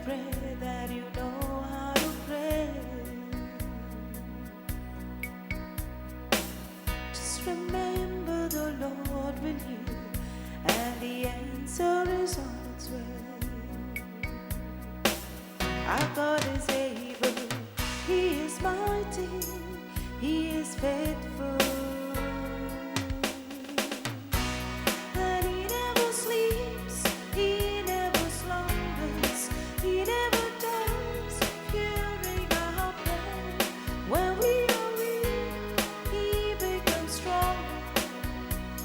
prayer that you know how to pray, just remember the Lord will hear, and the answer is on its way. Our God is able, He is mighty, He is faithful. And He never sleeps, He never slumbers, He never dies, hearing our prayer. When we are weak, He becomes stronger.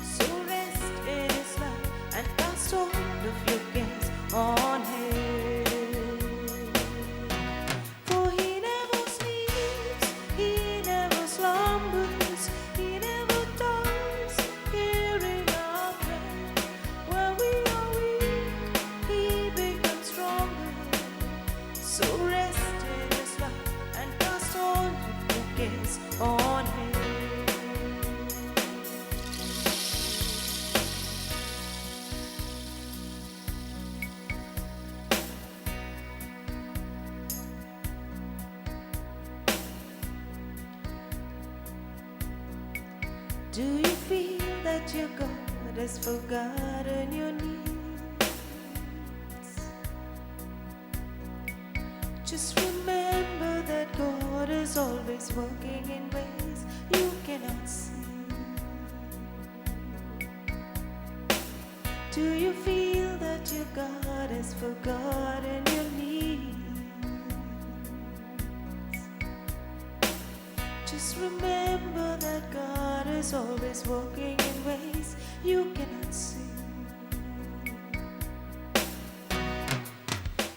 So rest in His love and cast all of your cares on Him. For He never sleeps, He never slumbers, He never dies, hearing our prayer. When we are weak, He becomes stronger. So rest in His love and cast all your cares on Him. Do you feel that your God has forgotten your needs? Just remember that God is always working in ways you cannot see. Do you feel that your God has forgotten your needs? Just remember that God is always working in ways you cannot see.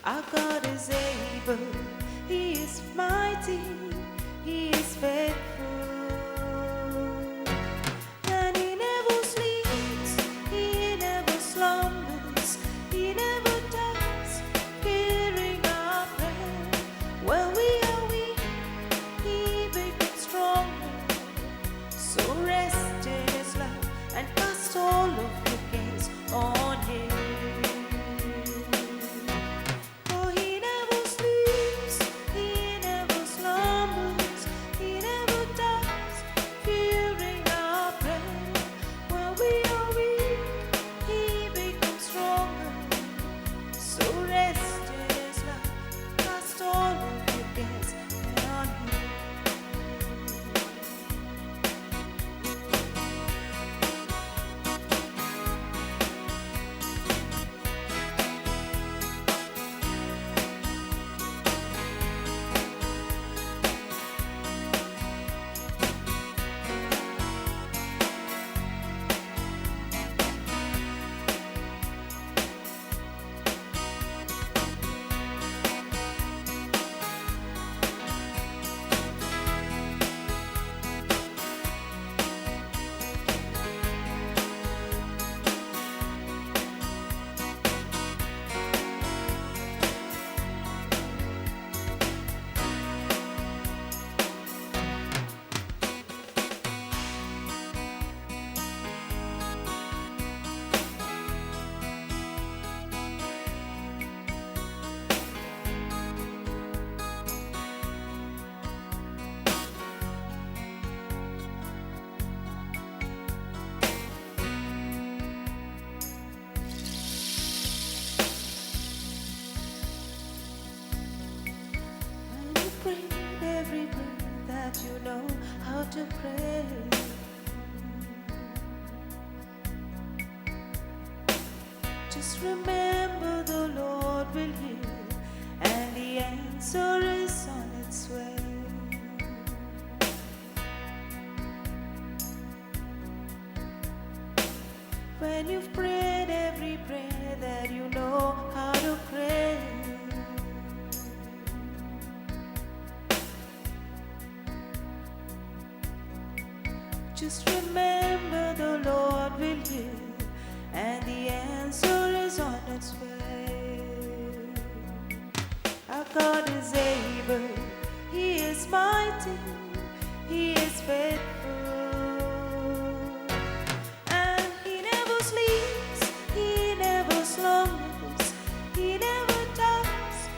Our God is able, He is mighty, He is faithful. And He never sleeps, He never slumbers, He never dies, hearing our prayer. When we are weak, He becomes stronger. So rest in His love and cast all of your cares on Him. For He never sleeps, He never slumbers, He never dies, hearing our prayer. When we are weak, He becomes stronger. So rest in His love, cast all of your cares on Him. When you prayed every prayer that you know how to pray, just remember the Lord will hear, and the answer is on its way. When you've prayed every prayer that you know how to pray, just remember the Lord will hear, and the answer is on its way. Our God is able, He is mighty, He is faithful. And He never sleeps, He never slumbers, He never dies,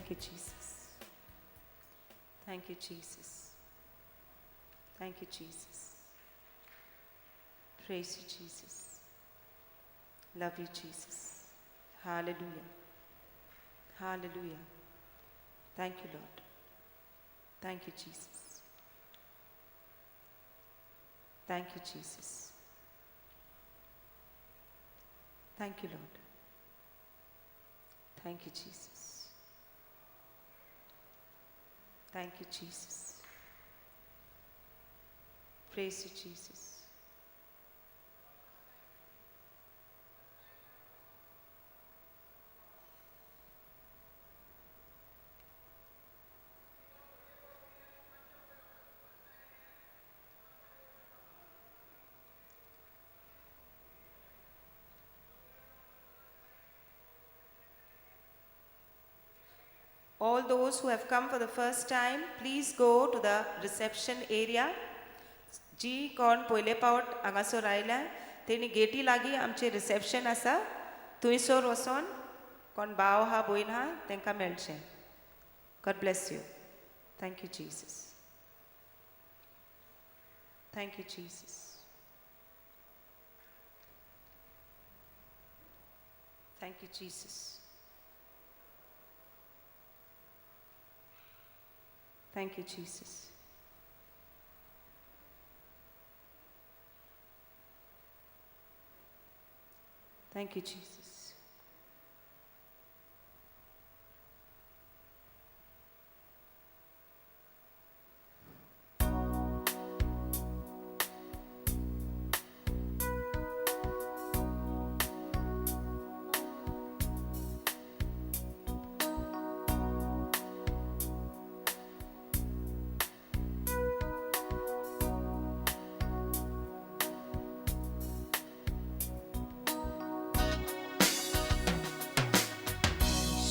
Thank you, Jesus. Thank you, Jesus. Thank you, Jesus. Praise you, Jesus. Love you, Jesus. Hallelujah. Hallelujah. Thank you, Lord. Thank you, Jesus. Thank you, Jesus. Thank you, Lord. Thank you, Jesus. Thank you, Jesus. Praise you, Jesus. All those who have come for the first time, please go to the reception area. जी कोण पयले पावट हांगासर आयल्या तेणी गेटी लागीं आमचें रिसेप्शन आसा, थंयसर वचोन कोण भाव आहा भयण आहा तांकां मेळचें. God bless you. Thank you, Jesus. Thank you, Jesus. Thank you, Jesus. Thank you, Jesus. Thank you, Jesus.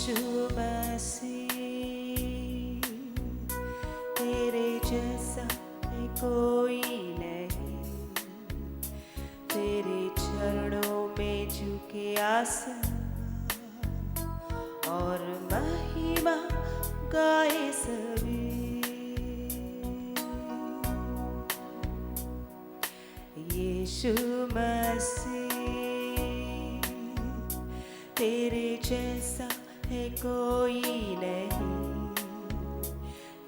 यीशु मसीह तेरे जैसा है कोई नहीं, तेरे चरणों में झुके आसमान और महिमा गाए सभी। यीशु मसीह तेरे जैसा है कोई नहीं,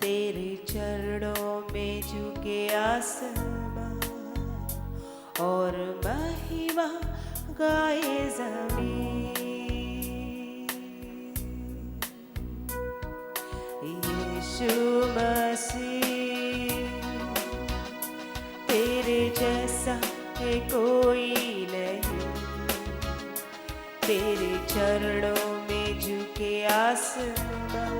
तेरे चरणों में झुके आसमान और महिमा गाए ज़मीन। यीशु मसीह तेरे जैसा है कोई नहीं, तेरे चरणों में झुके आसमान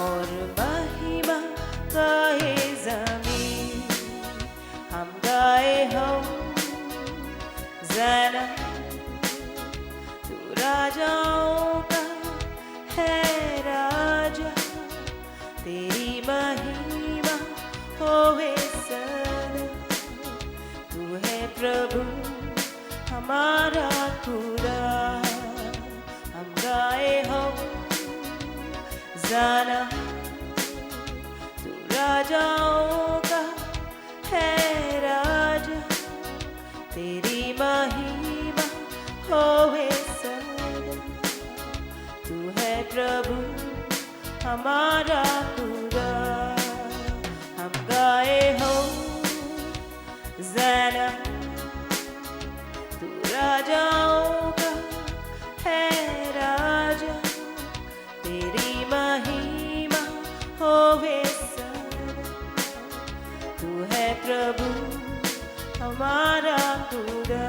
और महिमा गाए ज़मीन। हम गाए हम ज़ना, तू राजाओं का है राजा, तेरी महिमा होवे सदा। तू है प्रभु हमारा खुदा, हम गाए हम ज़ाना, तू राजाओं का है राजा, तेरी महिमा होवे सदा। तू है प्रभु हमारा खुदा, हम गाए हो ज़ाना, तू राजाओं का है राजा, तेरी महिमा होवे सदा। तू है प्रभु हमारा खुदा।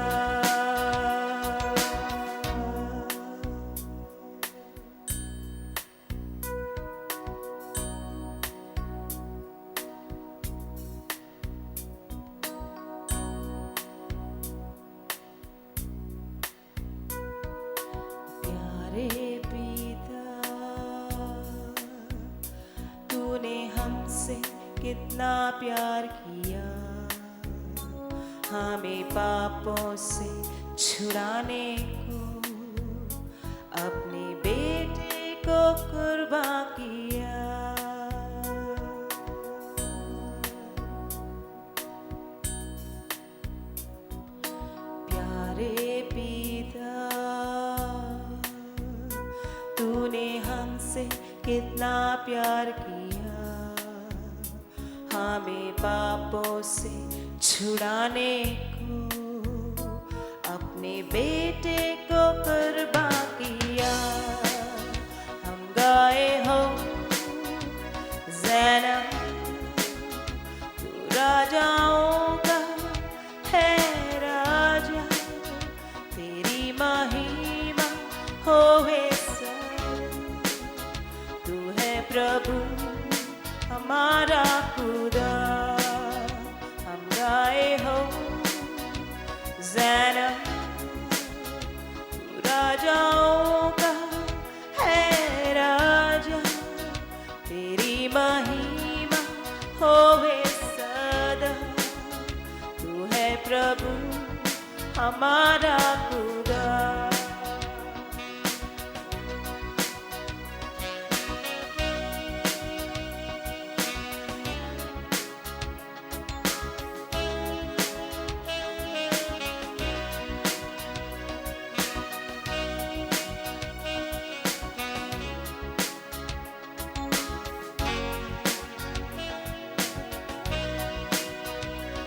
प्यारे पिता, तूने हमसे कितना प्यार किया, हमें पापों से छुड़ाने को अपने बेटे को कुर्बान किया। प्यारे पिता, तूने हमसे कितना प्यार किया, हमें पापों से छुड़ाने को अपने बेटे को कुर्बान किया। हम गाए हो ज़ैना, तू राजाओं का है राजा, तेरी महिमा होवे सदा। तू है प्रभु हमारा खुदा। हम गाए हो ज़ैना, तू राजाओं का है राजा, तेरी महिमा होवे सदा। तू है प्रभु हमारा खुदा।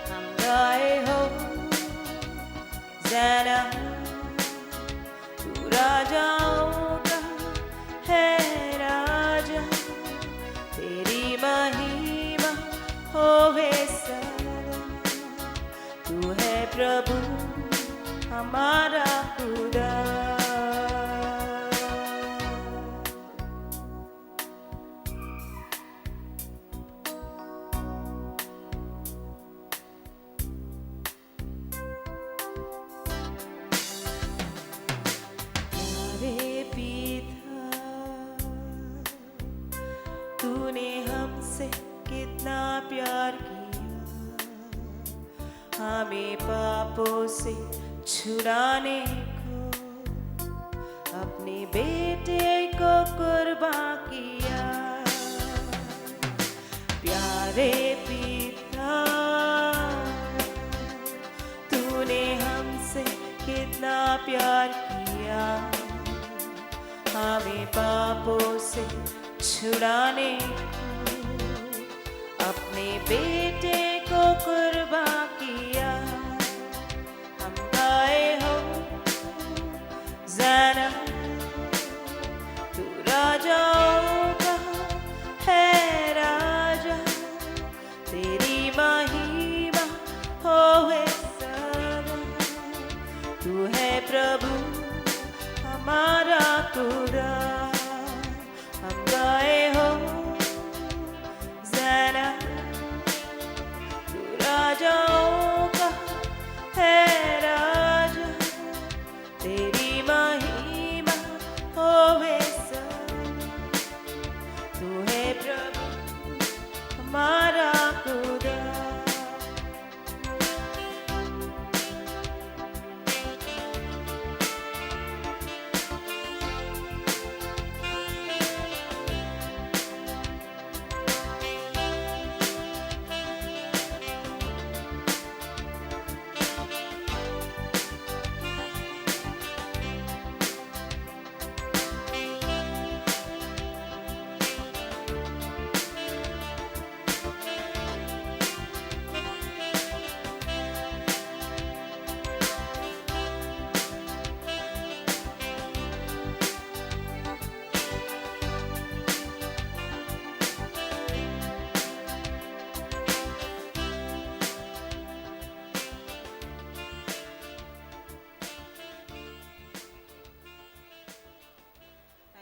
हम गाए हो ज़ैना, तू राजाओं का है राजा, तेरी महिमा होवे सदा। तू है प्रभु हमारा खुदा। प्यारे पिता, तूने हमसे कितना प्यार किया, हमें पापों से छुड़ाने को अपने बेटे को कुर्बान किया। प्यारे पिता, तूने हमसे कितना प्यार किया, हमें पापों से छुड़ाने को अपने बेटे को कुर्बान किया। हम गाए हो ज़ैना, तू राजाओं का है राजा, तेरी महिमा होवे सदा। तू है प्रभु हमारा खुदा। हम गाए हो ज़ैना, तू राजाओं का है राजा, तेरी महिमा होवे सदा। तू है प्रभु हमारा खुदा।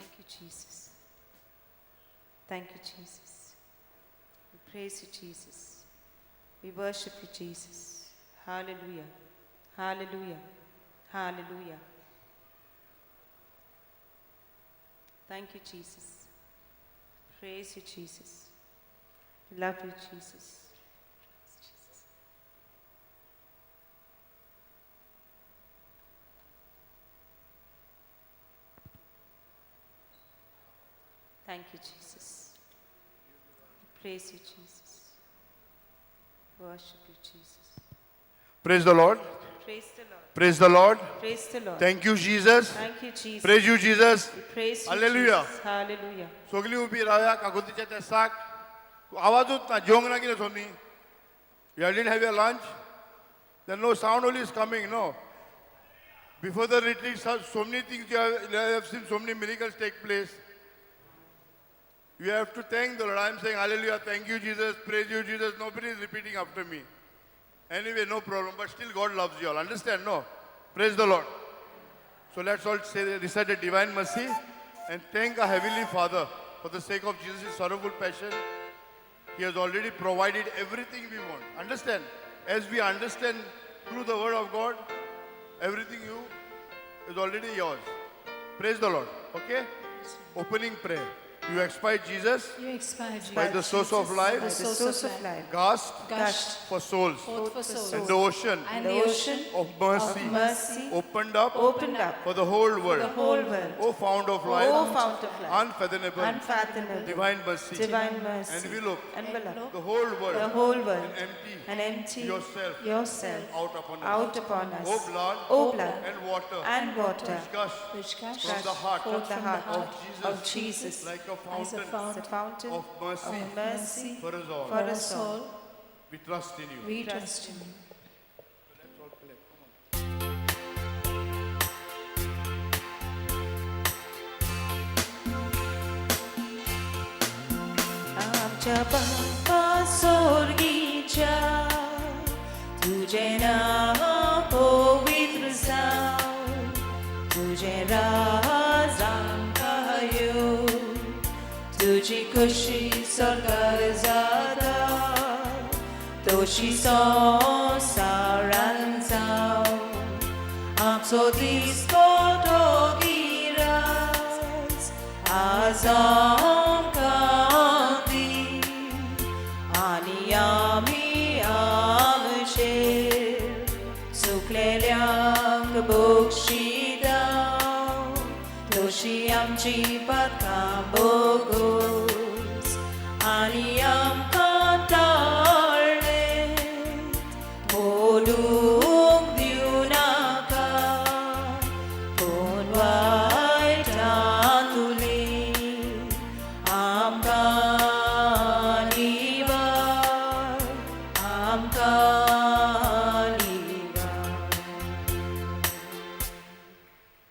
Thank you, Jesus. Thank you, Jesus. We praise you, Jesus. We worship you, Jesus. Hallelujah. Hallelujah. Hallelujah. Thank you, Jesus. Praise you, Jesus. We love you, Jesus. Jesus. Thank you, Jesus. Praise you, Jesus. Worship you, Jesus. Praise the Lord. Praise the Lord. Praise the Lord. Praise the Lord. Thank you, Jesus. Thank you, Jesus. Praise you, Jesus. We praise you, Hallelujah. Jesus. Hallelujah. सगळी उबी रावया कागोतीच्या त्या साक आवाजूच ना जेवंक ना कितें Somi. You didn't have your lunch? Then no sound only is coming, no. Before the retreat, so many things you have seen, so many miracles take place. You have to thank the Lord. I am saying hallelujah, thank you, Jesus, praise you, Jesus. Nobody is repeating after me. Anyway, no problem, but still God loves you all. Understand? No. Praise the Lord. So let's all say, recite the divine mercy and thank our Heavenly Father for the sake of Jesus' sorrowful passion. He has already provided everything we want. Understand? As we understand through the word of God, everything you is already yours. Praise the Lord. Okay? Opening prayer. You expired Jesus You expired Jesus. by the source of By life, the source of life, gushed Gushed for souls, forth for souls. and the ocean And the ocean of mercy of mercy opened up opened up for the whole world. the whole world. O fount of life, O fount of life, unfathomable, unfathomable, divine mercy, divine mercy, envelope envelope the whole world, the whole world, and empty and empty yourself yourself out upon us. out upon us. O blood, O blood and water, and water, which gush which gushed from the heart from the heart of Jesus, of Jesus, like a as a fountain fountain the fountain of mercy of mercy for us all. for us all. all. We trust in you. We trust in you. Let's all clap. Come on. आमच्या बापा सोर्गीच्या तुझे नाव पवित्र जावं, तुझे राज आमकां येवं, तुजी खुशी स्वर्गार जाता तशी संवसारान जावं. आमचो दिसपटो गिरास आज आमकां दी आनी आमी आमचेर चुकलेल्यांक बक्षिता तशी आमची पातकां बोगोस आनी आमकां ताळ्ळे बोलूंक दिवं नाका पूण वायटांतुली आमकां निवार, आमकां निवार.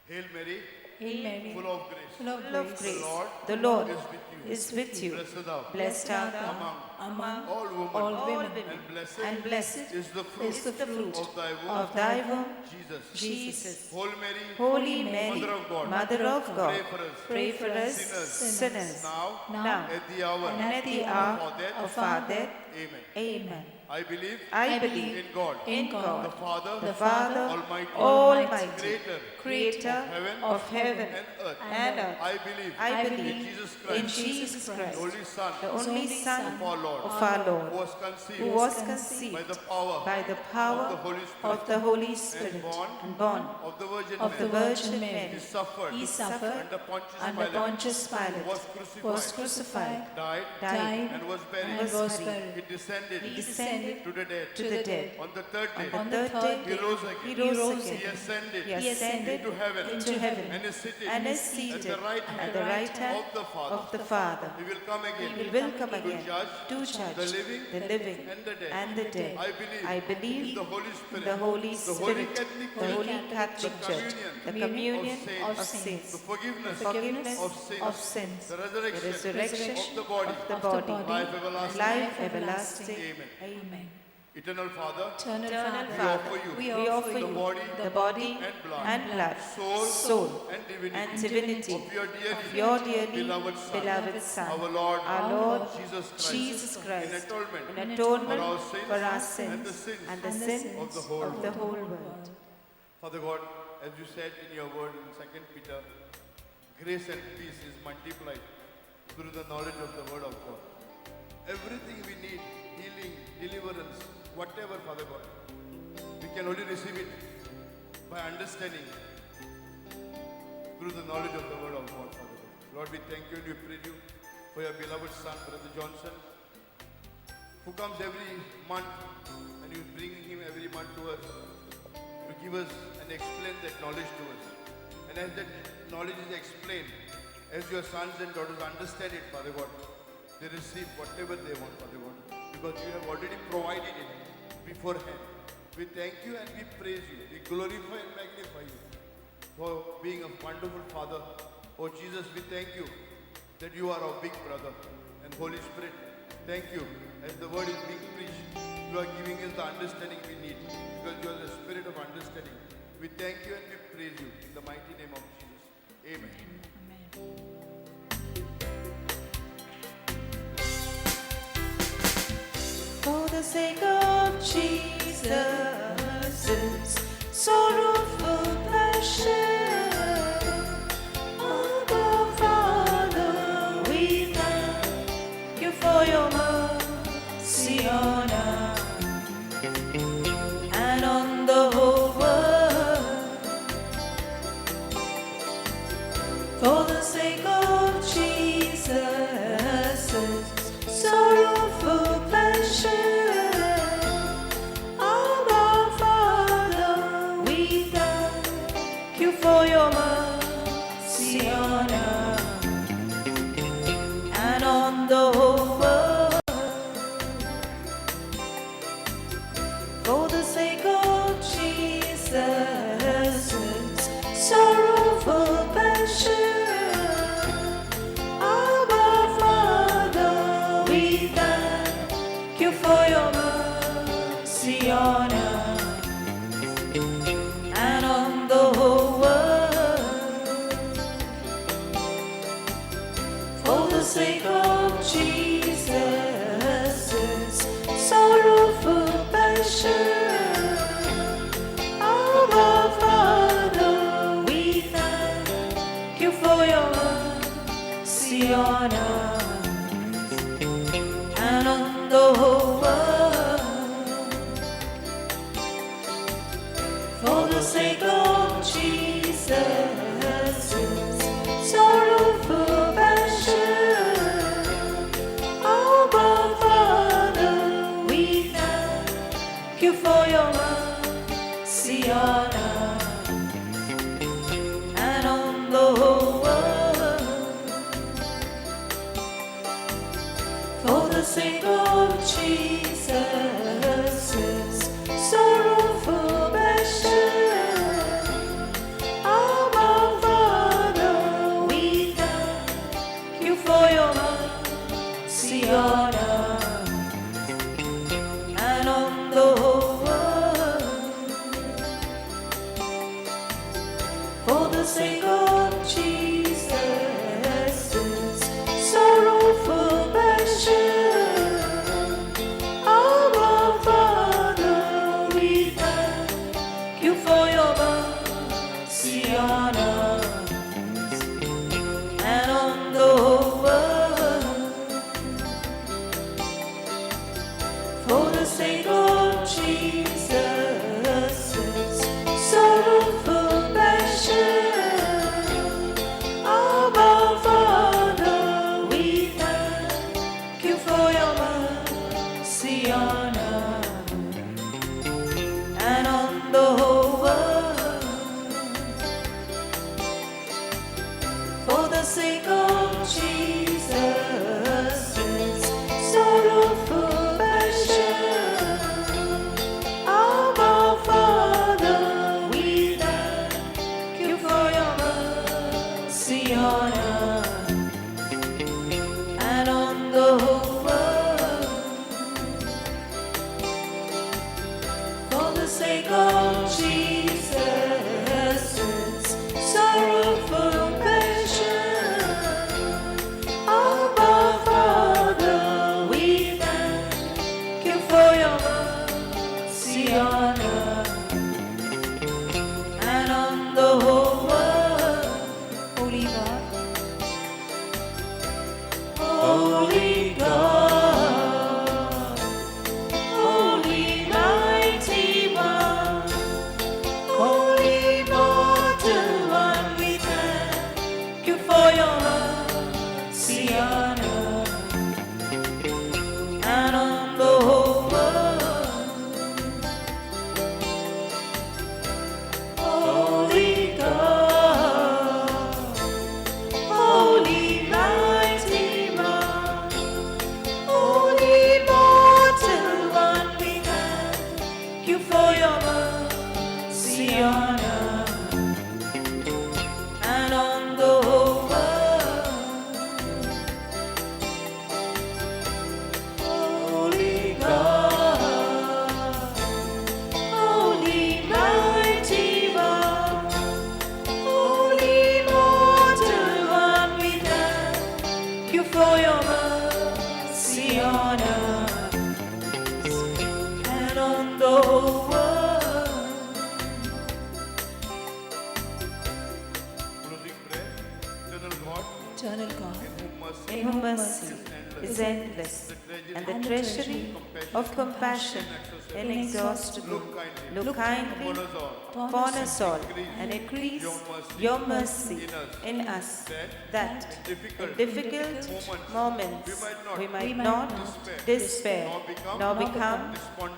Hail Mary, Hail Mary, full of grace. full of Full of grace, grace, Lord the Lord is with you. is with you. Blessed thou Blessed art thou among among all women, all all women, women, and blessed and blessed is the fruit is the fruit of thy womb, of thy womb, Jesus. Jesus. Holy Mary, Holy Mary, Mother of God, Mother of God, pray for us pray for us Sinners. sinners, now, now at the hour and at the hour of our death. of our death. Amen. Amen. I believe I believe in God, in the God, Father, the Father Almighty, Almighty, Creator Creator heaven of heaven and earth. and earth. I believe I in believe Jesus in Christ, Jesus Christ, the only Son the only Son of our Lord, of our who Lord, was conceived who was by conceived the power by the power of the Holy Spirit, of the Holy Spirit born and born of the Virgin of the Mary. Virgin Mary. He suffered He suffered under Pontius under Pilate, Pontius Pilate, was was crucified, crucified, died, died, and was buried. and was He buried. descended He descended to the dead. to the dead. On the third day, On the third day, he rose he again. rose He again. ascended He ascended into heaven into heaven and is seated and is at seated the right at hand the right hand of the Father. of the Father. He will come again He will come again to judge to judge the living the living and the dead. and the dead. I believe I believe in the Holy Spirit, the Holy the Holy Spirit, Catholic the Church, Holy Catholic the Church, the communion communion of of saints, saints, the forgiveness, forgiveness of sins, of sins, the the resurrection, resurrection of the body, of the of the body, body, life everlasting. life everlasting. Amen. Amen. Eternal Father, Eternal Eternal Father, we offer you we We offer offer the you body the body and blood, and blood, soul, soul, and divinity, and divinity of your dearly, of your dearly beloved Son, beloved Son, our Lord, our Lord Jesus Christ, Jesus in Christ, atonement in atonement for our sins, for our and sins the sins and the and the sins sins of the whole of the world. whole world. Father God, as you said in your word in 2 Peter, grace and peace is multiplied through the knowledge of the word of God. Everything we need, healing, deliverance, whatever, Father God, we can only receive it by understanding through the knowledge of the word of God, Father God. Lord, we thank you and we praise you for your beloved son, Brother Johnson, who comes every month, and you bring him every month to us to give us and explain that knowledge to us. And as that knowledge is explained, as your sons and daughters understand it, Father God, they receive whatever they want, Father God, because you have already provided it beforehand. We thank you and we praise you. We glorify and magnify you for being a wonderful Father. Oh Jesus, we thank you that you are our big brother. And Holy Spirit, thank you. As the word is being preached, you are giving us the understanding we need, because you are the spirit of understanding. We thank you and we praise you in the mighty name of Jesus. Amen. Amen. For the sake of Jesus' sorrowful passion, Abba Father, we thank you for your mercy on us and on the whole world. For the sake of Jesus' sorrowful passion, Abba Father, we thank you for your mercy on us and on the whole world. For the sake of Jesus' sorrowful passion, Abba Father, we thank you for your mercy on us and on the whole world. For the sake of Jesus' sorrowful passion, Abba Father, we thank you for your mercy on us and on the whole world. For the sake of Jesus' sorrowful passion, Abba Father, we thank you for your mercy on us and on the whole world. For the sake of Jesus' sorrowful passion, Abba Father, we thank you for your mercy on us and on the whole world. For the sake of Jesus' sorrowful passion, Abba Father, we thank you for your mercy on us and on the whole world. For the sake of Jesus' sorrowful passion, Abba Father, we thank you for your mercy on us and on the whole world. For the sake of Jesus' sorrowful passion, Abba Father, we thank you for your mercy on us and on the whole world. For the sake of Jesus' sorrowful passion, Abba Father, we thank you for your mercy on us and on the whole world. Holy God, Holy God, Holy Mighty One, Holy Mortal One, we thank you for your Closing prayer. Eternal God, Eternal God, in whom mercy in whom mercy is endless, and the treasury of compassion inexhaustible, look kindly upon us all, upon us all and increase your mercy in us, that in difficult moments we might not despair nor become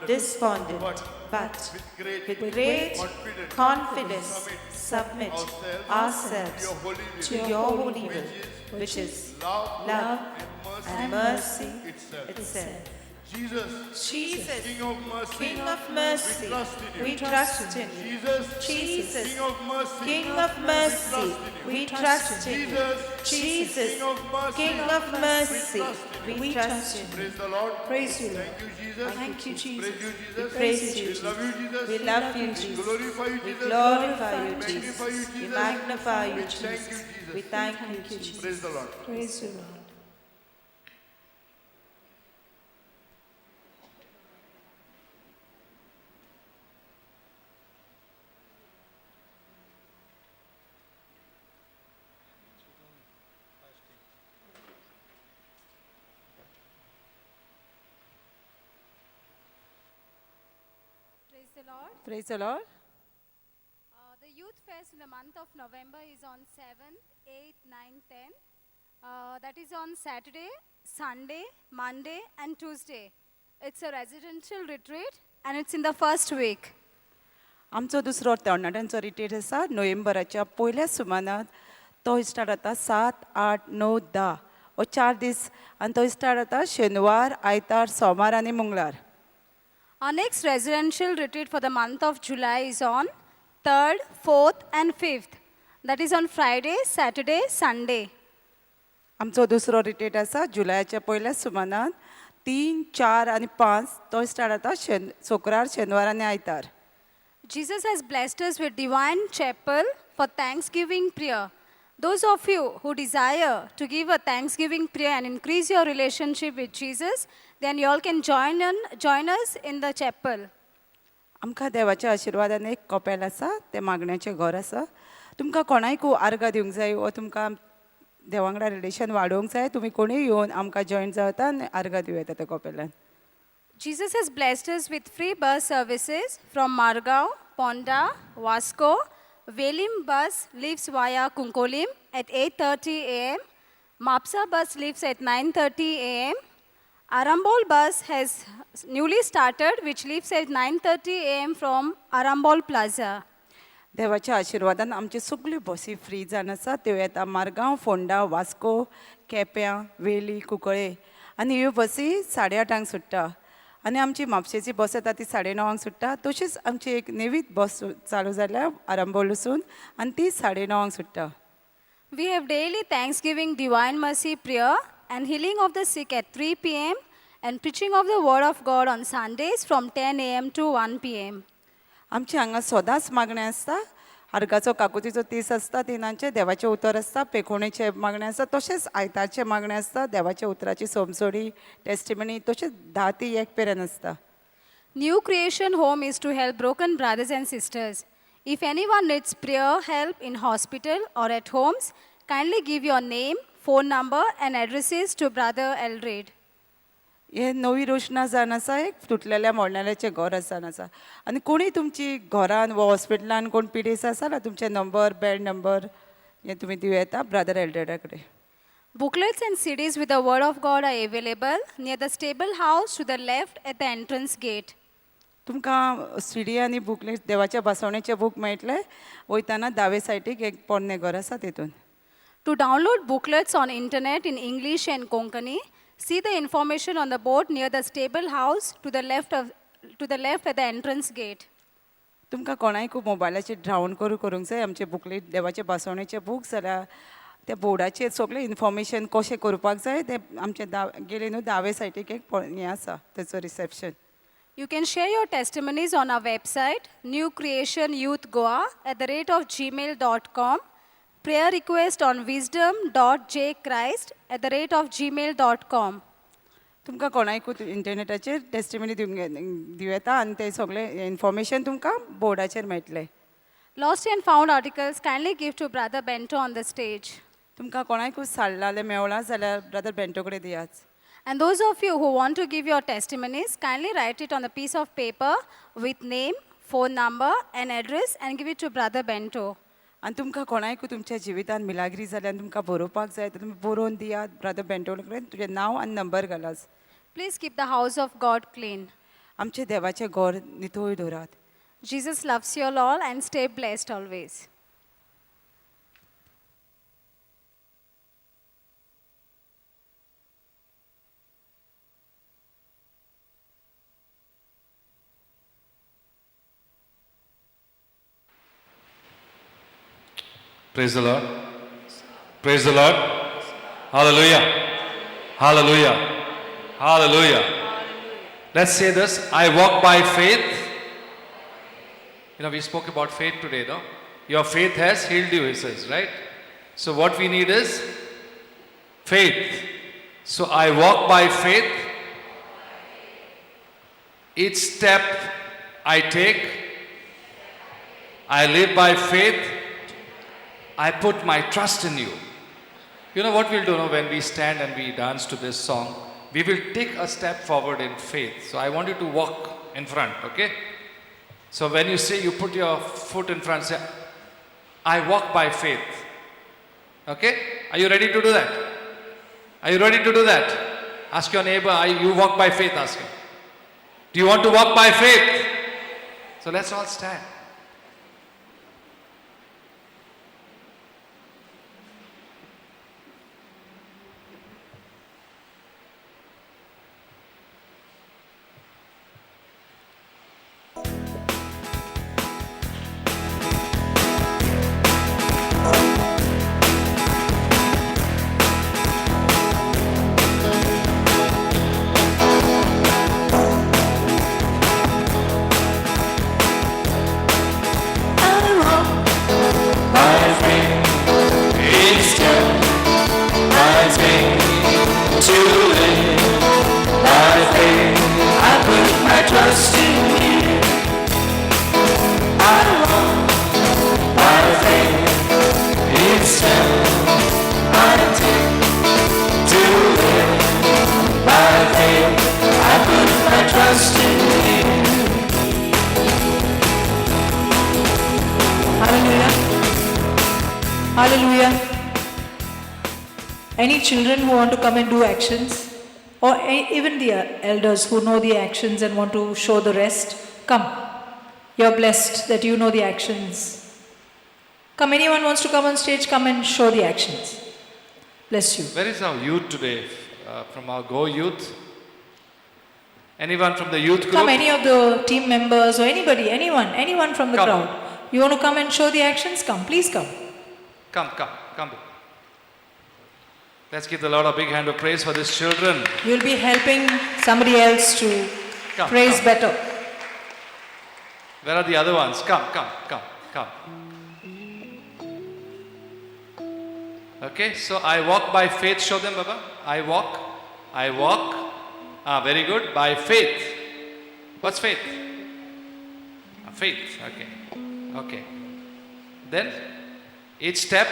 despondent, but with great with great confidence submit ourselves to your holy will, which is love love and and mercy mercy itself. itself. Jesus, Jesus, King of mercy, King of mercy, we trust in you. Jesus, Jesus, King of mercy, King of mercy, we trust in you. Jesus, Jesus, King of mercy, King of mercy, we trust in you. Praise the Lord. Praise you, Lord. Thank you, Jesus. Thank you, Jesus. Praise you, Jesus. Praise you, We Jesus. love you, Jesus. We love you, We Jesus. glorify you, We Jesus. glorify you, Magnify you, Jesus. We Jesus. magnify you, We thank you, Jesus. Jesus. We thank you, Jesus. Praise the Lord. Praise you, Lord. Praise the Lord. Praise the Lord. The Youth Fest in the month of November is on 7th, 8th, 9th, 10th. That is on Saturday, Sunday, Monday, and Tuesday. It's a residential retreat and it's in the first week. आमचो दुसरो तरणाट्यांचो retreat आसा नोव्हेंबराच्या पयल्या सुमानात. तो start जाता 7, 8, 9, 10 हो 4 दीस आनी तो स्टार्ट जाता शेनवार, आयतार, सोमार आनी मंगळार. Our next residential retreat for the month of July is on 3rd, 4th, and 5th. That is on Friday, Saturday, Sunday. आमचो दुसरो रिट्रीट आसा जुलयाच्या पयल्या सुमानात 3, 4 आनी 5. तो स्टार्ट जाता शेन शुक्रार, शेनवार आनी आयतार. Jesus has blessed us with divine chapel for thanksgiving prayer. Those of you who desire to give a thanksgiving prayer and increase your relationship with Jesus, then you all can join us in the chapel. आमकां देवाच्या आशिर्वादान एक कपेल आसा, तें मागण्याचें घर आसा. तुमकां कोणायकू आर्गां दिवंक जाय वो तुमकां देवा वांगडा रिलेशन वाडोवंक जाय, तुमी कोणूय येवन आमकां जॉयन जाता आनी आर्गां दिवं येता त्या कपेलान. Jesus has blessed us with free bus services from Margao, Ponda, Vasco. Velim bus leaves via Kunkolim at 8:30 a.m. Mapsa bus leaves at 9:30 a.m. Arambol bus has newly started, which leaves at 9:30 a.m. from Arambol Plaza. देवाच्या आशिर्वादान आमच्यो सगल्यो बसी free जावन आसा. त्यो येता मारगांव, फोंडा, वास्को, केप्यां, वेली, कुंकळे आनी ह्यो बसी 8:30 सुट्टा आनी आमची म्हापशेची बस येता ती 9:30 सुट्टा. तशीच आमची एक नेवीत बस चालू जाल्या आरांबोलसून आनी ती 9:30 सुट्टा. We have daily Thanksgiving, Divine Mercy prayer and healing of the sick at 3 p.m. and preaching of the Word of God on Sundays from 10 a.m. to 1 p.m. आमचे हांगा सदांच मागणें आसता. आर्गाचो काकुतीचो दीस आसता, तिनांचें देवाचें उतर आसता, पेखोणेचें मागणें आसता, तशेंच आयतारचें मागणें आसता, देवाच्या उतराची सोमसोडी, टेस्टिमनी, तशेंच 10 ते 1 मेरेन आसता. New Creation Home is to help broken brothers and sisters. If anyone needs prayer help in hospital or at homes, kindly give your name, phone number, and addresses to Brother Eldred. हे नवी रोशना जावन आसा, एक तुटलेल्या मोडलेल्याचें घर जावन आसा आनी कोणूय तुमची घरान वा हॉस्पिटलान कोण पिडेस्त आसा जाल्यार तुमचें नंबर, बेड नंबर हें तुमी दिवं येता ब्रदर एल्ड्रेडा कडेन. Booklets and CDs with the Word of God are available near the stable house to the left at the entrance gate. तुमकां सीडी आनी बुकलेट देवाच्या बसवणेचे बूक मेळटले. वयताना दावे सायडीक एक पोरणें घर आसा तितून. To download booklets on internet in English and Konkani, see the information on the board near the stable house to the left at the entrance gate. तुमकां कोणायकू मोबायलाचेर डावन करूंक जाय आमचे बुकलेट, देवाचे बसवणेचे बूक, जाल्यार त्या बोर्डाचेर सगळें इन्फॉर्मेशन कशें करपाक जाय तें आमचें दाव गेले न्हू, दावे सायडीक एक हें आसा तेचो reception. You can share your testimonies on our website, newcreationyouthgoa @gmail.com. Prayer request on wisdom.jchrist @gmail.com. तुमकां कोणायकू इंटरनेटाचेर टेस्टिमनी दिवंक दिवं येता आनी तें सगळें इन्फॉर्मेशन तुमकां बोर्डाचेर मेळटलें. Lost and found articles kindly give to Brother Bento on the stage. तुमकां कोणाकूय साडलां जाल्यार मेवलां जाल्यार ब्रदर बेंटो कडेन दियात. And those of you who want to give your testimonies, kindly write it on a piece of paper with name, phone number, and address and give it to Brother Bento. आनी तुमकां कोणाकूय तुमच्या जिवितांत मिलाग्री जाल्यार आनी तुमकां बरोवपाक जाय तर तुमी बरोवन दियात ब्रदर बेंटो कडेन, तुजें नांव आनी नंबर घालात. Please keep the house of God clean. आमचें देवाचें घर नितळ दवरात. Jesus loves you all and stay blessed always. Praise the Lord. Praise the Lord. Hallelujah. Hallelujah. Hallelujah. Let's say this. I walk by faith. You know, we spoke about faith today, no? Your faith has healed you, he says, right? So what we need is faith. So I walk by faith. Each step I take, I live by faith. I put my trust in you. You know what we'll do now when we stand and we dance to this song? We will take a step forward in faith. So I want you to walk in front, okay? So when you say you put your foot in front, say, I walk by faith. Okay? Are you ready to do that? Are you ready to do that? Ask your neighbor, you walk by faith, ask him. Do you want to walk by faith? So let's all stand. Trust in you. I walk by faith. Each step I take to live by faith. I put my trust in you. Hallelujah. Hallelujah. Any children who want to come and do actions, or even the elders who know the actions and want to show the rest, come. You're blessed that you know the actions. Come, anyone wants to come on stage, come and show the actions. Bless you. Where is our youth today? From our Go Youth? Anyone from the youth group? Come, any of the team members or anybody, anyone from the Come. crowd. You want to come and show the actions? Come, please come. Come, come, come. Let's give the Lord a big hand of praise for these children. You'll be helping somebody else to Come, praise come. better. Where are the other ones? Come, come, come, come. Okay, so I walk by faith. Show them, Baba. I walk. I walk. Very good. By faith. What's faith? Faith. Okay. Okay. Then, each step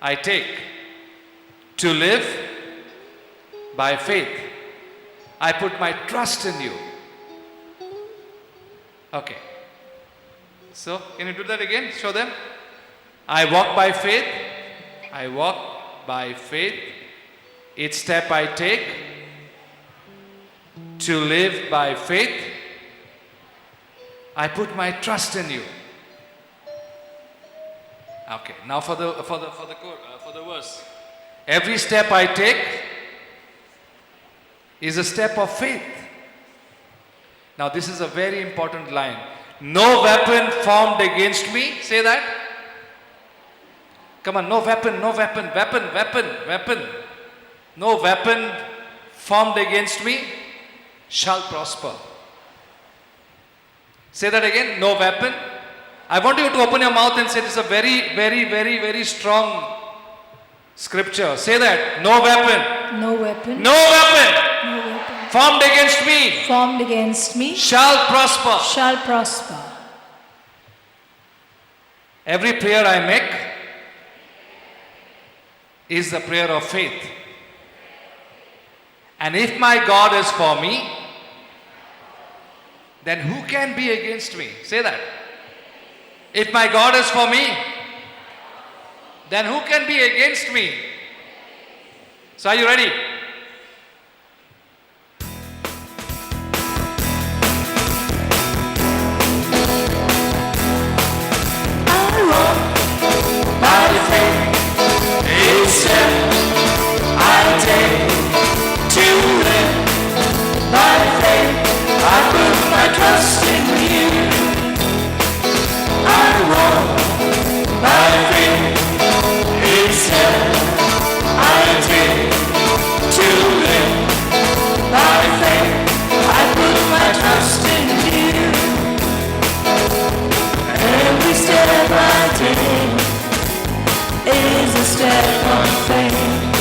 I take to live by faith. I put my trust in you. Okay. So, can you do that again? Show them. I walk by faith. I walk by faith. Each step I take to live by faith. I put my trust in you. Okay. Now for the verse. Every step I take is a step of faith. Now this is a very important line. No weapon formed against me. Say that. Come on, no weapon, no weapon, weapon, weapon, weapon. No weapon formed against me shall prosper. Say that again. No weapon. I want you to open your mouth and say this is a very, very, very, very strong scripture. Say that. No weapon. No weapon. No weapon. No weapon. Formed against me. Formed against me. Shall prosper. Shall prosper. Every prayer I make is the prayer of faith. And if my God is for me, then who can be against me? Say that. If my God is for me, then who can be against me? So, are you ready? By faith, each step I take to live. By faith, I put my trust in you. I walk by faith, each step I take to live. By faith, I put my trust in you. Every step I take is a step of faith.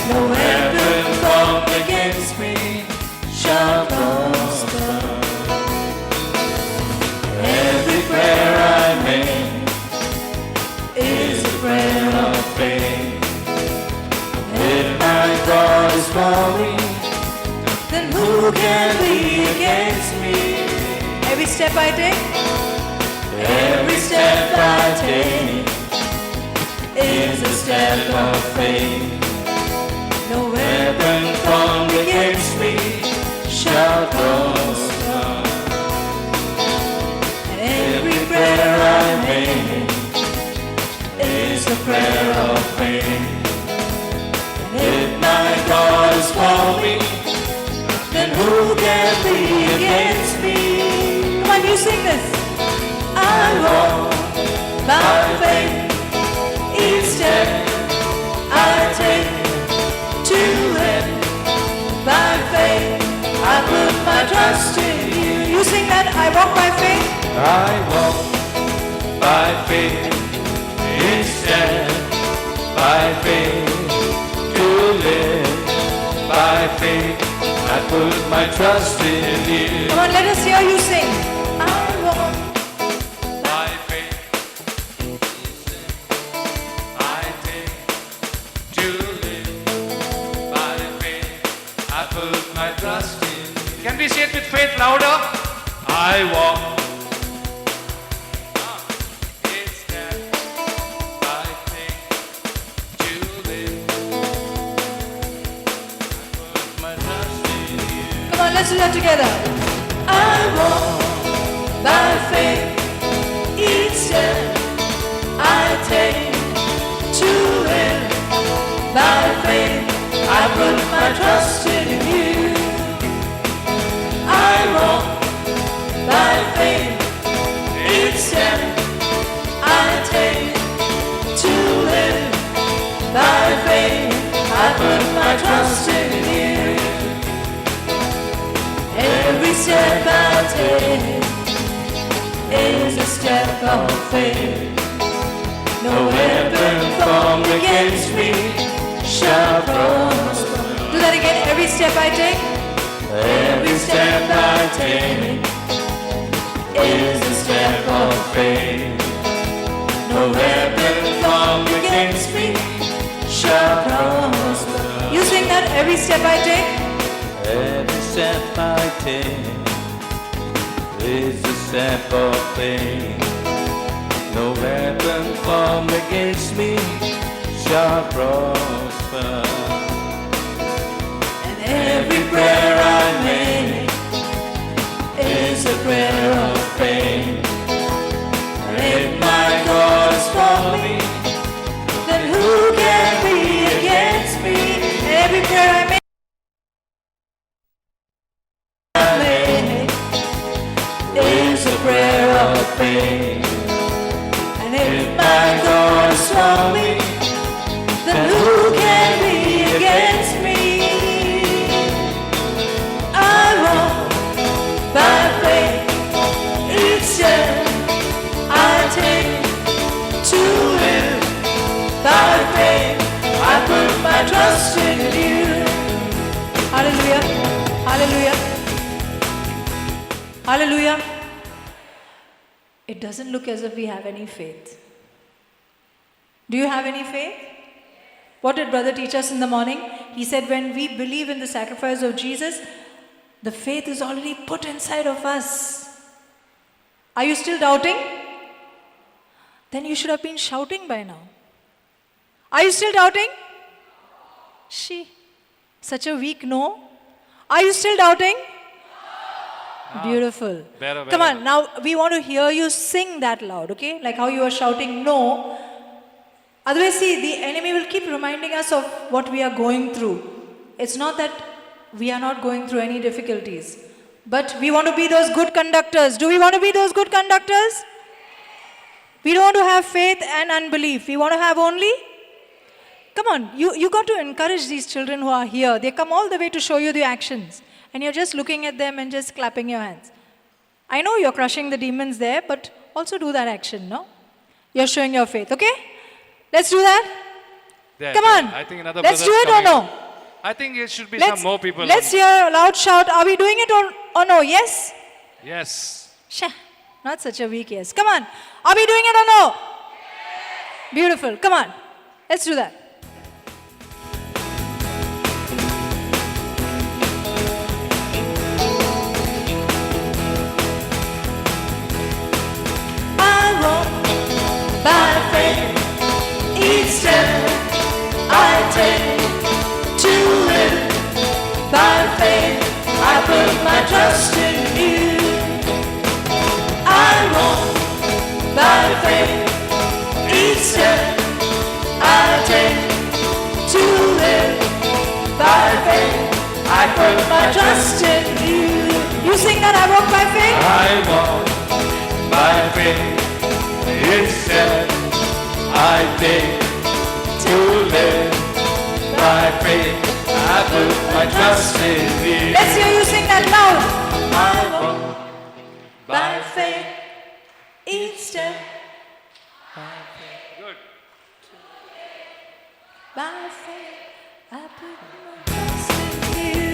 No weapon formed against me shall prosper. Every prayer I make is a prayer of faith. If my God is for me, then who can be against me? Every step I take, Every step I take is a step of faith. No weapon Weapon formed against me shall prosper. And every Every prayer I make is a prayer of faith. If my God is for me, then who can be against me? Come on, you sing this. I walk by faith, each step I take to live. By faith, I put my trust in you. You sing that, I walk by faith. I walk by faith, each step by faith to live. By faith, I put my trust in you. Come on, let us hear you sing. I walk By faith, I take to live. By faith, I put my trust in. Can we say it with faith louder? I walk. Each step by faith to live. I put my trust in you. Come on, let's do that together. I walk by faith, each step I take to live. By faith, I put my trust in you. I walk by faith, each step I take to live. By faith, I put my trust in you. Every step I take is a step of faith. No weapon formed against me shall prosper. Do that again. Every step I take. Every step I take is a step of faith. No weapon formed against me shall prosper. You sing that, every step I take. Every step I take is a step of faith. No weapon formed against me shall prosper. And every prayer I make is a prayer of faith. If my God is for me, then who can be against me? And every prayer I make is a prayer of faith. And if if my God is for me, then who can be against me? I walk by faith, each step I take to live. By faith, I put my trust in you. Hallelujah. Hallelujah. Hallelujah. It doesn't look as if we have any faith. Do you have any faith? What did brother teach us in the morning? He said when we believe in the sacrifice of Jesus, the faith is already put inside of us. Are you still doubting? Then you should have been shouting by now. Are you still doubting? She, such a weak no. Are you still doubting? Beautiful. Better, Come better. on, now we want to hear you sing that loud, okay? Like how you are shouting no. Otherwise, see, the enemy will keep reminding us of what we are going through. It's not that we are not going through any difficulties, but we want to be those good conductors. Do we want to be those good conductors? We don't want to have faith and unbelief. We want to have only. Come on, you got to encourage these children who are here. They come all the way to show you the actions. And you're just looking at them and just clapping your hands. I know you're crushing the demons there, but also do that action, no? You're showing your faith, okay? Let's do that. There, Come there. on. I think another Let's do brother's it or coming. no? I think it should be Let's, some more people. let's hear a loud shout. Are we doing it or no? Yes? Yes. Sha, not such a weak yes. Come on. Are we doing it or no? Beautiful. Come on. Let's do that. I walk by faith, each step I take to live by faith. I put my trust in you. I walk by faith, each step I take to live by faith. I put my trust in you. You sing that, I walk by faith? I walk by faith, each step I take to live by faith. I put my trust in you. Let's hear you sing that loud. I walk by faith, each step. Good. By faith, I put my trust in you.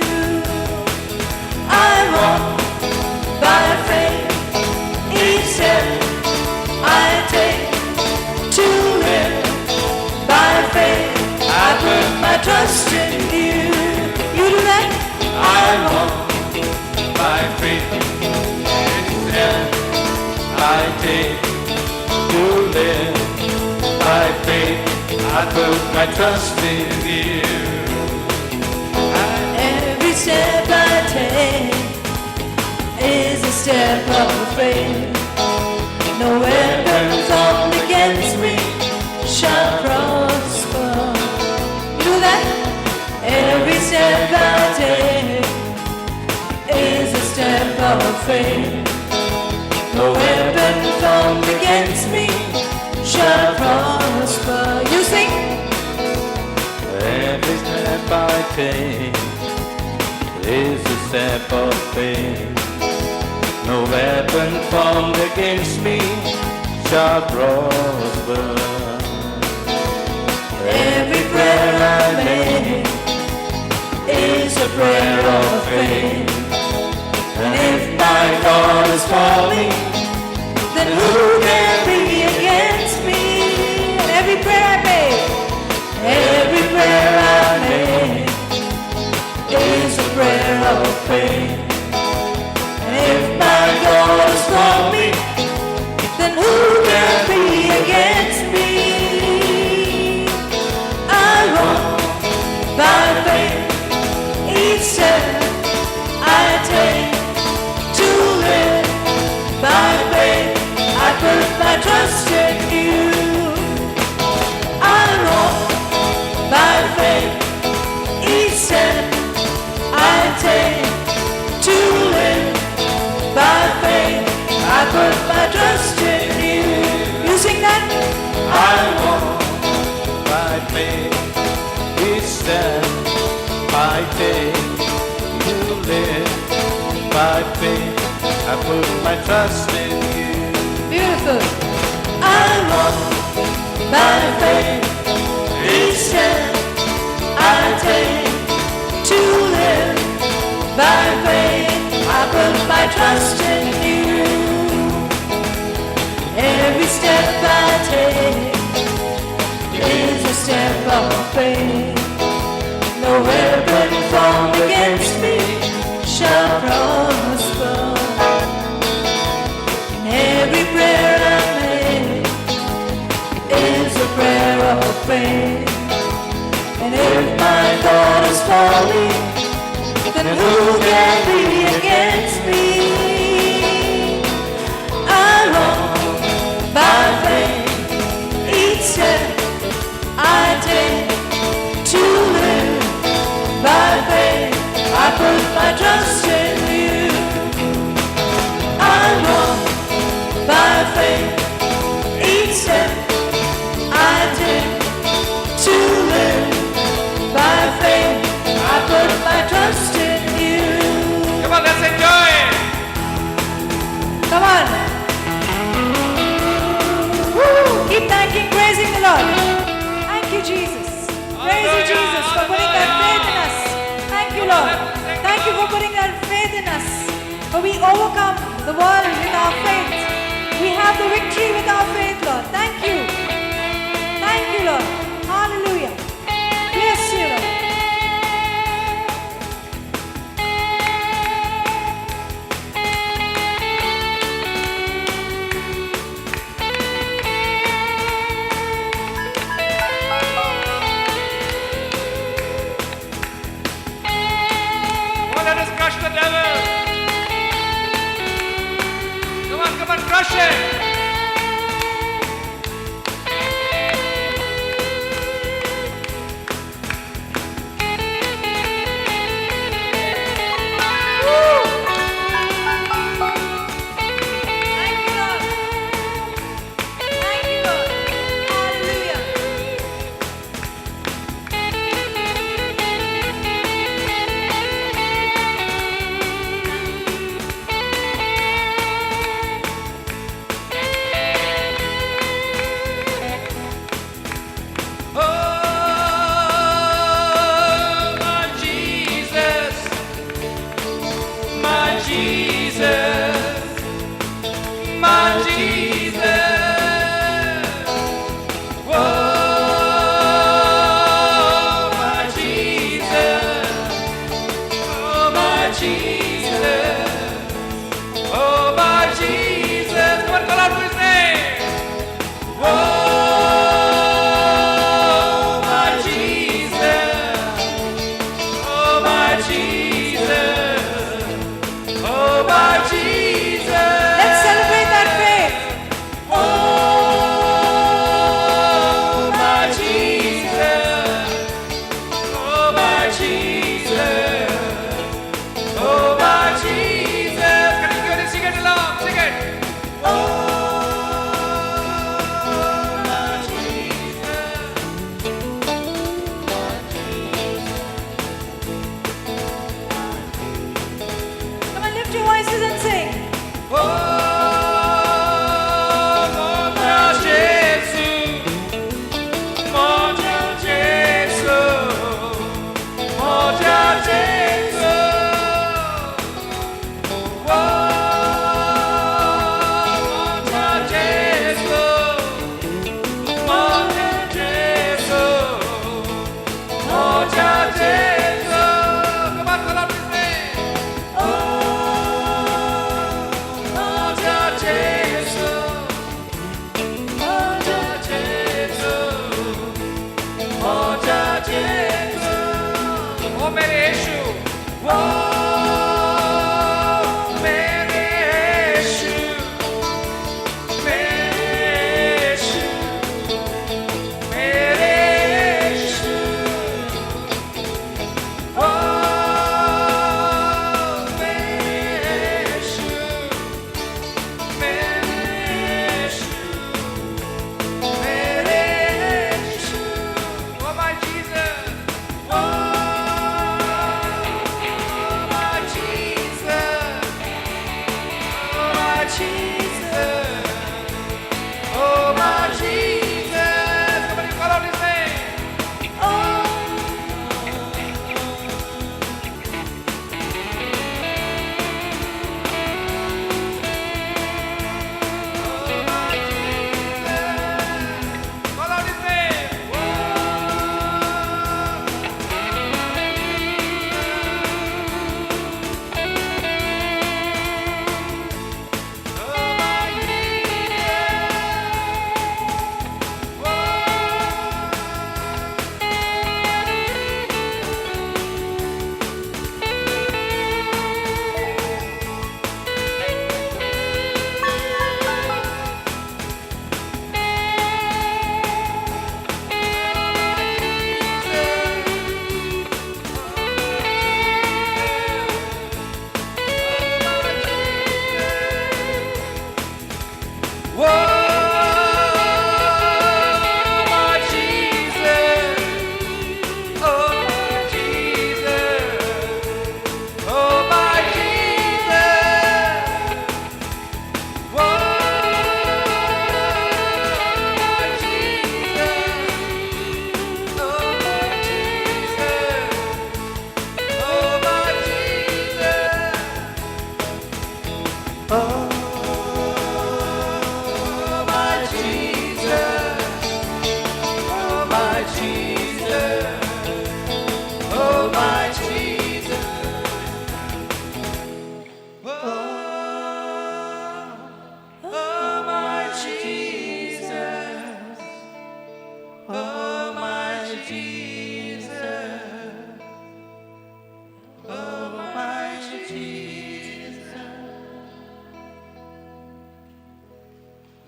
I walk by faith, each step I take to live by faith. I put my trust in you. You do that? I walk by faith, each step I take to live by faith. I put my trust in you. Every step I take is a step of faith. No weapon formed against me shall prosper. You do that? Every step I take is a step of faith. No weapon formed against me shall prosper. You sing. Every step I take is a step of faith. No weapon formed against me shall prosper. Every prayer I make is a prayer of faith. And if my God is for me, then who can be against me? And every prayer I make, every prayer I make is a prayer of faith. And if my God is for me, then who can be against me? I walk by faith, each step I take to live by faith. I put my trust in you. I walk by faith, each step I take to live by faith. I put my trust in you. You sing that? I walk by faith, each step I take to live by faith. I put my trust in you. Beautiful. I walk by faith, each step I take to live by faith. I put my trust in you. Every step I take is a step of faith. No weapon formed against me shall prosper. And every prayer I make is a prayer of faith. And if my God is for me, then who can be against me? I walk by faith, each step I take to live by faith. I put my trust in you. I walk by faith, each step I take to live by faith. I put my trust in you. Come on, let's enjoy it. Come on. Woo! Keep thanking, praising the Lord. Thank you, Jesus. Praise you, Jesus, for putting that faith in us. Thank you, Lord. Thank you for putting that faith in us. For we overcome the world with our faith. We have the victory with our faith, Lord. Thank you. Thank you, Lord. Hallelujah. Bless you, Lord. Come on, let us crush the devil. Come on, come on, crush it.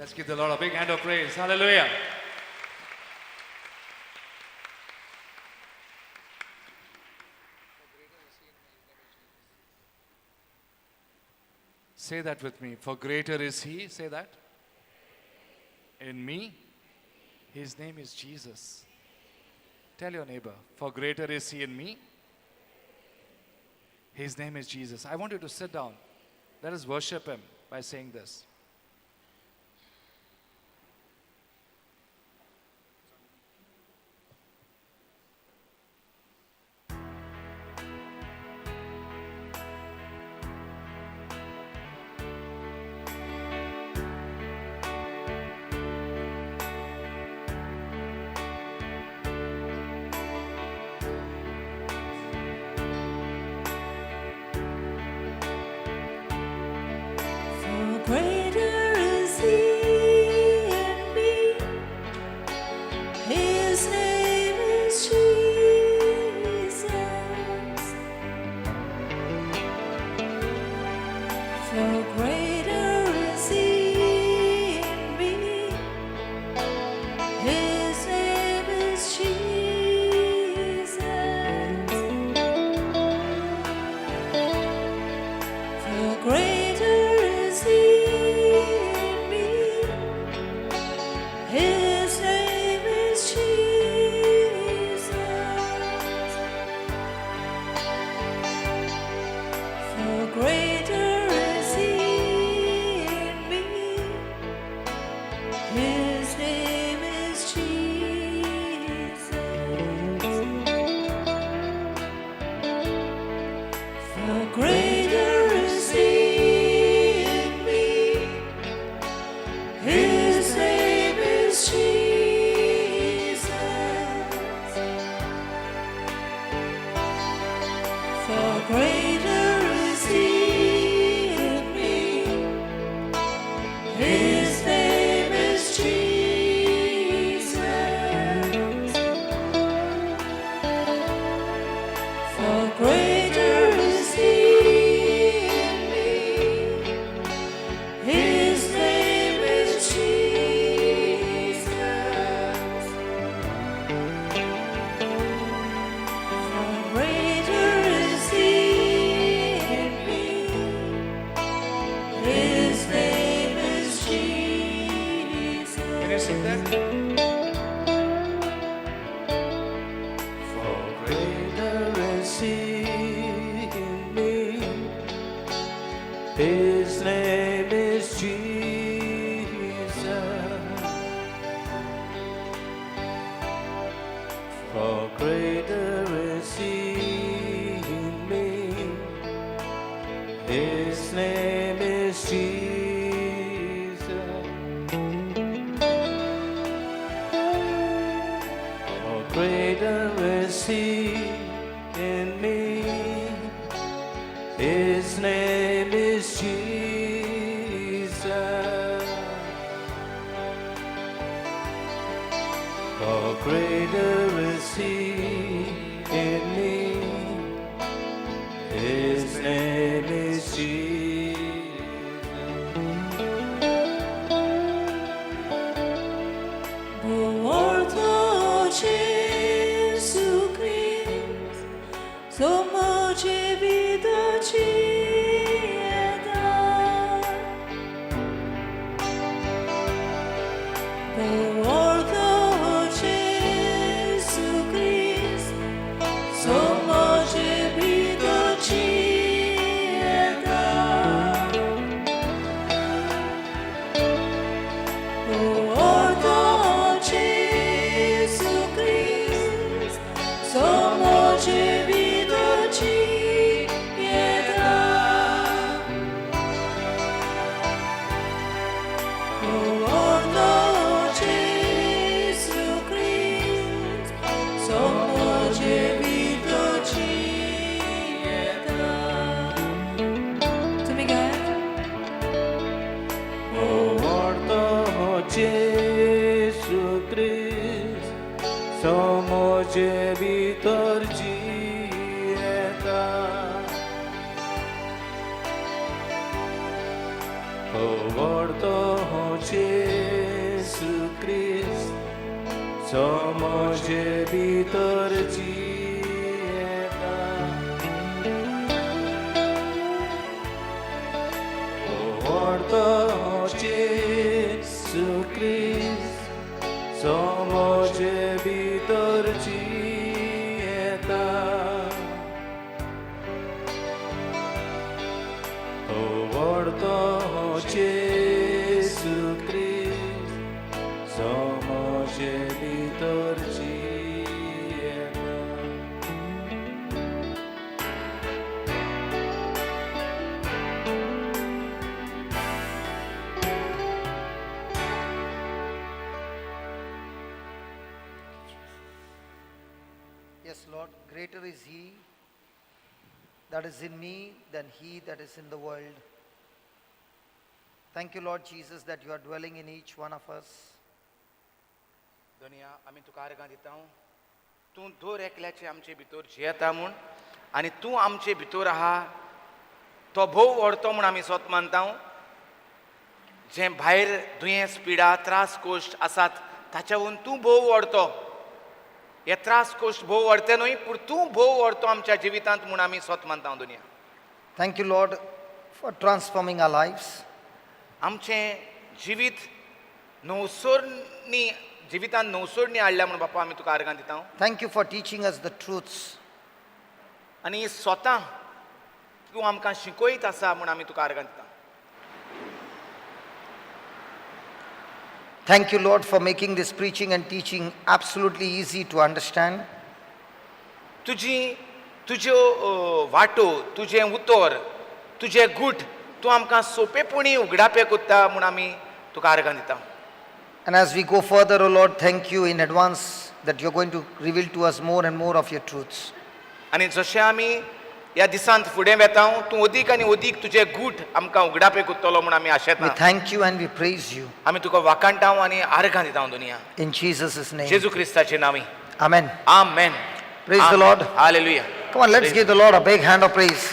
Let's give the Lord a big hand of praise. Hallelujah. Say that with me. For greater is he, say that, in me. His name is Jesus. Tell your neighbor, for greater is he in me. His name is Jesus. I want you to sit down. Let us worship him by saying this. For greater is he in me, his name is Jesus. For greater is he in me, his name is Jesus. For greater is he in me, his name is Jesus. For greater is he in me, his name is Jesus. For greater is he in me, his name is Jesus. For greater is he in me, his name is Jesus. For greater is he in me, his name is Jesus. For greater is he in me, his name is Jesus. Can you sing that? For greater is he in me, his name is Jesus. For greater is he in me, his name is Jesus. For greater is he in me, his name is Jesus. For greater is he in me, his name is Jesus. Morto Gesù Cristo, somos vida te dá. Morto Gesù Cristo, somos vida te dá. Ordo Gesù Cristo, somos vida pietà. Ordo Gesù Cristo, somos vida pietà. तुमी गायात. Morto Gesù Cristo, somos भितर जियेता. Morto Gesù जो म्हजे भितर जियेता. व्हडतो जेजू क्रिस्त जो म्हजे भितर जियेता. तो व्हडतो जेजू क्रिस्त जो म्हजे भितर जियेता. Yes, Lord, greater is He that is in me than he that is in the world. Thank you, Lord Jesus, that you are dwelling in each one of us. धनया, आमी तुका आर्गां दिता. तूं दर एकल्याचे आमचे भितर जियेता म्हूण आनी तूं आमचे भितर आहा तो भोव व्हडतो म्हूण आमी स्वत मानता. जें भायर दुयेंस, पिडा, त्रास, कोश्ट आसात ताच्याहून तूं भोव व्हडतो. हे त्रास कोश्ट भोव व्हडते न्हय, पूण तूं भोव व्हडतो आमच्या जिवितांत म्हूण आमी स्वत मानता दुनिया. Thank you, Lord, for transforming our lives. आमचें जिवीत नवसोरणी, जिवितांत नवसोरणी हाडल्या म्हूण बापा आमी तुका आर्गां दिता. Thank you for teaching us the truths. आनी स्वता तूं आमकां शिकयत आसा म्हूण आमी तुका आर्गां दिता. Thank you, Lord, for making this preaching and teaching absolutely easy to understand. तुजी तुज्यो वाटो, तुजें उतर, तुजें गूट तूं आमकां सोंपेपणी उगडापे कोत्ता म्हूण आमी तुका आर्गां दिता. And as we go further, O Lord, thank you in advance that you're going to reveal to us more and more of your truths. आनी जशें आमी ह्या दिसांत फुडें वेता, तूं अदीक आनी अदीक तुजें गूट आमकां उगडापे कोत्तलो म्हूण आमी We आशेता. Thank you and we praise you. आमी तुका वाखाणटा आनी आर्गां दिता दुनिया. In Jesus' name. जेजू क्रिस्ताचे नांवी. Amen. Amen. Praise the Lord. Hallelujah. Come on, let's give the Lord a big hand of praise.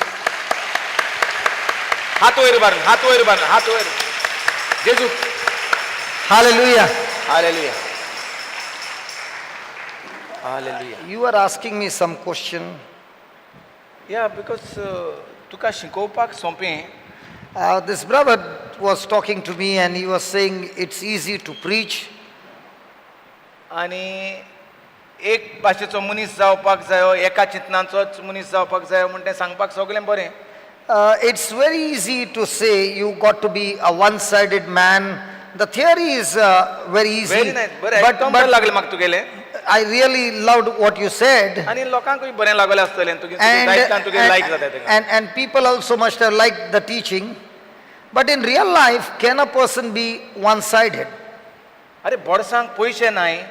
हात वयर बारून, हात वयर बारून, हात वयर जेजू. Hallelujah. Hallelujah, hallelujah. You are asking me some question. या, because तुका शिकोवपाक सोंपें. This brother was talking to me and he was saying it's easy to preach. आनी एक भाशेचो मनीस जावपाक जायो, एका चिंतनाचोच मनीस जावपाक जायो म्हण तें सांगपाक सगळें बरें. It's very easy to say you got to be a one sided man. The theory is very easy. Very nice, बरें. But, एकदम बरें but लागलें म्हाका तुगेलें. I really loved what you said. आनी लोकांकूय बरें लागलें आसतलें तुगे. And, आयकतान तुगे लायक जाता तेका. and people also must have liked the teaching. But in real life, can a person be one sided? अरे, बोडसांक पयशे नाय,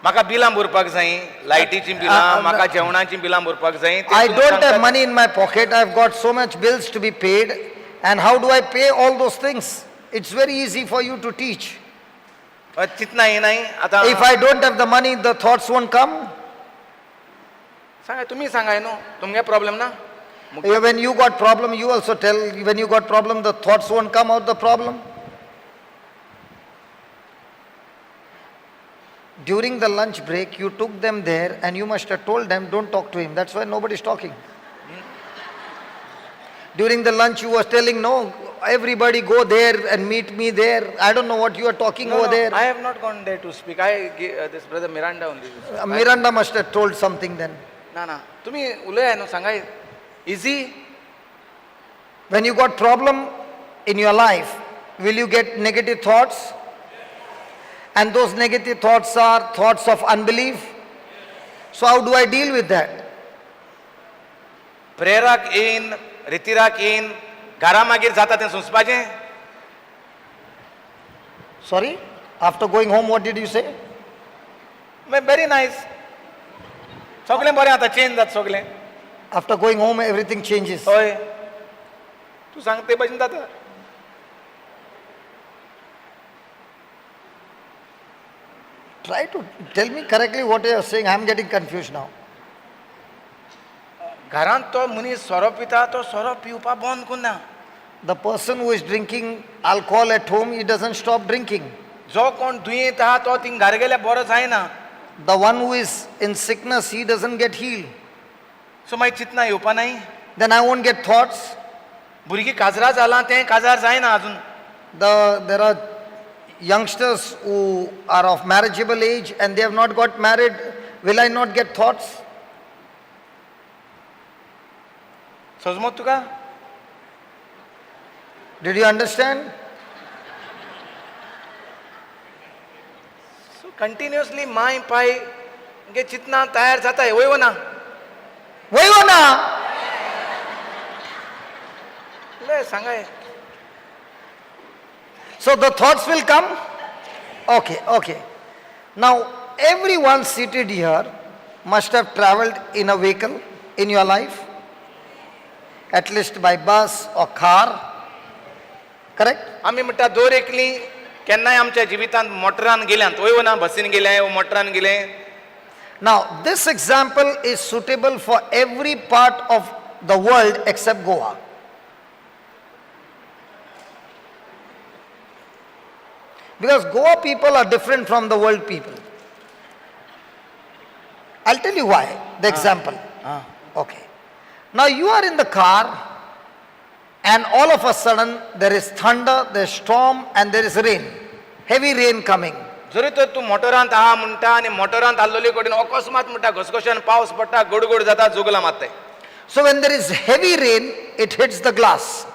म्हाका बिलां भरपाक जाय, लायटीचीं बिलां, म्हाका जेवणाचीं बिलां भरपाक जाय. I don't have money in my pocket. I've got so much bills to be paid. And how do I pay all those things? It's very easy for you to teach. चिंतना येनाय आतां. If I don't have the money, the thoughts won't come. सांगा, तुमी सांगाय न्हू, तुमगे problem ना. Yeah, when you got problem, you also tell. When you got problem, the thoughts won't come out the problem. During the lunch break, you took them there and you must have told them, "Don't talk to him." That's why nobody's talking. During the lunch, you was telling, "No, everybody go there and meet me there." I don't know what you are talking No, over no, there. I have not gone there to speak. I this brother Miranda only. Miranda must have told something then. ना ना, तुम्ही उलया न्हू, सांगाय easy. When you got problem in your life, will you get negative thoughts? And those negative thoughts are thoughts of unbelief. So how do I deal with that? प्रेयराक येयन, रितिराक येयन, घरा मागीर जाता तें सोंसपाचें. Sorry? After going home, what did you say? Very nice, सगळें बरें आतां, change जाता सगळें. After going home, everything changes. हय, तूं सांग ते भशेन जाता. Try to tell me correctly what you are saying. I am getting confused now. घरांत तो मनीस सोरो पिता, तो सोरो पिवपा बंद करना. The person who is drinking alcohol at home, he doesn't stop drinking. जो कोण दुयेंत आहा तो थिंग घरा गेल्यार बरो जायना. The one who is in sickness, he doesn't get healed. So मागीर चिंतना येवपा नाय. Then I won't get thoughts. भुरगीं काजरा जालां तें काजार जायना अजून. There are youngsters who are of marriageable age and they have not got married. Will I not get thoughts? सजमत तुका? Did you understand? So continuously my पाय गे चिंतना तयार जाता वय वो ना? वय हो ना? ले सांगाय. So the thoughts will come? Okay, okay. Now everyone seated here must have traveled in a vehicle in your life, at least by bus or car, correct? आमी म्हणटा दर एकली केन्नाय आमच्या जिवितांत मोटरान गेल्यात वय वो ना? बसीन गेले मोटरान गेले. Now this example is suitable for every part of the world except Goa. Because Goa people are different from the world people. I'll tell you why, the example. Okay. Now you are in the car and all of a sudden there is thunder, there is storm and there is rain. Heavy rain coming. जरी तर तूं मोटरांत आहा म्हणटा आनी मोटरांत आहलोले कडेन अकस्मात म्हणटा घसघश्यान पावस पडटा, गडगड जाता, जोगलां मारताय. So when there is heavy rain, it hits the glass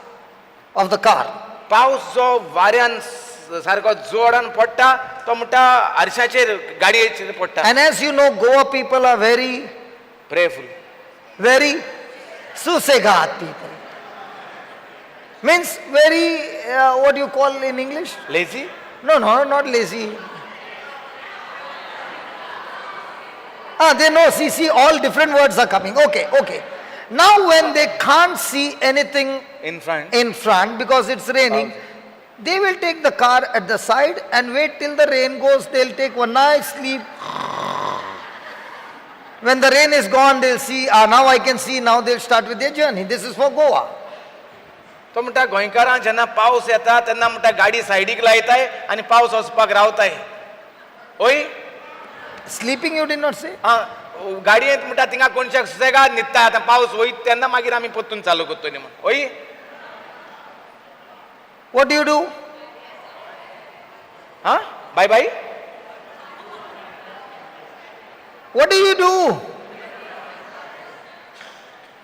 of the car. पावस जो वाऱ्यान सारको जोडान पडटा तो म्हणटा आरशाचेर गाडयेचेर पडटा. And as you know, Goa people are very prayerful, very susegat people. Means very, what do you call in English? Lazy? No, no, not lazy. Ah, they know, see, all different words are coming. Okay, okay. Now when they can't see anything in front, in front because it's raining, they will take the car at the side and wait till the rain goes. They'll take one nice sleep. When the rain is gone, they'll see, now I can see, now they'll start with their journey. This is for Goa. तो म्हणटा गोंयकारां जेन्ना पावस येता तेन्ना म्हणटा गाडी सायडीक लायताय आनी पावस वचपाक रावताय. ओय? Sleeping you did not say? आं, गाडयेंत म्हणटा थिंगा कोणशाक सुसेगाद न्हिदता, आतां पावस वयता तेन्ना मागीर आमी परतून चालू करतली म्हण. ओय? What do you do? आं, bye bye. What do you do?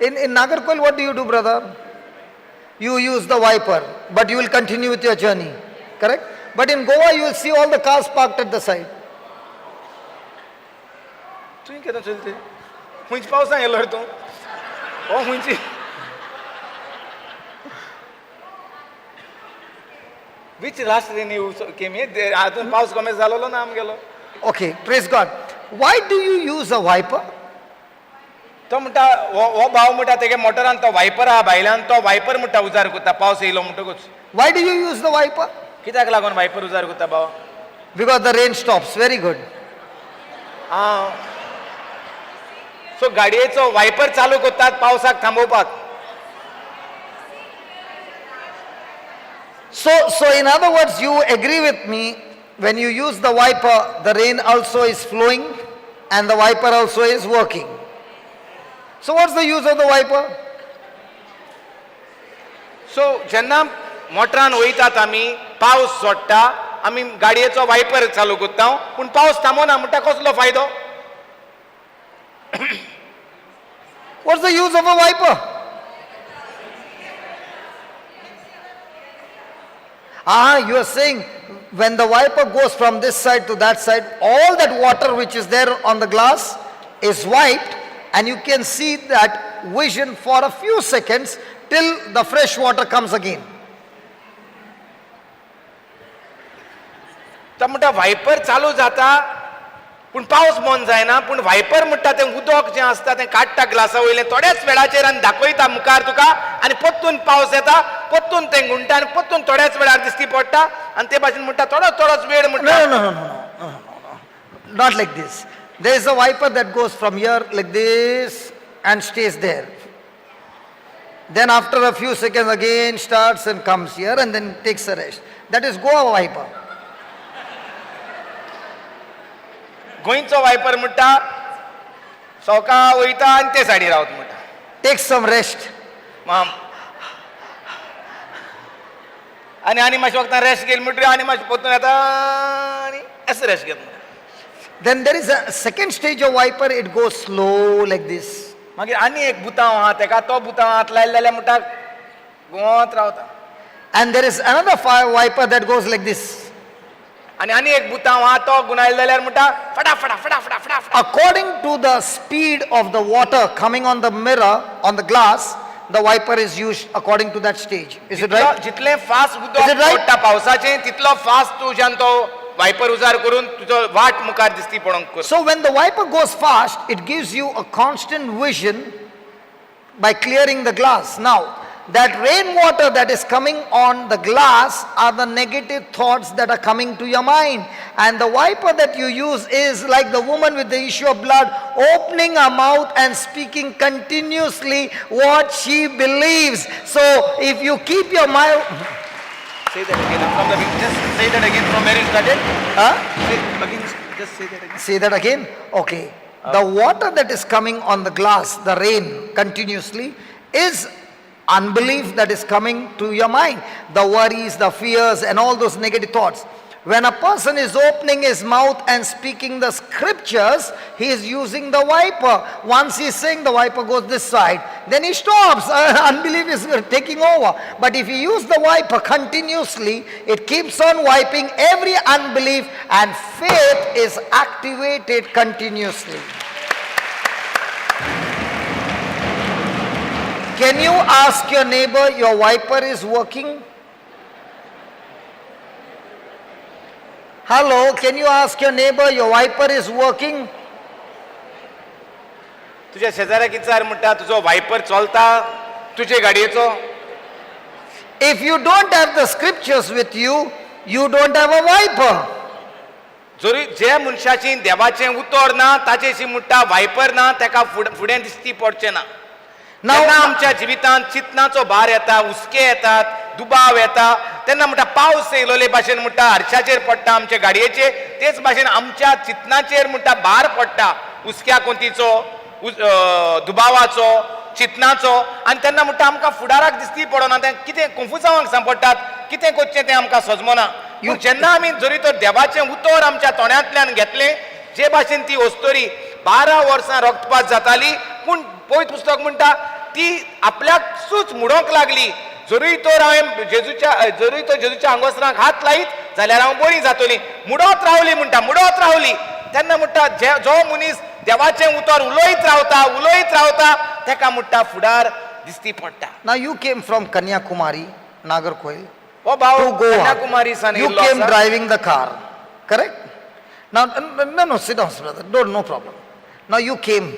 In Nagarkoil, what do you do, brother? You use the wiper, but you will continue with your journey, correct? But in Goa, you will see all the cars parked at the side. तुवें केन्ना चलते खंयच्या पावसान येयलो रे तूं? हो खंयची? Which last rain you came? आजून पावस कमी जालोलो ना आमगेलो. Okay, praise God. Why do you use a wiper? तो म्हणटा हो भाव म्हणटा तेगे मोटरान तो वायपर आहा भायल्यान, तो वायपर म्हणटा उजार करता पावस येयलो म्हणटकूच. Why do you use the wiper? कित्याक लागून वायपर उजार करता भाव? Because the rain stops. Very good. आं, सो गाडयेचो वायपर चालू करतात पावसाक थांबोवपाक. So in other words, you agree with me, when you use the wiper, the rain also is flowing and the wiper also is working. So what's the use of the wiper? So जेन्ना मोटरान वयतात आमी, पावस सोडटा, आमी गाडयेचो viper चालू करता, पूण पावस थांबोना म्हणटा कसलो फायदो? What's the use of a wiper? Ah, you are saying when the wiper goes from this side to that side, all that water which is there on the glass is wiped and you can see that vision for a few seconds till the fresh water comes again. तो म्हणटा viper चालू जाता पूण पावस बंद जायना, पूण viper म्हणटा तें उदक जें आसता तें काडटा ग्लासा वयलें थोड्याच वेळाचेर आनी दाखयता मुखार तुका, आनी परतून पावस येता, परतून तें गुंटा आनी परतून थोड्याच वेळार दिश्टी पडटा, आनी ते भाशेन म्हणटा थोडो थोडोच वेळ म्हणटा. No, no, no, no, no, no, no, no, not like this. There is a wiper that goes from here like this and stays there. Then after a few seconds again starts and comes here and then takes a rest. That is Goa wiper. गोंयचो viper म्हणटा सवका वयता आनी ते सायडी रावत म्हणटा. Take some rest. माम आनी आनी मातशें वखदां रेस्ट घेयल म्हणटरी आनी मातशें परतून येता आनी अशें रेस्ट घेत म्हणटा. Then there is a second stage of wiper, it goes slow like this. मागीर आनी एक बुतांव आहा तेका, तो बुतांव हात लायले जाल्यार म्हणटा गोंत रावता. And there is another fire wiper that goes like this. आनी आनी एक बुतांव आहा तो गुणायले जाल्यार म्हणटा फटा फटा फटा फटा फटा फटा. According to the speed of the water coming on the mirror, on the glass, the wiper is used according to that stage. Is it right? जितलें फास्ट Is उदक it right? पडटा पावसाचें तितलो फास्ट तुज्यान तो वायपर उजार करून तुजो वाट मुखार दिसती पडोवंक कर. So when the wiper goes fast, it gives you a constant vision by clearing the glass. Now, that rainwater that is coming on the glass are the negative thoughts that are coming to your mind. And the wiper that you use is like the woman with the issue of blood, opening her mouth and speaking continuously what she believes. So if you keep your mouth... Say that again from the beginning. Just say that again from where you started. Huh? Say, again, just say that again. Say that again? Okay. The water that is coming on the glass, the rain continuously, is unbelief that is coming to your mind. The worries, the fears, and all those negative thoughts. When a person is opening his mouth and speaking the scriptures, he is using the wiper. Once he is saying, the wiper goes this side. Then he stops. Unbelief is taking over. But if you use the wiper continuously, it keeps on wiping every unbelief, and faith is activated continuously. Can you ask your neighbor, your wiper is working? Hello, can you ask your neighbor, your wiper is working? तुझ्या शेजाऱ्याक विचार म्हणटा तुजो viper चलता तुजे गाडयेचो. If you don't have the scriptures with you, you don't have a wiper. जरी जे मनशाची देवाचें उतर ना ताचेशी म्हणटा वायपर ना ताका फुडें दिसती पडचें ना. जेन्ना आमच्या जिवितांत चिंतनाचो भार येता, हुस्के येतात, दुबाव येता, तेन्ना म्हणटा पावस येयलोले भाशेन म्हणटा आरशाचेर पडटा आमचे गाडयेचे, तेच भाशेन आमच्या चिंतनाचेर म्हणटा भार पडटा हुस्क्या कोंतीचो, दुबावाचो, चिंतनाचो. आनी तेन्ना म्हणटा आमकां फुडाराक दिसती पडना, तें कितें कंफ्युजांवांक सांपडटात, कितें करचें तें आमकां सजमना. पूण जेन्ना आमी जरी तर देवाचें उतर आमच्या तोंडांतल्यान घेतलें, जे भाशेन ती अस्तोरी 12 वर्सां रक्तपात जाताली, पूण पवित्र पुस्तक म्हणटा ती आपल्याकूच म्हणूंक लागली, जरूय तर हांवें जेजूच्या, जरूय तर जेजूच्या आंगोसराक हात लायत जाल्यार हांव बरी जातली. मुडत रावली म्हणटा, मुडत रावली. तेन्ना म्हणटा जो मनीस देवाचें उतर उलयत रावता, उलयत रावता, तेका म्हणटा फुडार दिसती पडटा. Now you came from Kanyakumari, Nagercoil, हो भाव to Goa. Kanyakumari सान You येयल्लो came आसा. driving the car, correct? Now, no, no, sit down, brother. Don't, no problem. Now you came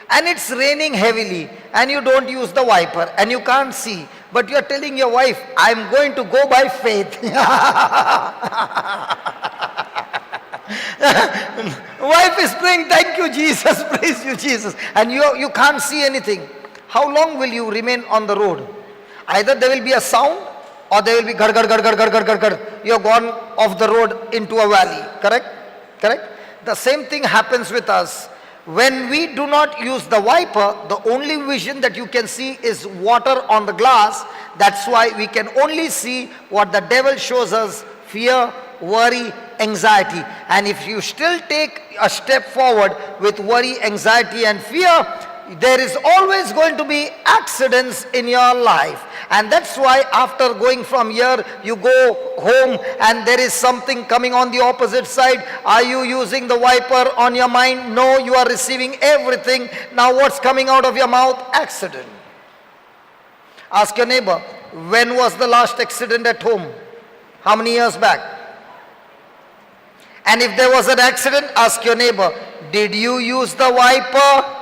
and it's raining heavily and you don't use the wiper and you can't see, but you are telling your wife, I'm going to go by faith. Wife is praying, thank you Jesus, praise you Jesus. And you can't see anything. How long will you remain on the road? Either there will be a sound or there will be gad, gad, gad, gad, gad, gad, gad, gad. You have gone off the road into a valley. Correct? Correct? The same thing happens with us. When we do not use the wiper, the only vision that you can see is water on the glass. That's why we can only see what the devil shows us: fear, worry, anxiety. And if you still take a step forward with worry, anxiety and fear, there is always going to be accidents in your life. And that's why after going from here, you go home and there is something coming on the opposite side. Are you using the wiper on your mind? No, you are receiving everything. Now what's coming out of your mouth? Accident. Ask your neighbor, when was the last accident at home? How many years back? And if there was an accident, ask your neighbor, did you use the wiper?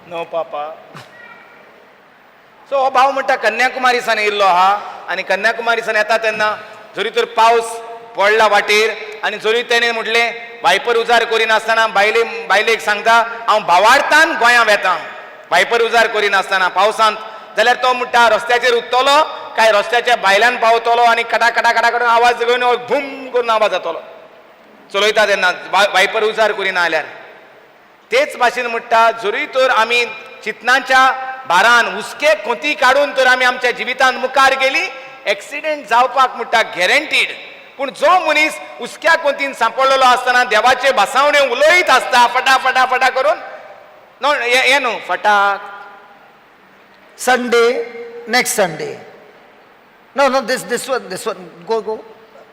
No papa. So हो भाव म्हणटा कन्याकुमारी सान येयल्लो आहा आनी कन्याकुमारी सान येता तेन्ना जरी तर पावस पडला वाटेर आनी जरी तेणें म्हटलें वायपर उजार करिनासतना बायलेक सांगता हांव भावार्थान गोंया वेता, वायपर उजार करिनासतना पावसांत, जाल्यार तो म्हणटा रस्त्याचेर उत्तलो काय रस्त्याच्या भायल्यान पावतलो आनी कटा कटा कटा करून आवाज घेवन भूम करून आवाज जातलो. चलयता तेन्ना वायपर उजार करिना जाल्यार. तेच भाशेन म्हणटा, जरूय तर आमी चिंतनाच्या भारान हुस्के कोती काडून तर आमी आमच्या जिवितांत मुखार गेली, एक्सिडेंट जावपाक म्हणटा गॅरंटीड. पूण जो मनीस हुस्क्या कोंतीन सांपडलेलो आसतना देवाचे भासावणे उलयत आसता फटा फटा फटा करून, नो हें न्हू फटाक. Sunday, next Sunday. No, no, this one, this one. Go, go,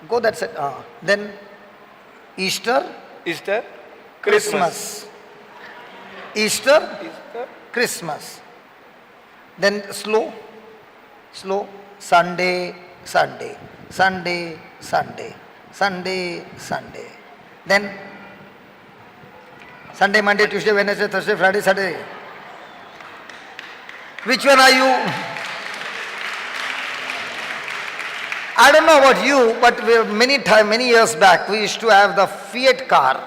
go that side. Ah. Then Easter, Easter, Christmas. Easter, Christmas. Then slow, slow. Sunday, Sunday, Sunday, Sunday, Sunday, Sunday. Then Sunday, Monday, Tuesday, Wednesday, Thursday, Friday, Saturday. Which one are you? I don't know about you, but many time, many years back, we used to have the Fiat car.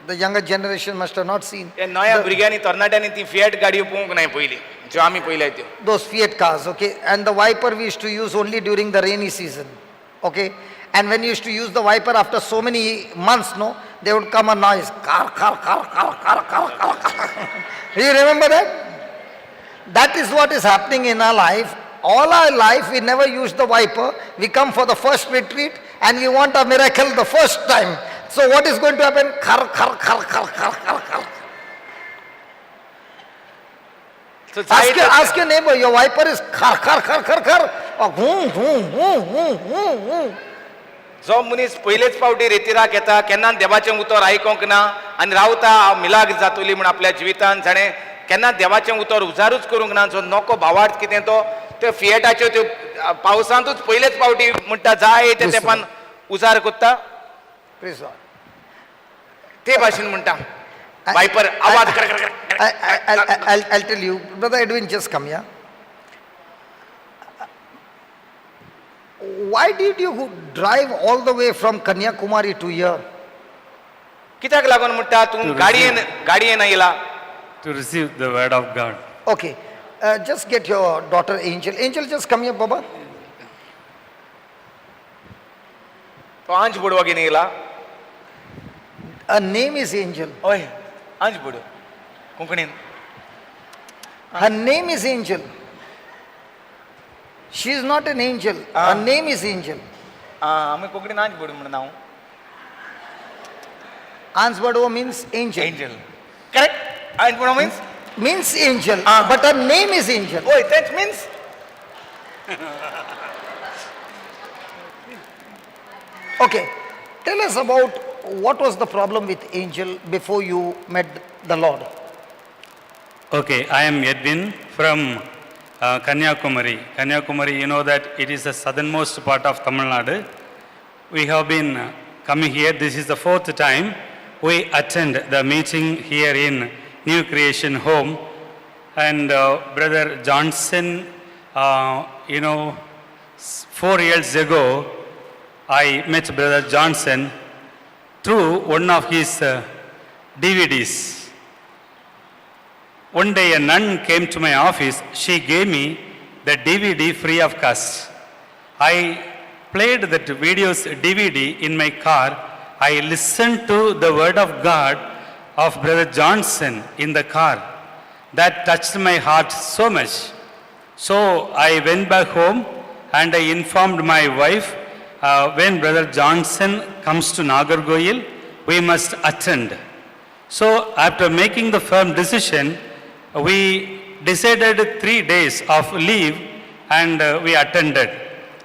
The younger generation must have not seen हे नव्या भुरग्यांनी तरणाट्यांनी ती fiat गाडयो पळोवंक नाय पयलीं, ज्यो आमी पळयल्या त्यो. Those Fiat cars, okay? And the wiper we used to use only during the rainy season, okay? And when you used to use the wiper after so many months, no, there would come a noise, car, car, car, car, car, car, car, car. Do you remember that? That is what is happening in our life. All our life we never use the wiper. We come for the first retreat and we want a miracle the first time. So what is going to happen? Khar, khar, khar, khar, khar, khar, khar. So Ask your neighbor, your wiper is khar, khar, khar, khar, khar, or hoom, hoom, hoom, hoom, hoom, hoom. जो मनीस पयलेच फावटी रेतिराक येता, केन्ना देवाचें उतर आयकोंक ना आनी रावता मिलाग्र जातली म्हूण आपल्या जिवितान, जाणें केन्ना देवाचें उतर उजारूच करूंक ना, जो नको भावार्थ कितें तो त्यो फिएटाच्यो त्यो पावसांतूच पयलेच फावटी म्हणटा जाय ते तेंपान उजार कोत्ता. Praise Lord. ते भाशेन म्हणटा वायपर आवाज कर कर कर. I'll tell you, Brother Edwin, just come here. Why did you drive all the way from Kanyakumari to here? कित्याक लागून म्हणटा तूं To गाडयेन गाडयेन येयला? To receive the word of God. Okay, just get your daughter Angel. Angel, just come here, Baba. तो आंज बुडवा घेवन येयला. Her name is Angel. हय, आंज बुडो कोंकणीन. Her name is Angel. She is not an angel. Her name is Angel. आं, आमी कोंकणीन आंज बुड म्हणून हांव. Ansbado means angel. Angel, correct. आंज बुडो means Means angel. Ah. But her name is Angel. हय, तेंच means. Okay. Tell us about what was the problem with Angel before you met the Lord. Okay, I am Edwin from Kanyakumari. Kanyakumari, you know that it is the southernmost part of Tamil Nadu. We have been coming here. This is the fourth time we attend the meeting here in New Creation Home. And Brother Johnson, 4 years ago, I met Brother Johnson through one of his DVDs. One day a nun came to my office. She gave me the DVD free of cost. I played that video's DVD in my car. I listened to the word of God of Brother Johnson in the car. That touched my heart so much. So I went back home and I informed my wife, when Brother Johnson comes to Nagercoil, we must attend. So after making the firm decision, we decided 3 days of leave and we attended.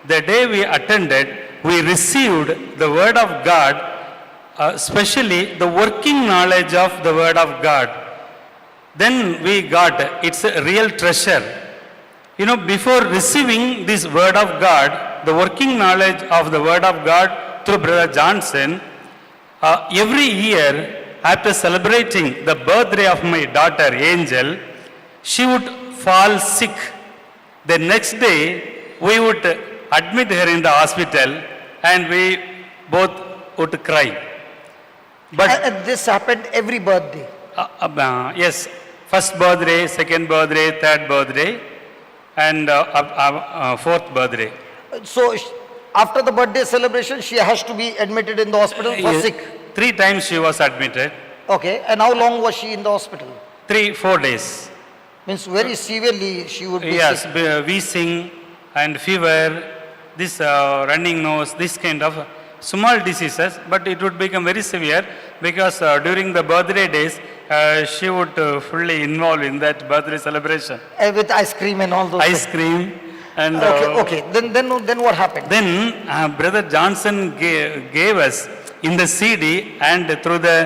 The day we attended, we received the word of God, especially the working knowledge of the word of God. Then we got, it's a real treasure. Before receiving this word of God, the working knowledge of the word of God through Brother Johnson, every year after celebrating the birthday of my daughter Angel, she would fall sick. The next day, we would admit her in the hospital and we both would cry. But And this happened every birthday. Yes, first birthday, second birthday, third birthday, and fourth birthday. So After the birthday celebration, she has to be admitted in the hospital for sick. 3 times she was admitted. Okay, and how long was she in the hospital? 3-4 days. Means very severely she would be Yes, sick. Wheezing and fever, this running nose, this kind of small diseases, but it would become very severe because during the birthday days, she would fully involve in that birthday celebration. With ice cream and all those Ice things. cream and... Okay, okay. Then what happened? Then Brother Johnson gave us in the CD and through the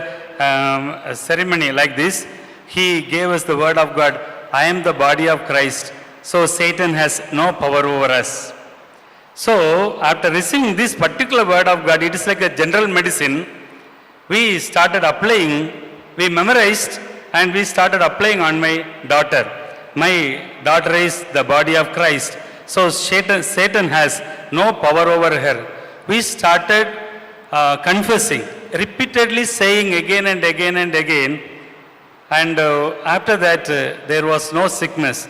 ceremony like this, he gave us the word of God, I am the body of Christ, so Satan has no power over us. So after receiving this particular word of God, it is like a general medicine. We started applying, we memorized and we started applying on my daughter. My daughter is the body of Christ. So Satan has no power over her. We started confessing, repeatedly saying again and again and again. And after that, there was no sickness.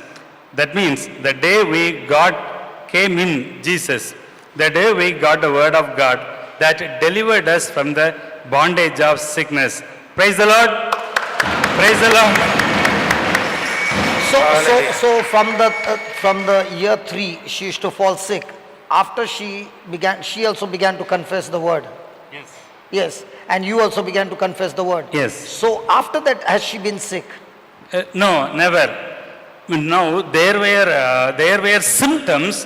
That means the day we came in Jesus, the day we got the word of God that delivered us from the bondage of sickness. Praise the Lord. Praise the Lord. So from the year 3, she used to fall sick. After she began, she also began to confess the word. Yes. Yes, and you also began to confess the word. Yes. So after that, has she been sick? No, never. No, there were symptoms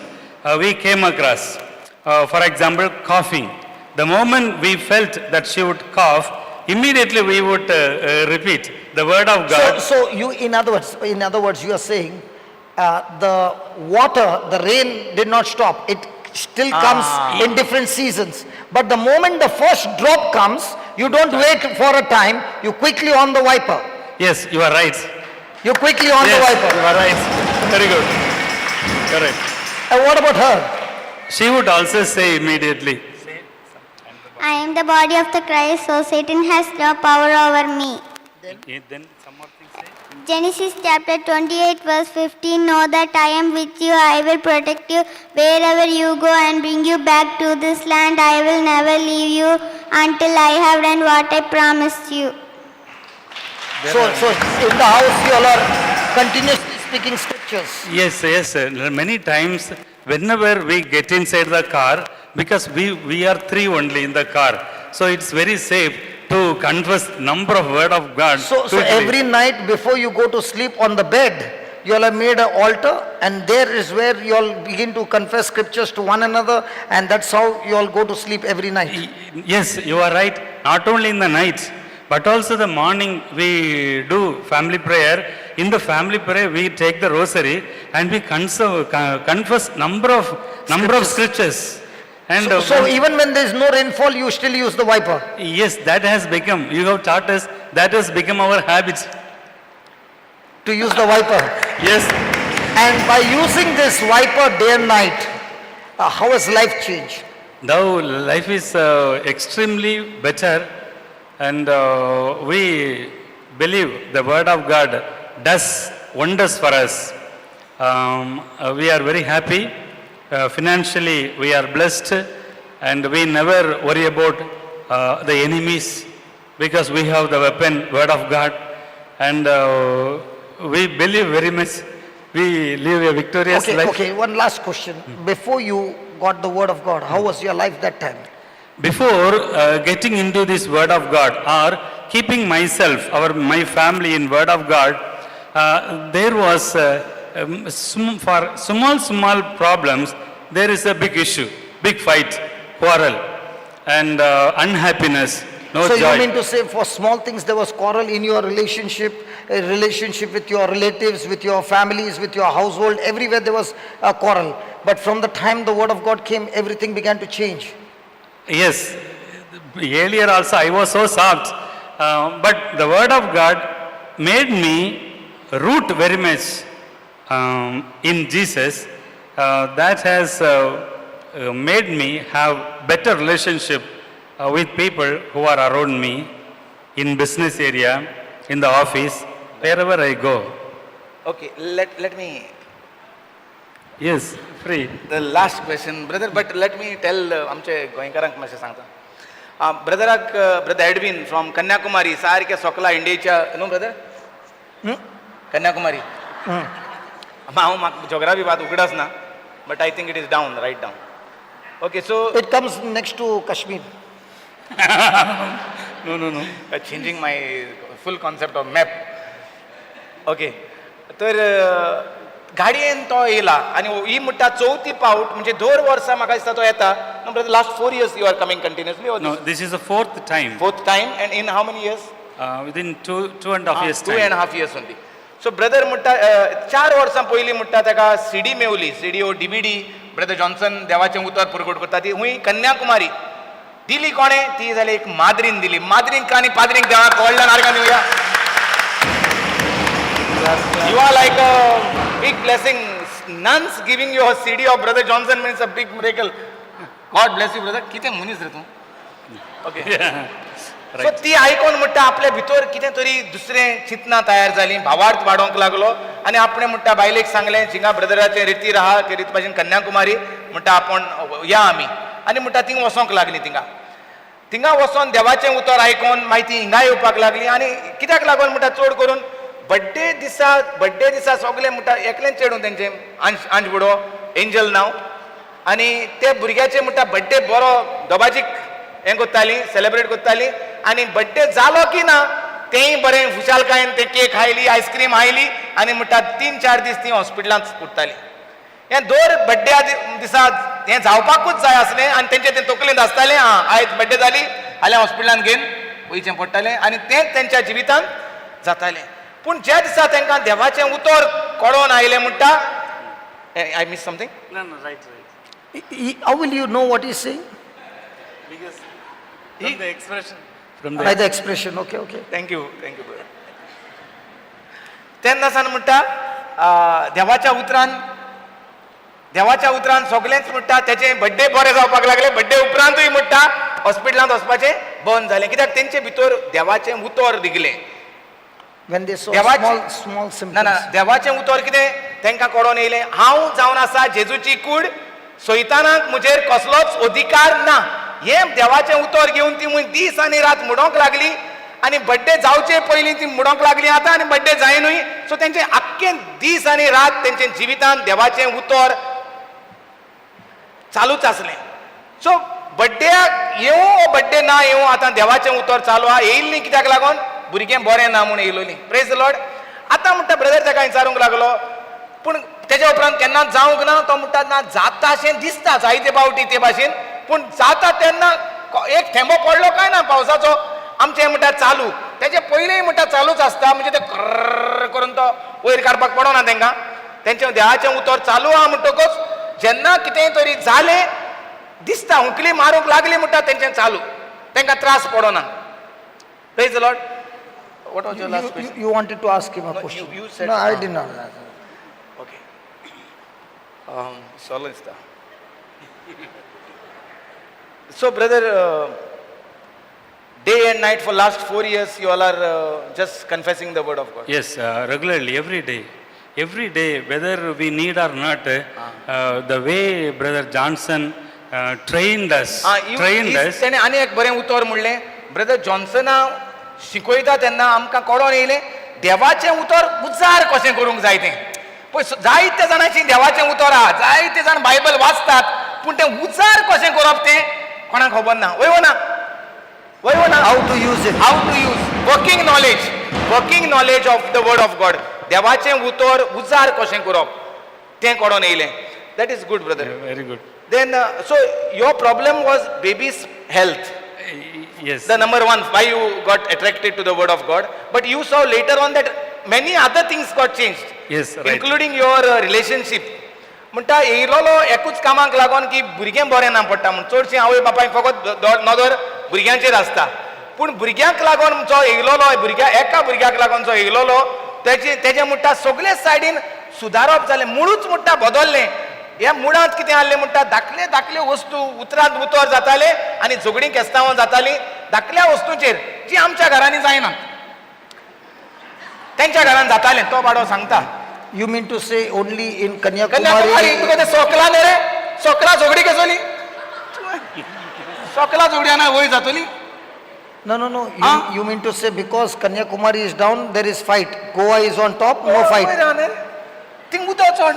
we came across. For example, coughing. The moment we felt that she would cough, immediately we would repeat the word of God. In other words, you are saying the water, the rain did not stop. It still comes in different seasons. But the moment the first drop comes, you don't wait for a time, you quickly on the wiper. Yes, you are right. You quickly on the Yes, wiper. you are right. Very good. Correct. And what about her? She would also say immediately. I am the body of the Christ, so Satan has no power over me. Then some more things say. Genesis chapter 28 verse 15, know that I am with you, I will protect you wherever you go and bring you back to this land. I will never leave you until I have done what I promised you. So in the house you all are continuously speaking scriptures. Yes, yes. Many times whenever we get inside the car, because we are 3 only in the car, so it's very safe to confess number of word of God. So quickly. every night before you go to sleep on the bed, you all have made an altar, and there is where you all begin to confess scriptures to one another, and that's how you all go to sleep every night. Yes, you are right. Not only in the night, but also the morning we do family prayer. In the family prayer, we take the rosary and we confess number of scriptures. And So even when there is no rainfall, you still use the wiper? Yes, that has become, you have taught us, that has become our habit. To use the wiper? Yes. And by using this wiper day and night, how has life changed? Now life is extremely better, and we believe the word of God does wonders for us. We are very happy. Financially, we are blessed, and we never worry about the enemies because we have the weapon, word of God, and we believe very much. We live a victorious life. Okay, one last question. Before you got the word of God, how was your life that time? Before getting into this word of God or keeping myself or my family in word of God, there was for small, small problems, there is a big issue, big fight, quarrel, and unhappiness, no So you joy. mean to say for small things there was quarrel in your relationship, a relationship with your relatives, with your families, with your household, everywhere there was a quarrel. But from the time the word of God came, everything began to change. Yes, earlier also I was so soft, but the word of God made me root very much in Jesus. That has made me have better relationship with people who are around me, in business area, in the office, wherever I go. Okay, let me. Yes, free. The last question brother, but let me tell आमचे गोंयकारांक मातशें सांगता. ब्रदराक, brother Edwin from Kanyakumari, सारकें सोकला इंडियेच्या न्हू brother? Kanyakumari. हांव म्हाका geography बात उगडास ना, but I think it is down, right down. Okay, so It comes next to Kashmir. No. Changing my full concept of map. Okay, तर गाडयेन तो येयला आनी ही म्हणटा चवथी पावट, म्हणजे दर वर्सा म्हाका दिसता तो येता. Last 4 years you are coming continuously? No, this is the fourth time. Fourth time, and in how many years? Within 2.5 years two time. And half years only. So brother म्हणटा, 4 वर्सां पयलीं म्हणटा ताका सिडी मेवली, सिडी ओ DVD. Brother Johnson देवाचें उतर प्रगट करता ती हुंय कन्याकुमारी दिली. कोणें ती जाली? एक माद्रीन दिली. माद्रींक आनी पाद्रींक देवाक व्हडल्यान आर्गां दिवया. You are like a big blessing. Nuns giving you a CD of Brother Johnson means a big miracle. God bless you, brother. कितें मनीस रे तूं. ओके, सो ती आयकोन म्हणटा आपल्या भितर कितें तरी दुसरें चिंतना तयार जाली, भावार्थ वाडोवंक लागलो आनी आपणें म्हणटा बायलेक सांगलें, जिंगा ब्रदराचें रितीर आहा ते रीत भाशेन कन्याकुमारी म्हणटा आपूण या आमी. आनी म्हणटा थिंग वचोंक लागली. थिंगा थिंगा वचोन देवाचें उतर आयकोन मागीर ती हिंगा येवपाक लागली. आनी कित्याक लागून म्हणटा, चड करून बड्डे दिसा, बड्डे दिसा सगळे म्हणटा एकलें चेडूं तेंचें आंश, आंश बुडो एंजल नांव, आनी ते भुरग्याचे म्हणटा बड्डे बरो दबाजीक हें करताली, सेलेब्रेट करताली. आनी बड्डे जालो की ना, तेंय बरें खुशालकायेन ते केक हायली, आयस्क्रीम हायली आनी म्हणटा 3-4 दीस ती हॉस्पिटलांत उरताली. हें दर बड्ड्या दिसा हें जावपाकूच जाय आसलें आनी तेंचे तें तकलेंत आसतालें, आं, आयज बड्डे जाली, फाल्यां हॉस्पिटलांत घेवन वयचें पडटालें आनी तेंच तेंच्या जिवितांत जातालें. पूण ज्या दिसा तांकां देवाचें उतर कळोन आयलें म्हणटा, I miss something? No, right. How will you know what he's saying? Because from the expression. From By the the expression, okay. Thank you, thank you. तेन्ना सान म्हणटा देवाच्या उतरान, देवाच्या उतरान सगळेंच म्हणटा तेचे बड्डे बरे जावपाक लागले. बड्डे उपरांतूय म्हणटा हॉस्पिटलांत वचपाचें बंद जालें, कित्याक तेंचे भितर देवाचें उतर रिगलें. When they saw देवाचे small, small ना ना symptoms. देवाचें उतर कितें तांकां कळोन येयलें, हांव जावन आसा जेजूची कूड, सैतानाक म्हजेर कसलोच अधिकार ना. हें देवाचें उतर घेवन ती मुंय दीस आनी रात म्हणोंक लागली आनी बड्डे जावचे पयलीं ती म्हणोंक लागली आतां आनी बड्डे जायनूय. सो तेंचे आख्खे दीस आनी रात तेंचे जिवितांत देवाचें उतर चालूच आसलें. सो बड्ड्याक येवं ओ बड्डे ना येवं, आतां देवाचें उतर चालू आहा. येयल्ली कित्याक लागून? भुरगें बरें ना म्हूण येयलोली. Praise Lord. आतां म्हणटा ब्रदर ताका विचारूंक लागलो, पूण तेज्या उपरांत केन्ना जावंक ना? तो म्हणटा ना, जाता अशें दिसता जायते फावटी ते भाशेन, पूण जाता तेन्ना एक थेंबो पडलो काय ना पावसाचो, आमचें म्हणटा चालू. तेजे पयलीं म्हणटा चालूच आसता, म्हणजे ते कर्र करून तो वयर काडपाक पडना तांकां. तेंचें देवाचें उतर चालू आहा म्हणटकच जेन्ना कितेंय तरी जालें दिसता, हुंकली मारूंक लागली म्हणटा तेंचें चालू, तांकां त्रास पडना. Praise Lord. What was your last question? You wanted to ask him a No, question. you said- No, I did not. Okay. Solo दिसता. So, brother, day and night for last 4 years, you all are just confessing the word of God. Yes, regularly, every day. Every day, whether we need or not, the way Brother Johnson trained us, trained us, तेणें आनी एक बरें उतर म्हणलें. Brother जॉन्सना शिकयता तेन्ना आमकां कळोन येयलें देवाचें उतर उजार कशें करूंक जाय तें. पळय, जायते जाणांची देवाचें उतर आहा, जायते जाण बायबल वाचतात, पूण तें उजार कशें करप तें कोणाक खबर ना. वय ना, वय ना? How to use it? How to use, working knowledge, working knowledge of the word of God. देवाचें उतर उजार कशें करप तें कळोन येयलें. That is good, brother. Very good. Then, so your problem was baby's health. Yes. The number one, why you got attracted to the word of God. But you saw later on that many other things got changed. Yes, right. Including your relationship. म्हणटा येयलोलो एकूच कामाक लागून की भुरगें बरें ना पडटा म्हूण. चडशीं आवय बापायक फकत नदर भुरग्यांचेर आसता, पूण भुरग्यांक लागून जो येयलोलो, भुरग्या एका भुरग्याक लागून जो येयलोलो, तेजे तेजें म्हणटा सगळे सायडीन सुदारप जालें, मुळूच म्हणटा बदललें. ह्या मुळांत कितें आहलें म्हणटा, धाकले धाकले वस्तू उतरांत उतर जाताले आनी झगडीं केस्तांवां जातालीं धाकल्या वस्तूचेर, जी आमच्या घरांनी जायना, तेंच्या घरान जातालें. तो बाडो सांगता. You mean to say only in Kanyakumari Kanyakumari? तुका ते सोकला न्ही रे, सोकला झगडी केसोली, सोकला झगडी आनी वयर जातली. No, no, no. You mean to say because Kanyakumari is down, there is fight. Goa is on top, no fight. वयर आहा न्ही रे. थिंग उदक चड,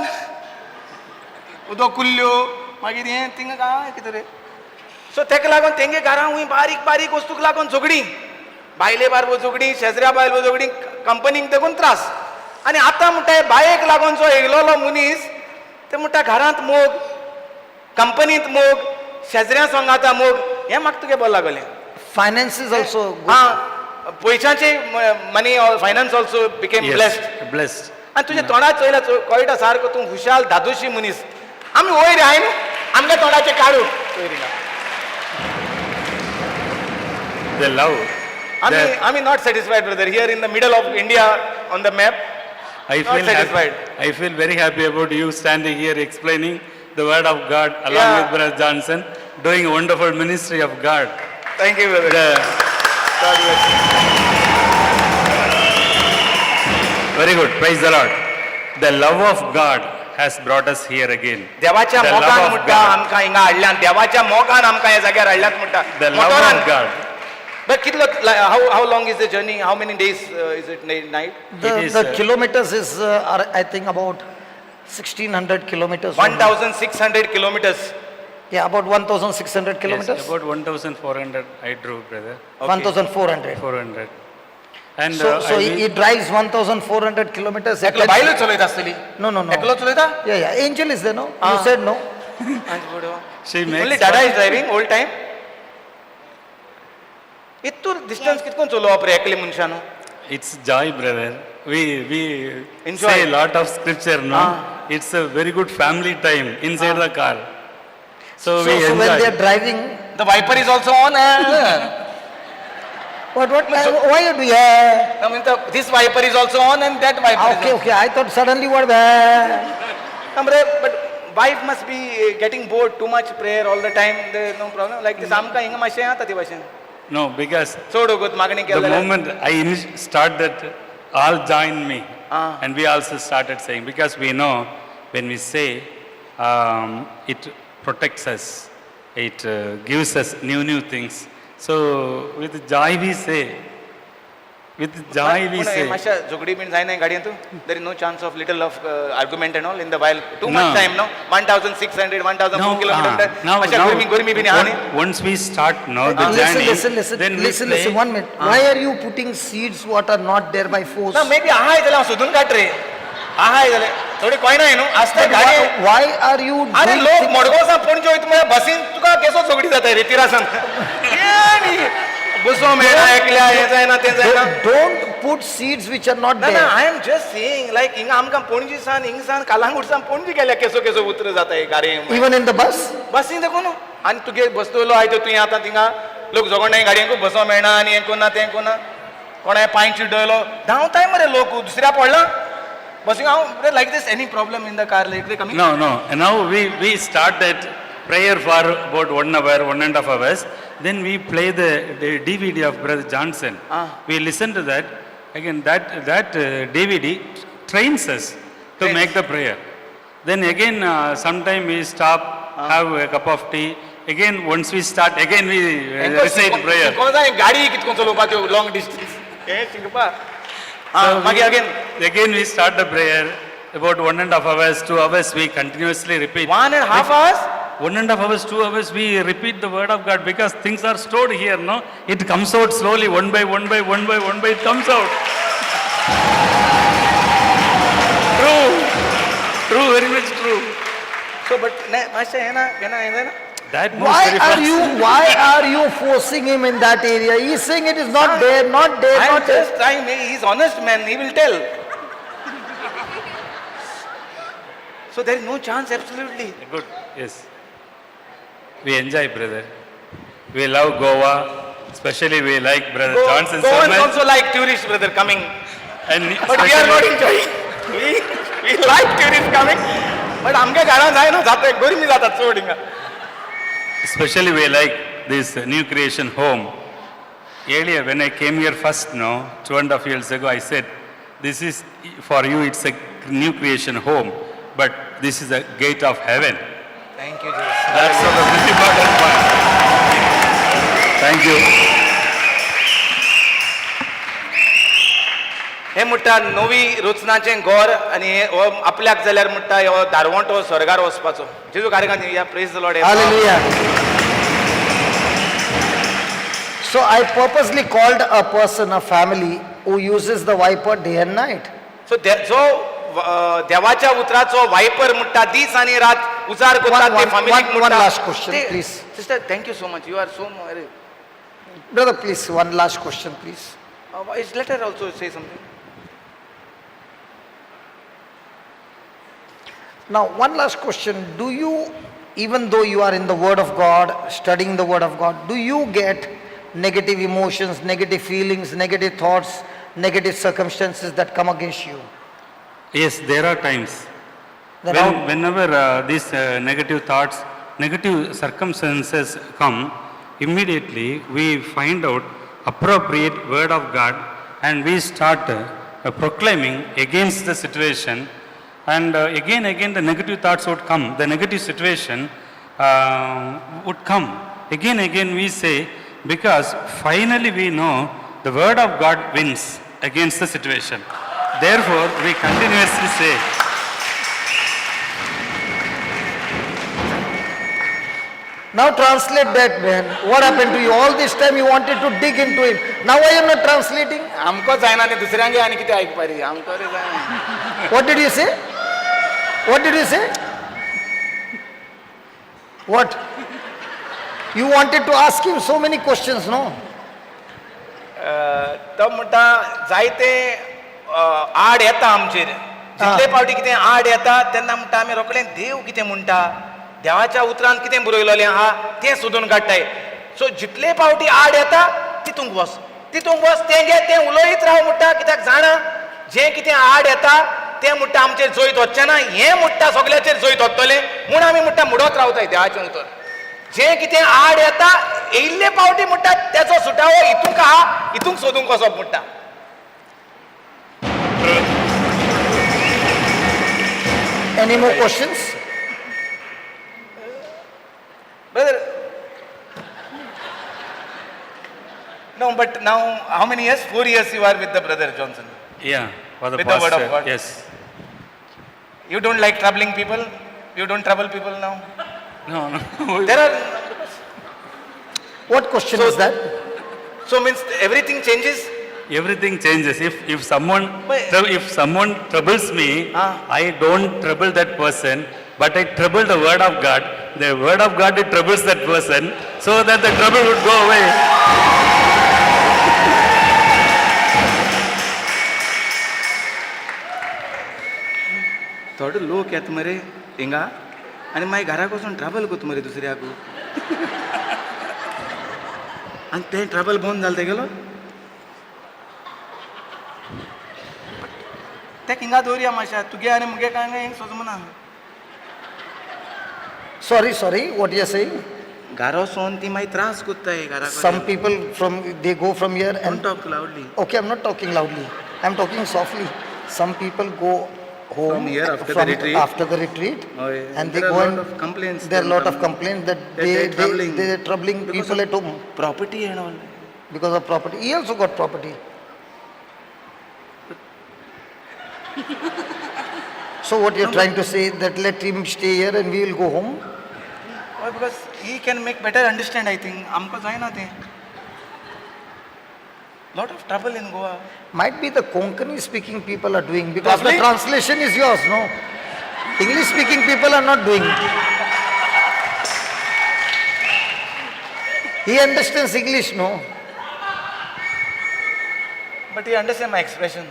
उदक कुल्ल्यो मागीर हें थिंगा काय कितें रे. सो तेका लागून तेंगे घरां हुंय बारीक बारीक वस्तूक लागून झगडीं, बायले बारबो झगडीं, शेजऱ्या बायल झगडीं, कंपनीक देखून त्रास. आनी आतां म्हणटा बायेक लागून जो येयलोलो मनीस ते म्हणटा घरांत मोग, कंपनींत मोग, शेजऱ्या संगाता मोग. हें म्हाका तुगे बरें लागलें. Finances also good. आं, पयशांचे money, finance also became Yes, blessed. Blessed. आनी तुज्या तोंडाक चोयल्या कळटा सारको तूं हुशाल धादोशी मनीस. आमी वयर आहाय न्हू, आमगे तोंडाचें काडू वयर हिंगा. The love. आमी आमी not satisfied, brother, here in the middle of India on the map. I Not feel happy, satisfied. I feel very happy about you standing here explaining the word of God along with Brother Johnson, doing wonderful ministry of God. Thank you, brother. God bless you. Very good. Praise the Lord. The love of God has brought us here again. देवाच्या The love मोगान of म्हणटा God. आमकां हिंगा हाडल्यात, देवाच्या मोगान आमकां ह्या जाग्यार हाडल्यात म्हणटा. The love मोटोरान. Of God. But कितलो, how long is the journey? How many days is it night? The, It is, the kilometers is, are, I think, about 1600 kilometers. 1600 kilometers. Yeah, about 1600 kilometers. Yes, about 1400 I drove, brother. 1400. 400. And So, so I he drives 1400 kilometers. एकलो बायलो चलयता आसतली. No, no, no. एकलो चलयता? Yeah. Angel is there, no? You said no. She makes Only Dada is driving all time. इतूर distance कितकोन चलोवप रे एकले मनशान? It's joy, brother. We Enjoy. Say a lot of scripture, no? It's a very good family time inside the car. So, So, we so enjoy. when they are driving, The wiper is also on. What, why you do, yeah? I mean, this wiper is also on and that wiper is Okay, on. okay. I thought suddenly what? Amre, but wife must be getting bored, too much prayer all the time, there is no problem. Like this, आमकां हिंगा मातशें जाता ती भाशेन. No, because चड वगत मागणी the केल्ले. Moment I start that, all join me. And we also started saying, because we know when we say, it protects us, it gives us new things. So with joy we say, with joy we say. मातशें झगडी बीन जायना गाडयेंत? There is no chance of little of argument and all in the while too much No. Time, no? 1600, 1004 Now, kilometre. now, मातशें now, गर्मी गर्मी बीन आहा न्ही. once we start now the Listen, journey, listen, listen, then we listen, play. listen, 1 minute. Why are you putting seeds what are not there by force? ना, may be आहाय जाल्यार हांव सोदून काड रे. आहाय जाल्यार थोडी कळना न्हू आसता But गाडी. why are you अरे doing लोक things- मडगांव सावन पणजे वयता म्हळ्यार बसीन तुका केसो झगडी जाता रे तिरासान. बसो मेळना एकल्या, हें जायना तें जायना. Don't put seeds which are not ना ना there. I am just saying like हिंगा आमकां पणजी सावन हिंग सावन कालांगूट सावन पणजी गेल्या केसो केसो उतर जाता हे गाडये. Even in the bus? बसीन देखून आनी तुगे बसतलो आयतो तुवें आतां थिंगा लोक झगडणे गाडयेंकू बसो मेळना आनी हें कोन्ना तें कोन्ना, कोणाय पांय चिड्डयलो धांवताय मरे लोक दुसऱ्या पडला बसीन. हांव like this any problem in the car like coming? No, no. And now we start that prayer for about 1 hour, 1.5 hours. Then we play the DVD of Brother Johnson. We listen to that. Again, that DVD trains us to Trains. Make the prayer. Then again, sometime we stop, have a cup of tea. Again, once we start, again we recite prayer. शिकोवंक जाय गाडी कितको चलोवपा त्यो long distance हें शिकपा. So मागीर again Again we start the prayer. About 1.5 hours, 2 hours, we continuously repeat. 1.5 hours? 1.5 hours, 2 hours, we repeat the word of God because things are stored here, no? It comes out slowly, one by one by one by one by, it comes out. True. True, very much true. So, but मातशें हें ना, केन्ना हें जायना? That moves Why very are fast. you, why are you forcing him in that area? He's saying it is not there, not there, I am not there. Just trying, he is honest man, he will tell. So there is no chance, absolutely. Good, yes. We enjoy, brother. We love Goa, especially we like Brother Johnson so Goans much. also like tourists, brother, coming. And But we are not especially- enjoying. We like tourists coming. But आमगे घरां जायना, जाता गरमी जाता चड हिंगा. Especially we like this new creation home. Earlier when I came here first, no, 2.5 years ago, I said, This is for you, it's a new creation home, but this is a gate of heaven. Thank you Jesus. That's the very important point. Thank you. हे म्हणटा नवी रचनाचें घर आनी हे हो आपल्याक जाल्यार म्हणटा हो दारवंटो स्वर्गार वचपाचो. जेजू कार्यकांत या praise the Lord. Hallelujah. So I purposely called a person, a family who uses the wiper day and night. So जो देवाच्या उतराचो वायपर म्हणटा दीस आनी रात उचार करता ते फामिलीक. One last question, please. Sister, thank you so much, you are so. Brother, please, one last question, please. Is letter also say something. Now, one last question. Do you, even though you are in the Word of God, studying the Word of God, do you get negative emotions, negative feelings, negative thoughts, negative circumstances that come against you? Yes, there are times. Then how- Whenever these negative thoughts, negative circumstances come, immediately we find out appropriate word of God and we start proclaiming against the situation. And again the negative thoughts would come, the negative situation would come. Again we say, because finally we know the word of God wins against the situation. Therefore, we continuously say, Now translate that, man. What happened to you? All this time you wanted to dig into him. Now why you are not translating? आमकां जायना आनी दुसऱ्यांगे आनी कितें आयकपा रे आमकां रे जायना. What did you say? What did you say? What? You wanted to ask him so many questions, no? तो म्हणटा जायते आड येता आमचेर, जितले फावटी कितें आड येता तेन्ना म्हणटा आमी रोखडें देव कितें म्हणटा, देवाच्या उतरान कितें बरयलेलें आहा तें सोदून काडटाय. सो जितले फावटी आड येता तितूंक वच, तितूंक वच, तें घे, तें उलयत राव म्हणटा, कित्याक जाणा जें कितें आड येता तें म्हणटा आमचेर जैत वचचें ना, हें म्हणटा सगल्याचेर जैत वतलें म्हूण आमी म्हणटा मुडत रावताय देवाचें उतर. जें कितें आड येता येयल्ले फावटी म्हणटा तेचो सुटावो हितूंक आहा, हितूंक सोदूंक वचप म्हणटा. Any more questions? Brother, no, but now how many years? 4 years you are with the brother Johnson. Yeah, for the With the word of past, God. Yes. You don't like troubling people? You don't trouble people now? No, no. There are. What question is that? So means everything changes? Everything changes. If someone But- if someone troubles me, I don't trouble that person, but I trouble the word of God. The word of God, it troubles that person, so that the trouble would go away. थोडे लोक येता मरे हिंगा आनी मागीर घराक वचून trouble करता मरे दुसऱ्याक, आनी तें ट्रबल बंद जालें तेगेलो. तेका हिंगा दवरया मातशें, तुगे आनी मुगे काय हिंगा सोजमना. Sorry, sorry, what you are saying? घरा वचोन ती मागीर त्रास करताय घरा. Some people from, they go from here and Don't talk loudly. Okay, I'm not talking loudly. I'm talking softly. Some people go home From here after the retreat. After the retreat, Oh, yeah. and they There are go lot and of complaints. There are a lot of come. complaints that That they're troubling. they are troubling Because people of at home. Property and all. Because of property. He also got property. So what you're trying to say, that let him stay here and we will go home? Why? Because he can make better understand, I think. आमकां जायना तें. Lot of trouble in Goa. Might be the Konkani speaking people are doing, because the Troubling? translation is yours, no? English speaking people are not doing. He understands English, no? But he understands my expression.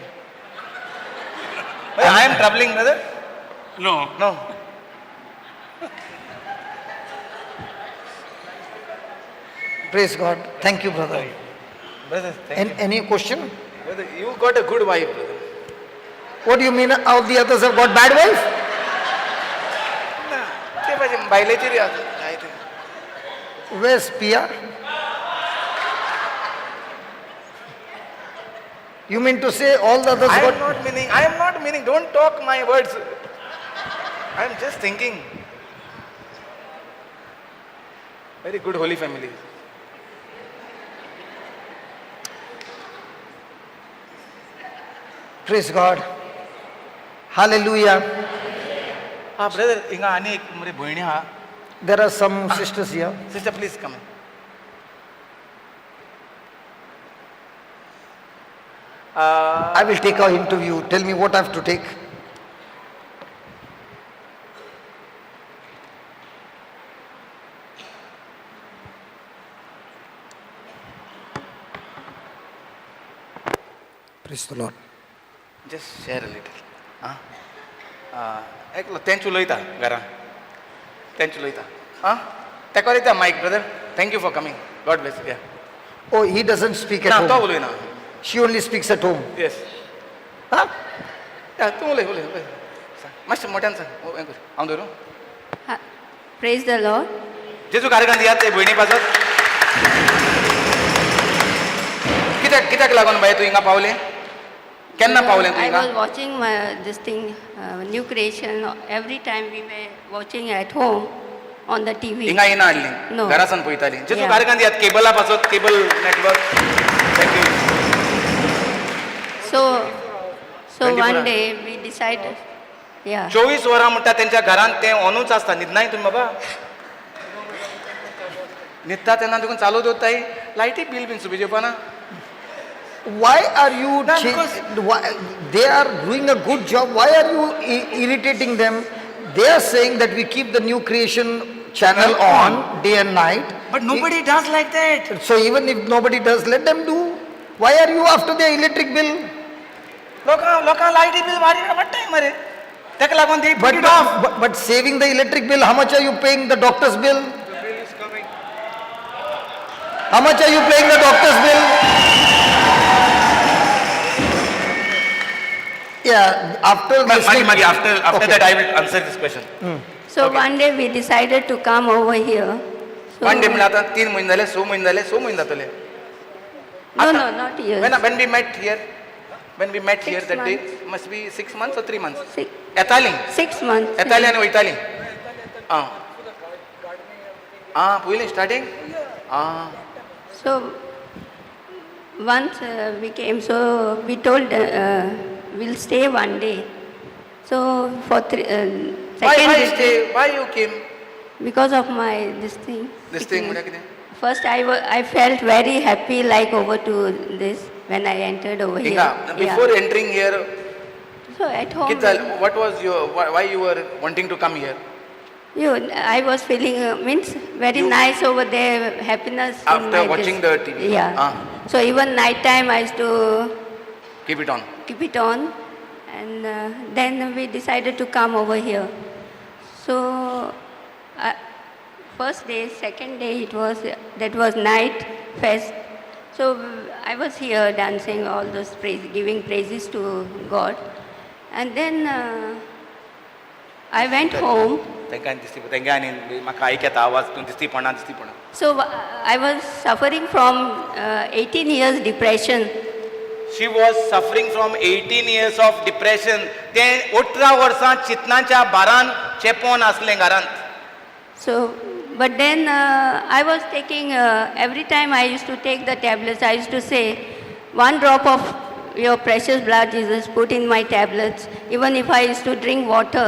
But I am troubling, brother? No. No. Praise God. Thank you, brother. Brother, thank you. Any question? Brother, you got a good wife, brother. What do you mean all the others have got bad wife? ते पाहिजे बायलेची रे आता, काय ते. Where's Pia? You mean to say all the others I am got not meaning, I am not meaning, don't talk my words. I am just thinking. Very good holy family. Praise God. Hallelujah. हा brother, हिंगा आनी एक मरे भयणी आहा. There are some sisters here. Sister, please come. I will take our interview. Tell me what I have to take. Praise the Lord. Just share a little. आं, एकलो तेंच उलयता घरा, तेंच उलयता. आं, तेका दिता mic. Brother, thank you for coming. God bless you. Oh, he doesn't speak at ना, तो home. उलयना. She only speaks at home. Yes. Huh? तूं उलय, उलय, उलय, सांग मातशें मोठ्यान सांग. हें कर, हांव धरूं. Praise the Lord. जेजू कारगान दियात ते भयणी पासत. कित्याक लागून बाय तूं हिंगा पावलें? केन्ना पावलें तूं I हिंगा? was watching my, this thing, New Creation, every time we were watching at home on the TV. हिंगा येना हाडली? No. घरासान पळयताली. जेजू Yeah. कारगान दियात केबला पासत, cable network. Thank you. So 24 one hours. day we decided, yeah. 24 वरां म्हणटा तेंच्या घरांत तें ऑनूच आसता. न्हिदनाय तुमी बाबा? न्हिदता तेन्ना देखून चालू दवरताय लायटी बील बीन सुबेज येवपाना. Why are you No, because- why, they are doing a good job. Why are you irritating them? They are saying that we keep the New Creation channel on day and night. But nobody does like that. So even if nobody does, let them do. Why are you after their electric bill? लोकां लायटी bill वारी वाडटाय मरे, ताका लागून ती But, put it off. but saving the electric bill, how much are you paying the doctor's bill? The bill is coming. How much are you paying the doctor's bill? Yeah, after listening. मागीर after Okay. That I will answer this question. So one day we decided to come over here. So, one day म्हणल्यार आतां 3 म्हयने जाले, 6 म्हयने जाले, 6 म्हयने जातले. No, not years. When we met here, when we met here Six that day, months. Must be 6 months or 3 months. Six, येताली. 6 months. येताली आनी वयताली. आं आं, पयलीं स्टार्टींग आं. So once we came, so we told we'll stay one day. So for three, Why, second why retreat- stay? Why you came? Because of my this thing. This thing sickness. म्हणल्यार कितें? First I felt very happy, like over to this when I entered over here. हिंगा before entering here, So at home, कितें जालें? What was your, why you were wanting to come here? You, I was feeling means very nice over there, happiness in After my watching this. The TV. Yeah. Ah. So even night time I used to Keep it on. Keep it on, and then we decided to come over here. So first day, second day, it was, that was night fest. So I was here dancing all those praise, giving praises to God, and then I went home. तांकां दिसती, तांकां आनी म्हाका आयक येता आवाज, तूं दिसती पडना, दिसती पडना. So I was suffering from 18 years depression. She was suffering from 18 years of depression. तें 18 वर्सां चिंतनाच्या भारान चेपोन आसलें घरांत. So, but then I was taking, every time I used to take the tablets, I used to say, "One drop of your precious blood, Jesus, put in my tablets." Even if I used to drink water,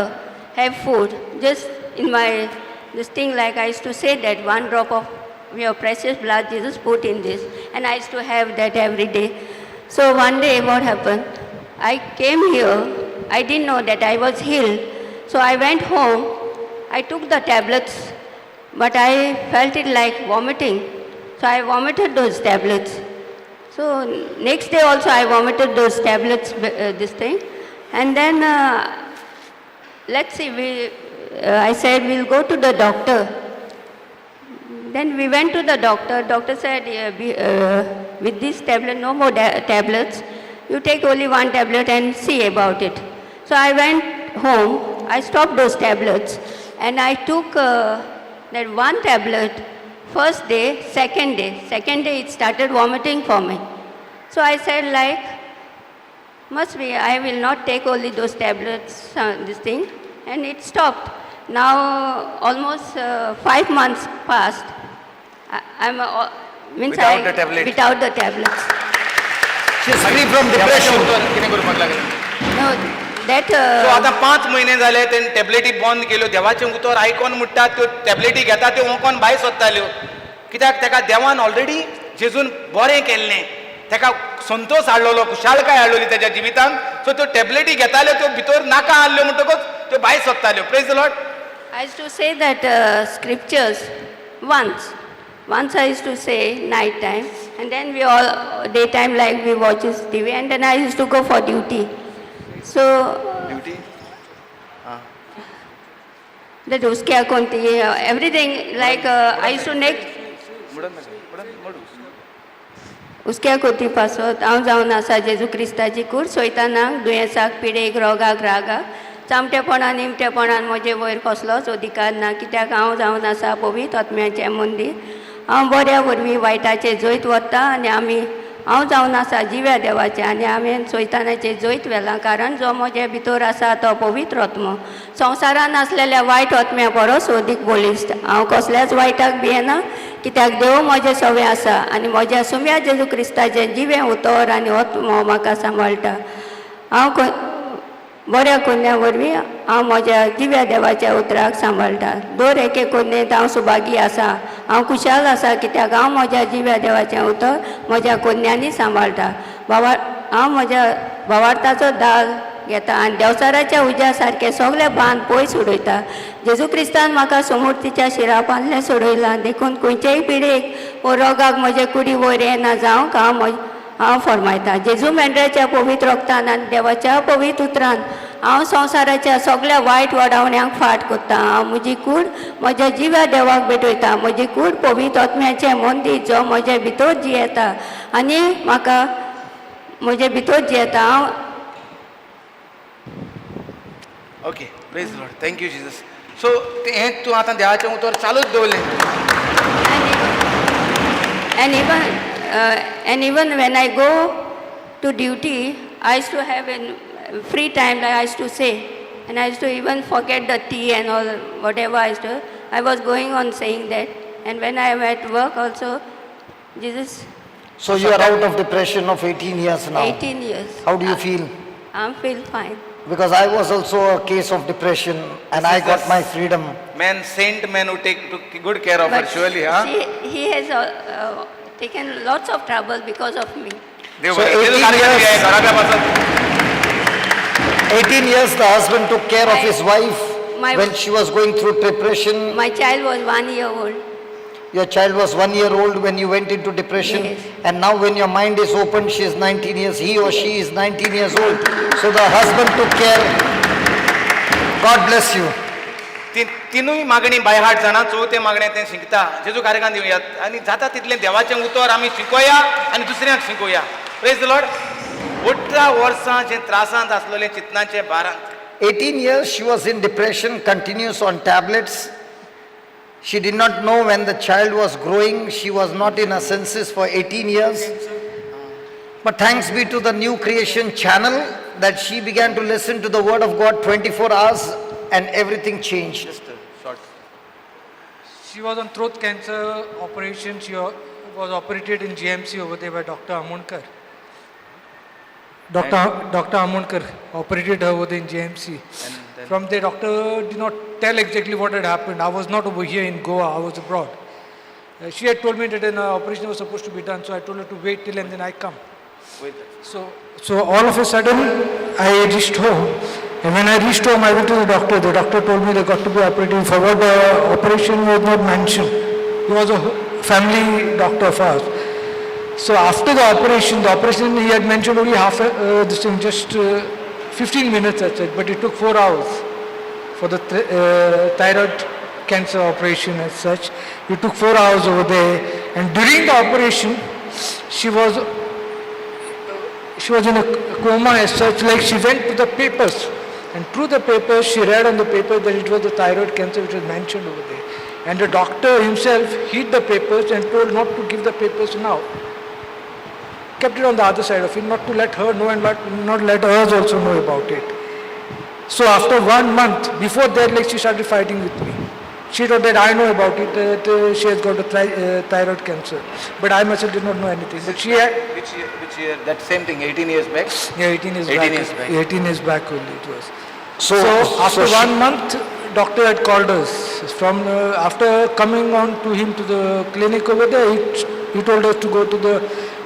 have food, just in my, this thing, like I used to say that one drop of your precious blood, Jesus, put in this. And I used to have that every day. So one day what happened, I came here, I didn't know that I was healed. So I went home, I took the tablets, but I felt it like vomiting. So I vomited those tablets. So next day also I vomited those tablets, this thing. And then, let's see, I said we'll go to the doctor. Then we went to the doctor. Doctor said, with this tablet, no more tablets. You take only one tablet and see about it." So I went home. I stopped those tablets and I took that one tablet first day, second day. Second day it started vomiting for me. So I said like, Must be, I will not take only those tablets, this thing. And it stopped. Now, almost 5 months passed. I'm means Without the tablet. Without the tablets. She's free from depression. कितें करपाक लागलें? No, that. So आतां 5 म्हयने जाले तेणें टॅबलेटी बंद केल्यो. देवाचें उतर आयकोन म्हणटा त्यो टॅबलेटी घेता त्यो ओंकोन भायर सोदताल्यो. कित्याक तेका देवान ऑलरेडी जेजून बरें केल्लें, तेका संतोश हाडलेलो, खुशालकाय हाडलेली तेज्या जिवितान. सो त्यो टॅबलेटी घेताल्यो त्यो भितर नाका आहल्यो म्हणटकूच त्यो भायर सोदताल्यो. Praise the Lord. I used to say that scriptures once. Once I used to say night time, and then we all daytime like we watch TV, and then I used to go for duty. So duty? That uske konti everything like I used to next उसक्या कोती पासत हांव जावन आसा जेजू क्रिस्ताची कूड सोयतानाक दुयेंसाक पिडेक रोगाक रागाक चामटेपणान निमटेपणान म्हजे वयर कसलोच अधिकार ना, कित्याक हांव जावन आसा पवित्र आत्म्याचें मंदीर. हांव बऱ्या वरवीं वायटाचें जैत व्हरता आनी आमी हांव जावन आसा जिव्या देवाचें आनी हांवें सैतानाचें जैत व्हेलां, कारण जो म्हजे भितर आसा तो पवित्र आत्मो. संवसारान आसलेल्या वायट आत्म्या परस अदीक बळिश्ट. हांव कसल्याच वायटाक भियेना, कित्याक देव म्हजें सवें आसा आनी म्हज्या सुम्या जेजू क्रिस्ताचें जिवें उतर आनी आत्मो म्हाका सांबाळटा. हांव बऱ्या कोन्या वरवीं हांव म्हज्या जिव्या देवाच्या उतराक सांबाळटा. दर एके कोन्येंत हांव सुभागी आसा, हांव खुशाल आसा, कित्याक हांव म्हज्या जिव्या देवाचें उतर म्हज्या कोन्यांनी सांबाळटा. हांव म्हज्या भावार्थाचो दाल घेता आनी देंवचाराच्या उज्या सारकें सगळे बांद पयस उडयता. जेजू क्रिस्तान म्हाका समूर्तीच्या शिरापांतलें सोडयलां, देखून खंयचेय पिडेक वो रोगाक म्हजे कुडी वयर येना जावंक हांव फर्मायता. जेजू मेंढराच्या पवित्र रक्तान आनी देवाच्या पवित्र उतरान हांव संवसाराच्या सगळ्या वायट वडावण्यांक फाट करता. हांव म्हजी कूड म्हज्या जिव्या देवाक भेटयता. म्हजी कूड पवित्र आत्म्याचें मंदीर जो म्हजे भितर जियेता आनी म्हाका म्हजे भितर जियेता. हांव okay, praise Lord, thank you Jesus. So हें तूं आतां देवाचें उतर चालूच दवरलें. And even when I go to duty, I used to have a free time, like I used to say, and I used to even forget the tea and all, whatever I used to. I was going on saying that. And when I am at work also, Jesus. So you are out of depression of 18 years now. 18 years. How do you feel? I feel fine. Because I was also a case of depression and I got my freedom. Man, saint man who took good care of her, surely, huh? He has taken lots of trouble because of me. So 18 years the husband took care of his wife when she was going through depression. My child was 1 year old. Your child was 1 year old when you went into depression. Yes. And now when your mind is open, she is 19 years, he or she is 19 years old. So the husband took care. God bless you. तिनूय मागणी by heart जाणा, चवथें मागणें तें शिकता. जेजू कार्यान दिवया आनी जाता तितलें देवाचें उतर आमी शिकोया आनी दुसऱ्यांक शिकोया. Praise the Lord. 18 वर्सां जे त्रासांत आसलेलें चिंतनाचे भारांत. 18 years she was in depression, continuous on tablets. She did not know when the child was growing. She was not in her senses for 18 years. But thanks be to the New Creation channel that she began to listen to the word of God 24 hours and everything changed. Just short. She was on throat cancer operation. She was operated in GMC over there by Dr. Amonkar. Dr. Amonkar operated her over there in GMC. From there, doctor did not tell exactly what had happened. I was not over here in Goa, I was abroad. She had told me that an operation was supposed to be done, so I told her to wait till and then I come. Wait. So all of a sudden, I reached home. And when I reached home, I went to the doctor. The doctor told me they got to be operating. For what the operation was not mentioned. He was a family doctor of ours. So after the operation he had mentioned only half, this thing, just 15 minutes, I said, but it took 4 hours for the thyroid cancer operation as such. It took 4 hours over there, and during the operation, she was in a coma as such, like she went to the papers, and through the papers, she read on the paper that it was the thyroid cancer which was mentioned over there. And the doctor himself hid the papers and told not to give the papers now. kept it on the other side of it, not to let her know and not let us also know about it. So after 1 month, before that, like, she started fighting with me. She thought that I know about it, that she has got a thyroid cancer. But I myself did not know anything. But she had... Which year? That same thing, 18 years back? Yeah, 18 years 18 back. years back. 18 years back only it was. So after 1 month, doctor had called us. From after coming on to him to the clinic over there, he told us to go to the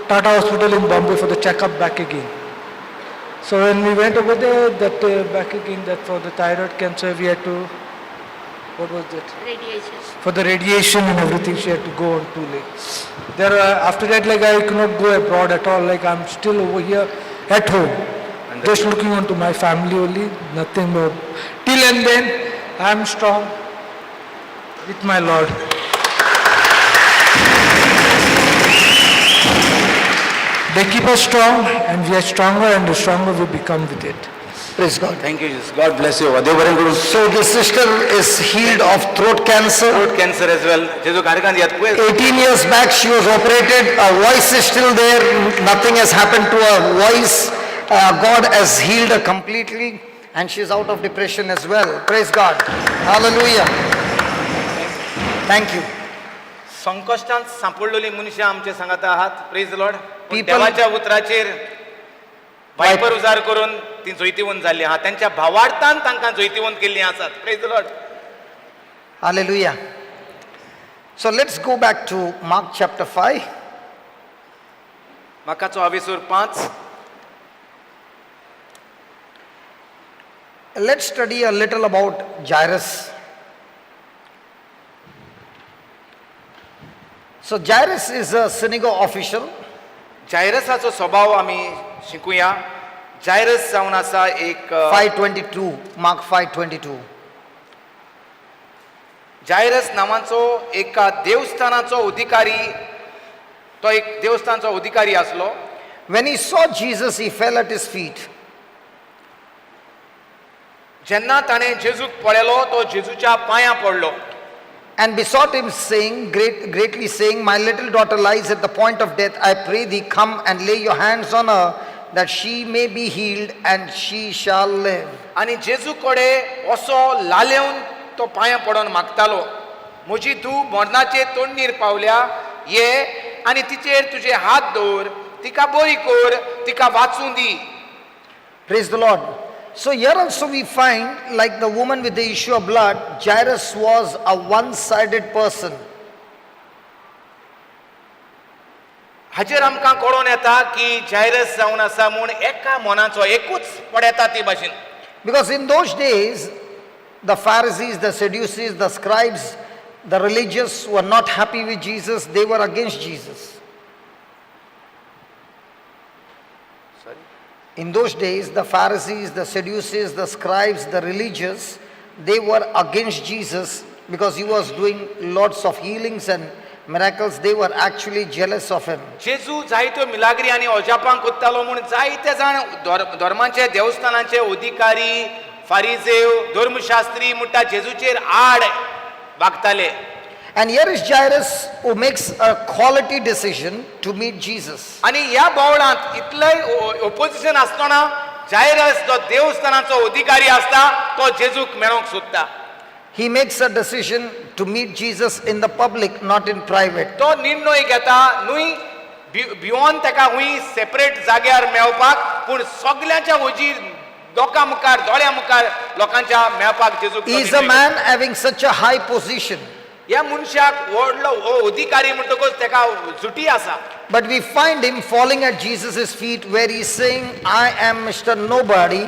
Tata Hospital in Bombay for the checkup back again. So when we went over there, that back again, that for the thyroid cancer, we had to, what was that? Radiation. For the radiation and everything, she had to go on too late. There, after that, like, I could not go abroad at all. Like, I'm still over here at home, And just looking onto my family only, nothing more. Till and then, I'm strong with my Lord. They keep us strong, and we are stronger, and the stronger we become with it. Praise God. Thank you, Jesus. God bless you. So the sister is healed of throat cancer. Throat cancer as well. 18 years back she was operated. Her voice is still there. Nothing has happened to her voice. God has healed her completely, and she is out of depression as well. Praise God. Hallelujah. Thank you. संकश्टांत सांपडलेली मनशां आमचे सांगात आहात. Praise Lord. People- देवाच्या उतराचेर viper उजार करून ती जैतिवंत जाल्ली आहा. त्यांच्या भावार्थान तांकां जैतिवंत केल्ली आसात. Praise Lord. Hallelujah. So let's go back to Mark chapter 5. मार्काचो आवेसूर 5. Let's study a little about Jairus. So Jairus is a synagogue official. जायरसाचो स्वभाव आमी शिकूया. जायरस जावन आसा एक 522, Mark 522. Jairus नांवाचो एका देवस्थानाचो अधिकारी, तो एक देवस्थानाचो अधिकारी आसलो. When he saw Jesus, he fell at his feet. जेन्ना ताणें जेजूक पळयलो, तो जेजूच्या पांयां पडलो. And besought him, saying, greatly saying, My little daughter lies at the point of death. I pray thee, come and lay your hands on her, that she may be healed and she shall live. आनी जेजू कडेन असो लालेवन तो पांयां पडोन मागतालो, म्हजी धूव मरणाचे तोंडीर पावल्या, ये आनी तिचेर तुजे हात दवर, तिका बरी कर, तिका वाचूं दी. Praise the Lord. So here also we find, like the woman with the issue of blood, Jairus was a one-sided person. हाचेर आमकां कळोन येता की जायरस जावन आसा म्हूण एका मनाचो एकूच पडयता ती भाशेन. Because in those days, the Pharisees, the Sadducees, the scribes, the religious were not happy with Jesus. They were against Jesus. Sorry? In those days, the Pharisees, the Sadducees, the scribes, the religious, they were against Jesus because he was doing lots of healings and miracles. They were actually jealous of him. जेजू जायत्यो मिलाग्री आनी अजापां कोत्तालो म्हूण जायते जाण धर्माचे देवस्थानाचे अधिकारी, फारिजेव, धर्मशास्त्री म्हणटा जेजूचेर आड वागताले. And here is Jairus who makes a quality decision to meet Jesus. आनी ह्या बावळांत इतलेय ओपोजिशन आसतना जायरस जो देवस्थानाचो अधिकारी आसता तो जेजूक मेळोंक सोदता. He makes a decision to meet Jesus in the public, not in private. तो निर्णय घेता न्हय भिवन ताका हुंय सेपरेट जाग्यार मेळपाक, पूण सगल्यांच्या वजीर लोकां मुखार, दोळ्यां मुखार लोकांच्या मेळपाक जेजूक तो He is a निर्णय man having such a high position. ह्या मनशाक व्हडलो हो अधिकारी म्हणटकूच ताका झुटी आसा. But we find him falling at Jesus' feet where he is saying, I am Mr. Nobody,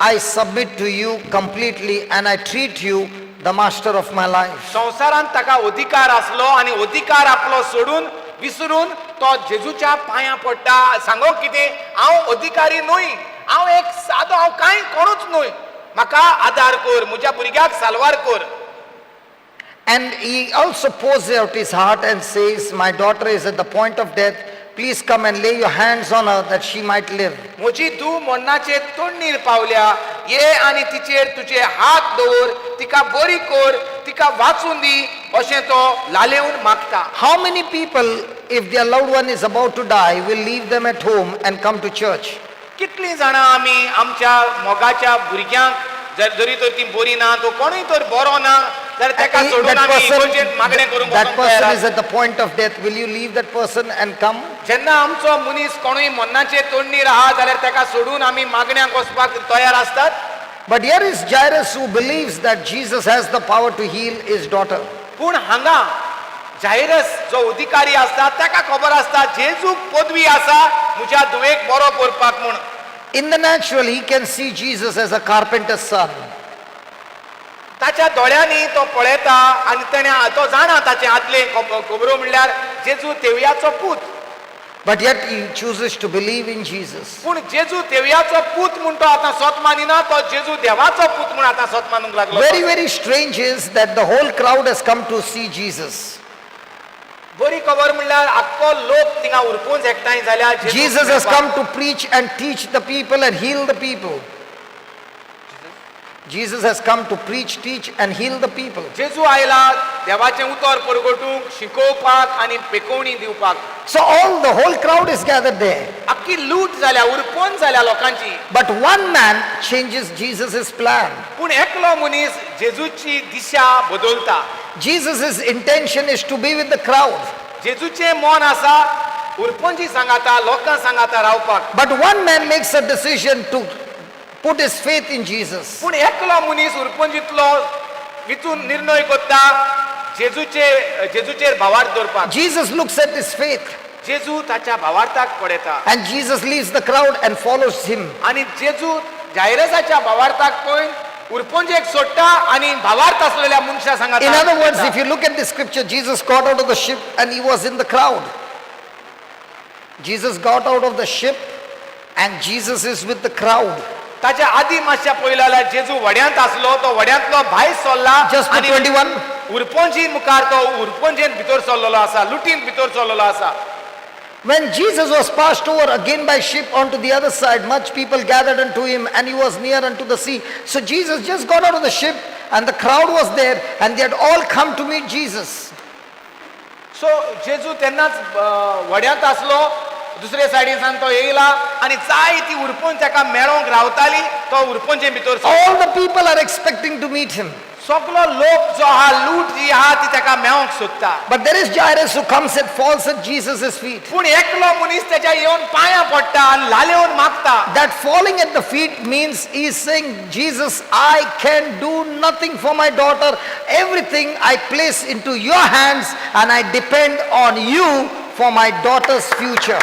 I submit to you completely and I treat you the master of my life. संवसारांत ताका अधिकार आसलो आनी अधिकार आपलो सोडून विसरून तो जेजूच्या पांयां पडटा. सांगो कितें, हांव अधिकारी न्हय, हांव एक सादो, हांव कांय कोणूच न्हय, म्हाका आदार कर, म्हज्या भुरग्याक साल्वार कर. And he also pours out his heart and says, My daughter is at the point of death. Please come and lay your hands on her that she might live. म्हजी धूव मरणाचे तोंडीर पावल्या, ये आनी तिचेर तुजे हात दवर, तिका बरी कर, तिका वाचून दी, अशें तो लालेवन मागता. How many people if their loved one is about to die, will leave them at home and come to church? कितलीं जाणां आमी आमच्या मोगाच्या भुरग्यांक जर जरी तर ती बरी ना तो कोणूय तर बरो ना जाल्यार तेका सोडून That आमी person, इगर्जेंत मागणें करूंक that वचोंक तयार person आसा. is at the point of death. Will you leave that person and come? जेन्ना आमचो मनीस कोणूय मरणाचे तोडणीर आहा जाल्यार तेका सोडून आमी मागण्याक वचपाक तयार आसतात. But here is Jairus who believes that Jesus has the power to heal his daughter. पूण हांगा जायरस जो अधिकारी आसता ताका खबर आसता जेजूक पदवी आसा म्हज्या धुवेक बरो करपाक म्हूण. In the natural, he can see Jesus as a carpenter's son. ताच्या दोळ्यांनी तो पळयता आनी तेणें तो जाणा ताचे आदले खबरो म्हणल्यार जेजू तेवयाचो पूत. But yet he chooses to believe in Jesus. पूण जेजू तेवयाचो पूत म्हूण तो आतां सोत मानिना, तो जेजू देवाचो पूत म्हूण आतां सोत मानूंक लागलो. Very, very strange is that the whole crowd has come to see Jesus. बरी खबर म्हणल्यार आख्खो लोक थिंगा उरपून एकठांय जाल्या. Jesus has come to preach and teach the people and heal the people. Jesus has come to preach, teach and heal the people. जेजू आयला देवाचें उतर परगटूंक, शिकोवपाक आनी पेकोवणी दिवपाक. So all the whole crowd is gathered there. आख्खी लूट जाल्या, उरपोन जाल्या लोकांची. But one man changes Jesus' plan. पूण एकलो मनीस जेजूची दिशा बदलता. Jesus' intention is to be with the crowd. जेजूचें मन आसा उरपोनची सांगाता लोकां सांगाता रावपाक. But one man makes a decision to put his faith in Jesus. पूण एकलो मनीस उरपोंजीतलो विचून निर्णय करता जेजूचे जेजूचेर भावार्थ दवरपाक. Jesus looks at his faith. जेजू ताच्या भावार्थाक पळयता. And Jesus leaves the crowd and follows him. आनी जेजू जायरसाच्या भावार्थाक पळोवन उरपोंजेक सोडटा आनी भावार्थ आसलेल्या मनशा सांगाता. In other words, if you look at the scripture, Jesus got out of the ship and he was in the crowd. Jesus got out of the ship and Jesus is with the crowd. ताच्या आदी मातशा पळयलो जाल्यार जेजू व्हड्यांत आसलो, तो व्हड्यांतलो भायर सरला. Just put आनी 21. उरपोंजी मुखार तो उरपोंजेन भितर सरलेलो आसा, लुटीन भितर सरलेलो आसा. When Jesus was passed over again by ship onto the other side, much people gathered unto him, and he was near unto the sea. So Jesus just got out of the ship and the crowd was there and they had all come to meet Jesus. So जेजू तेन्नाच व्हड्यांत आसलो, दुसरे सायडीन तो येयला आनी जाय ती उरपोन ताका मेळोंक रावताली, तो उरपोंचे भितर सरलो. All the people are expecting to meet him. सगलो लोक जो आहा, लूट जी आहा ती ताका मेळोंक सोदता. But there is Jairus who comes and falls at Jesus' feet. पूण एकलो मनीस तेच्या येवन पांयां पडटा आनी लालेवन मागता. That falling at the feet means he is saying, Jesus, I can do nothing for my daughter. Everything I place into your hands and I depend on you for my daughter's future.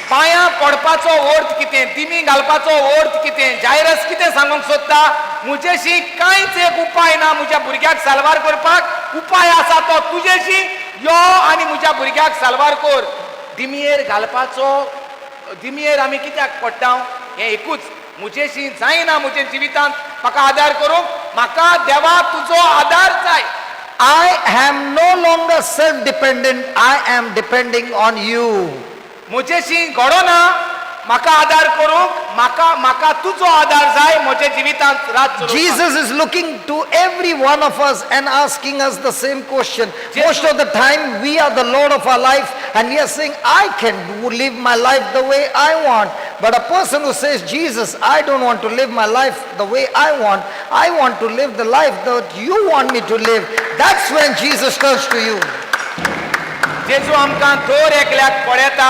पांयां पडपाचो अर्थ कितें, दिमी घालपाचो अर्थ कितें, जायरस कितें सांगूंक सोदता, म्हजेशी कांयच एक उपाय ना म्हज्या भुरग्याक साल्वार करपाक, उपाय आसा तो तुजेशी, यो आनी म्हज्या भुरग्याक साल्वार कर. दिमयेर घालपाचो, दिमयेर आमी कित्याक पडटा हें एकूच, म्हजेशी जायना म्हज्या जिवितांत म्हाका आदार करूंक, म्हाका देवा तुजो आदार जाय. I am no longer self-dependent, I am depending on you. म्हजेशी घडोना, म्हाका आदार करूंक, म्हाका म्हाका तुजो आदार जाय म्हज्या जिवितांत रात चलोवपाक. Jesus is looking to every one of us and asking us the same question. Most of the time we are the Lord of our life and we are saying, I can live my life the way I want. But a person who says, Jesus, I don't want to live my life the way I want. I want to live the life that you want me to live. That's when Jesus turns to you. जेजू आमकां दर एकल्याक पळयता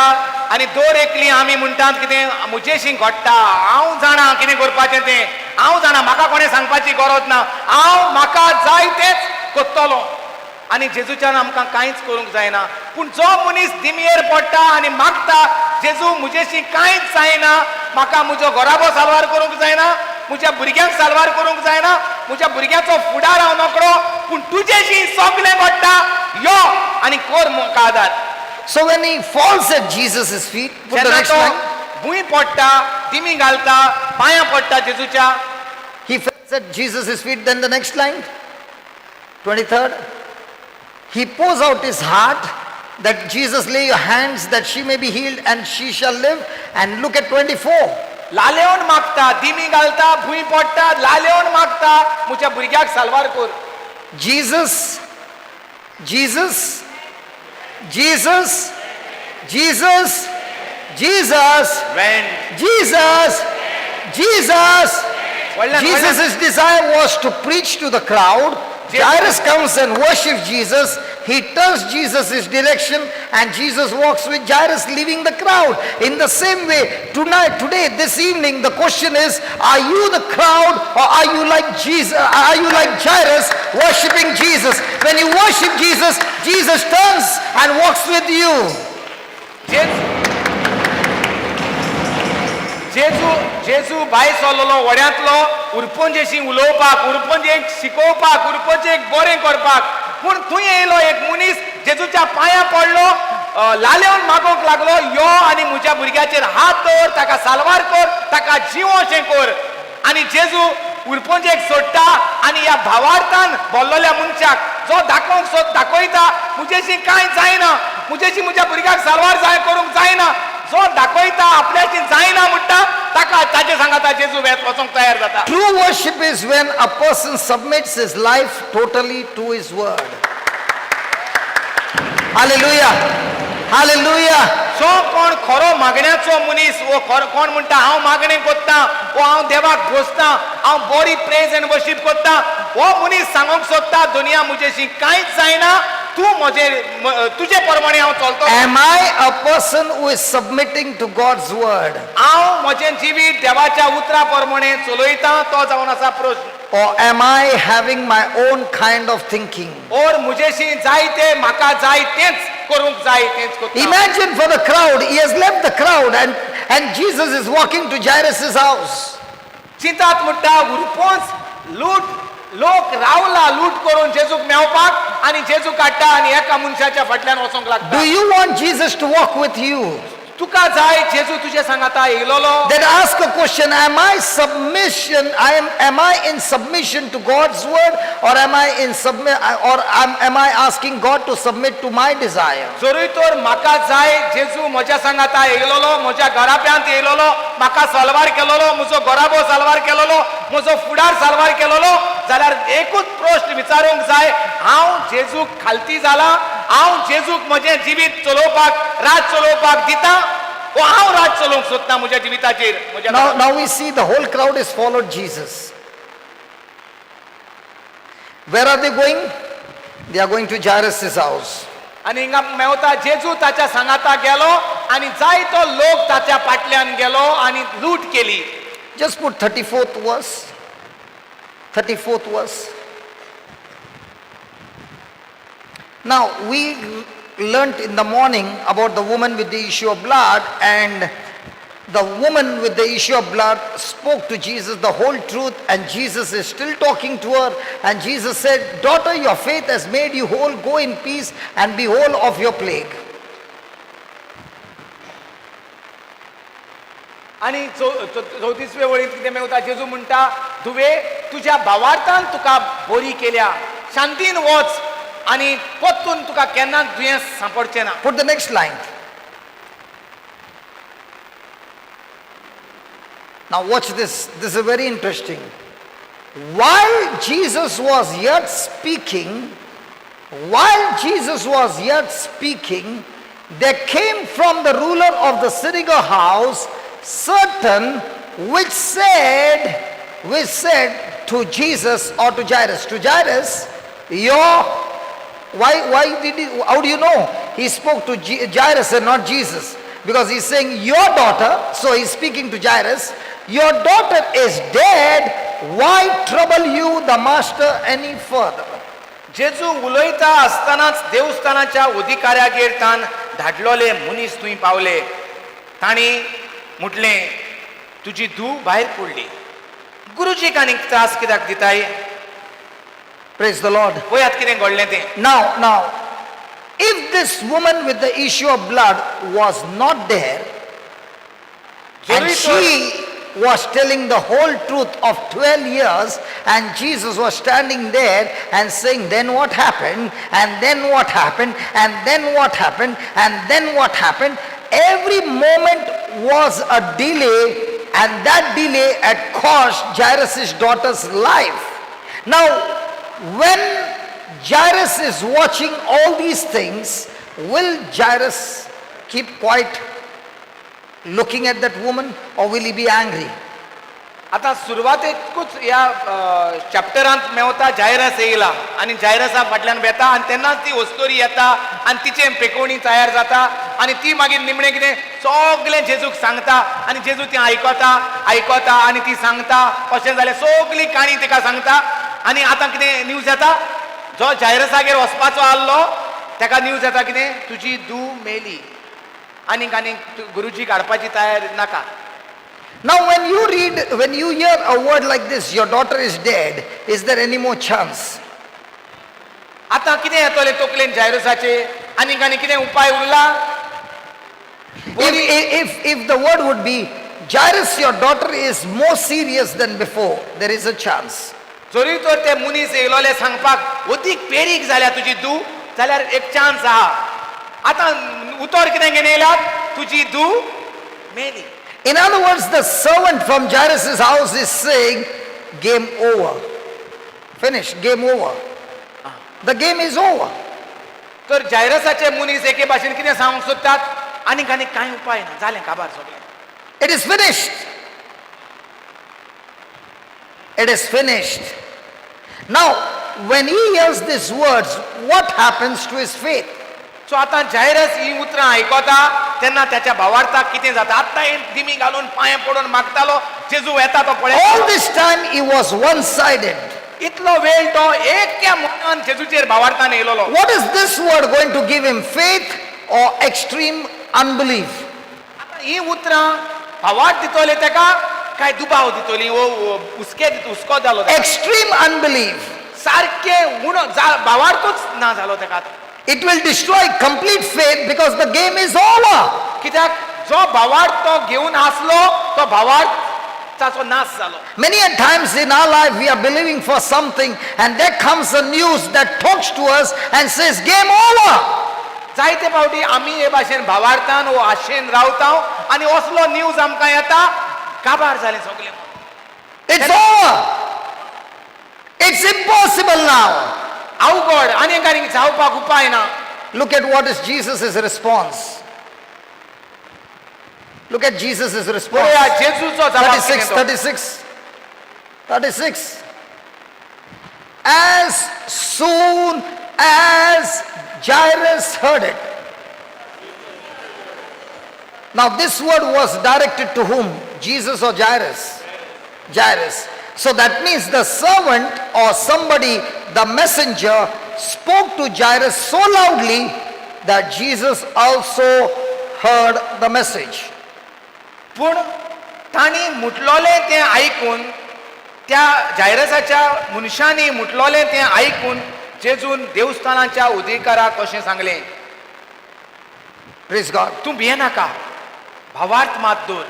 आनी दर एकली आमी म्हणटात कितें म्हजेशी घडटा, हांव जाणा कितें करपाचें तें, हांव जाणा, म्हाका कोणें सांगपाची गरज ना, हांव म्हाका जाय तेंच करतलो. आनी जेजूच्यान आमकां कांयच करूंक जायना. पूण जो मनीस दिमयेर पडटा आनी मागता, जेजू म्हजेशी कांयच जायना, म्हाका म्हजो घराबो साल्वार करूंक जायना, म्हज्या भुरग्यांक साल्वार करूंक जायना, म्हज्या भुरग्याचो फुडार हांव नकळो, पूण तुजेशी सगलें घडटा, यो आनी कर म्हाका आदार. So when he falls at Jesus' feet, put the जेन्ना next तो line. भूंय पडटा, दिमी घालता, पांयां पडटा जेजूच्या. He falls at Jesus' feet, then the next line, 23rd. He pours out his heart that Jesus lay your hands that she may be healed and she shall live. And look at 24. लालेवन मागता, दिमी घालता, भूंय पडटा, लालेवन मागता, म्हज्या भुरग्याक साल्वार कर. Jesus Jesus, Jesus, Jesus, Jesus, Went. Jesus, Jesus. व्हडल्यान, Jesus' desire was to preach to the crowd. Jairus comes and worships Jesus. He turns Jesus' direction and Jesus walks with Jairus, leaving the crowd. In the same way, tonight, today, this evening, the question is, are you the crowd or are you like Jesus? Are you like Jairus worshipping Jesus? When you worship Jesus, Jesus turns and walks with you. जेजू जेजू भायर सरलेलो व्हड्यांतलो उरपोंजेशी उलोवपाक, उरपोंजेक शिकोवपाक, उरपोंजेक बरें करपाक. पूण थंय येयलो एक मनीस, जेजूच्या पांयां पडलो, लालेवन मागोवंक लागलो, यो आनी म्हज्या भुरग्याचेर हात दवर, ताका साल्वार कर, ताका जिवोशें कर. आनी जेजू उरपोंजेक सोडटा आनी ह्या भावार्थान भरलेल्या मनशाक जो दाखोवंक सोद दाखयता म्हजेशी कांय जायना, म्हजेशी म्हज्या भुरग्याक साल्वार जाय करूंक जायना, जो दाखयता आपल्याशी जायना म्हणटा ताका ताजे सांगाता जेजू वेत वचोंक तयार जाता. True worship is when a person submits his life totally to his word. Hallelujah. Hallelujah. जो कोण खरो मागण्याचो मनीस वो कोण म्हणटा हांव मागणें कोत्ता वो हांव देवाक घोसता, हांव बरी प्रेज एंड वर्शीप कोत्ता, हो मनीस सांगोंक सोदता दुनिया म्हजेशी कांयच जायना, तूं म्हजे तुजे प्रमाणे हांव चलतो. Am I a person who is submitting to God's word? हांव म्हजें जिवीत देवाच्या उतरा प्रमाणे चलयता तो जावन आसा प्रश्न. Or am I having my own kind of thinking? और म्हजेशी जाय ते म्हाका जाय तेंच करूंक जाय तेंच करता. Imagine for the crowd, he has left the crowd and Jesus is walking to Jairus' house. चिंतात म्हणटा उरपोंच लूट लोक रावला लूट करून जेजूक मेवपाक आनी जेजू काडटा आनी एका मनशाच्या फाटल्यान वचोंक लागता. Do you want Jesus to walk with you? तुका जाय जेजू तुजे सांगाता येयलोलो? Then ask a question, am I submission, am I in submission to God's word, or am I in submi-, or am I asking God to submit to my desire? जरूय तर म्हाका जाय जेजू म्हज्या सांगाता येयलोलो, म्हज्या घराब्यांत येयलोलो, म्हाका साल्वार केलोलो, म्हजो घराबो साल्वार केलोलो, म्हजो फुडार साल्वार केलोलो, जाल्यार एकूच प्रश्न विचारूंक जाय, हांव जेजूक खालती जाला, हांव जेजूक म्हजें जिवीत चलोवपाक, राज चलोवपाक दिता, वो हांव राज चलोवंक सोदता म्हज्या जिविताचेर. Now we see the whole crowd has followed Jesus. Where are they going? They are going to Jairus' house. आनी हिंगा मेवता जेजू ताच्या सांगाता गेलो आनी जायतो लोक ताच्या फाटल्यान गेलो आनी लूट केली. Just put 34th verse. 34th verse. Now we learnt in the morning about the woman with the issue of blood, and the woman with the issue of blood spoke to Jesus the whole truth, and Jesus is still talking to her, and Jesus said, daughter, your faith has made you whole, go in peace and be whole of your plague. आनी चवतीसवे वळींत कितें मेवता, जेजू म्हणटा, धुवे तुज्या भावार्थान तुका बरी केल्या, शांतीन वच आनी परतून तुका केन्नाच दुयेंस सांपडचें ना. Put the next line. Now watch this, this is very interesting. While Jesus was yet speaking, there came from the ruler of the synagogue house certain which said to Jesus or to Jairus, your, why did he, how do you know? He spoke to Jairus and not Jesus, because he's saying your daughter, so he's speaking to Jairus, your daughter is dead, why trouble you the master any further? जेजू उलयता आसतनाच देवस्थानाच्या अधिकाऱ्यागेर तान धाडलोले मनीस थंय पावले. तांणी म्हटलें, तुजी धूव भायर पडली, गुरुजीक आनीक त्रास कित्याक दिताय? Praise the Lord. पळयात कितें घडलें तें. Now, if this woman with the issue of blood was not there, and she was telling the whole truth of 12 years, and Jesus was standing there and saying, then what happened, and then what happened, and then what happened, and then what happened. Every moment was a delay, and that delay had cost Jairus' daughter's life. Now, when Jairus is watching all these things. Will Jairus keep quiet looking at that woman, or will he be angry? आतां सुरवातेकूच ह्या चॅप्टरांत मेवता जायरस येयला आनी जायरसा फाटल्यान वेता आनी तेन्नाच ती वस्तोरी येता आनी तिचें पेकोवणी तयार जाता आनी ती मागीर निमणें कितें सगलें जेजूक सांगता आनी जेजू तें आयकता आयकता आनी ती सांगता कशें जालें सगली काणी तिका सांगता. आनी आतां कितें न्यूज येता, जो जायरसागेर वचपाचो आहलो तेका न्यूज येता कितें, तुजी धूव मेली, आनीक आनीक गुरुजी काडपाची तयारी नाका. Now when you read, when you hear a word like this, your daughter is dead, is there any more chance? आतां कितें येतलें तकलेन जायरसाचे, आनीक आनी कितें उपाय उरला? If the word would be, Jairus, your daughter is more serious than before, there is a chance. जरी तर ते मनीस येयलोले सांगपाक अदीक पेरीक जाल्या तुजी धूव जाल्यार एक चान्स आहा. आतां उतर कितें घेवन येयल्यात, तुजी धूव मेली. In other words, the servant from Jairus' house is saying, game over. Finish, game over. The game is over. तर जायरसाचे मनीस एके भाशेन कितें सांगूंक सोदतात, आनीक आनीक कांय उपाय ना, जालें काबार सगळें. It is finished. It is finished. Now, when he hears these words, what happens to his faith? So आतां जायरस ही उतरां आयकता तेन्ना त्याच्या भावार्थाक कितें जाता, आतां हे दिमी घालून पांये पडून मागतालो, जेजू येता तो पळय. All this time he was one-sided. इतलो वेळ तो एका मनान जेजूचेर भावार्थान येयलोलो. What is this word going to give him, faith or extreme unbelief? आतां ही उतरां भावार्थ दितले तेका काय दुबाव दितली, वो हुस्के हुस्को जालो तेका. Extreme unbelief. सारकें उणो भावार्थूच ना जालो तेका. It will destroy complete faith because the game is over. कित्याक जो भावार्थ तो घेवन आसलो तो भावार्थ ताचो नाश जालो. Many a times in our life we are believing for something and there comes a news that talks to us and says game over. जायते फावटी आमी हे भाशेन भावार्थान वो आशेन रावता आनी असलो न्यूज आमकां येता, काबार जालें सगळें. It's over. It's impossible now. अवघड आनी आनी जावपाक उपाय ना. Look at what is Jesus' response. Look at Jesus' response. पळया जेजूचो जबाब कितें तो. 36, 36. As soon as Jairus heard it. Now this word was directed to whom? Jesus or Jairus? Jairus. So that means the servant or somebody, the messenger, spoke to Jairus so loudly that Jesus also heard the message. पूण तांणी म्हटलोलें तें आयकून, त्या जायरसाच्या मनशांनी म्हटलोलें तें आयकून जेजून देवस्थानाच्या उदीकाराक अशें सांगलें, Praise God. तूं भियेनाका, भावार्थ मात दवर.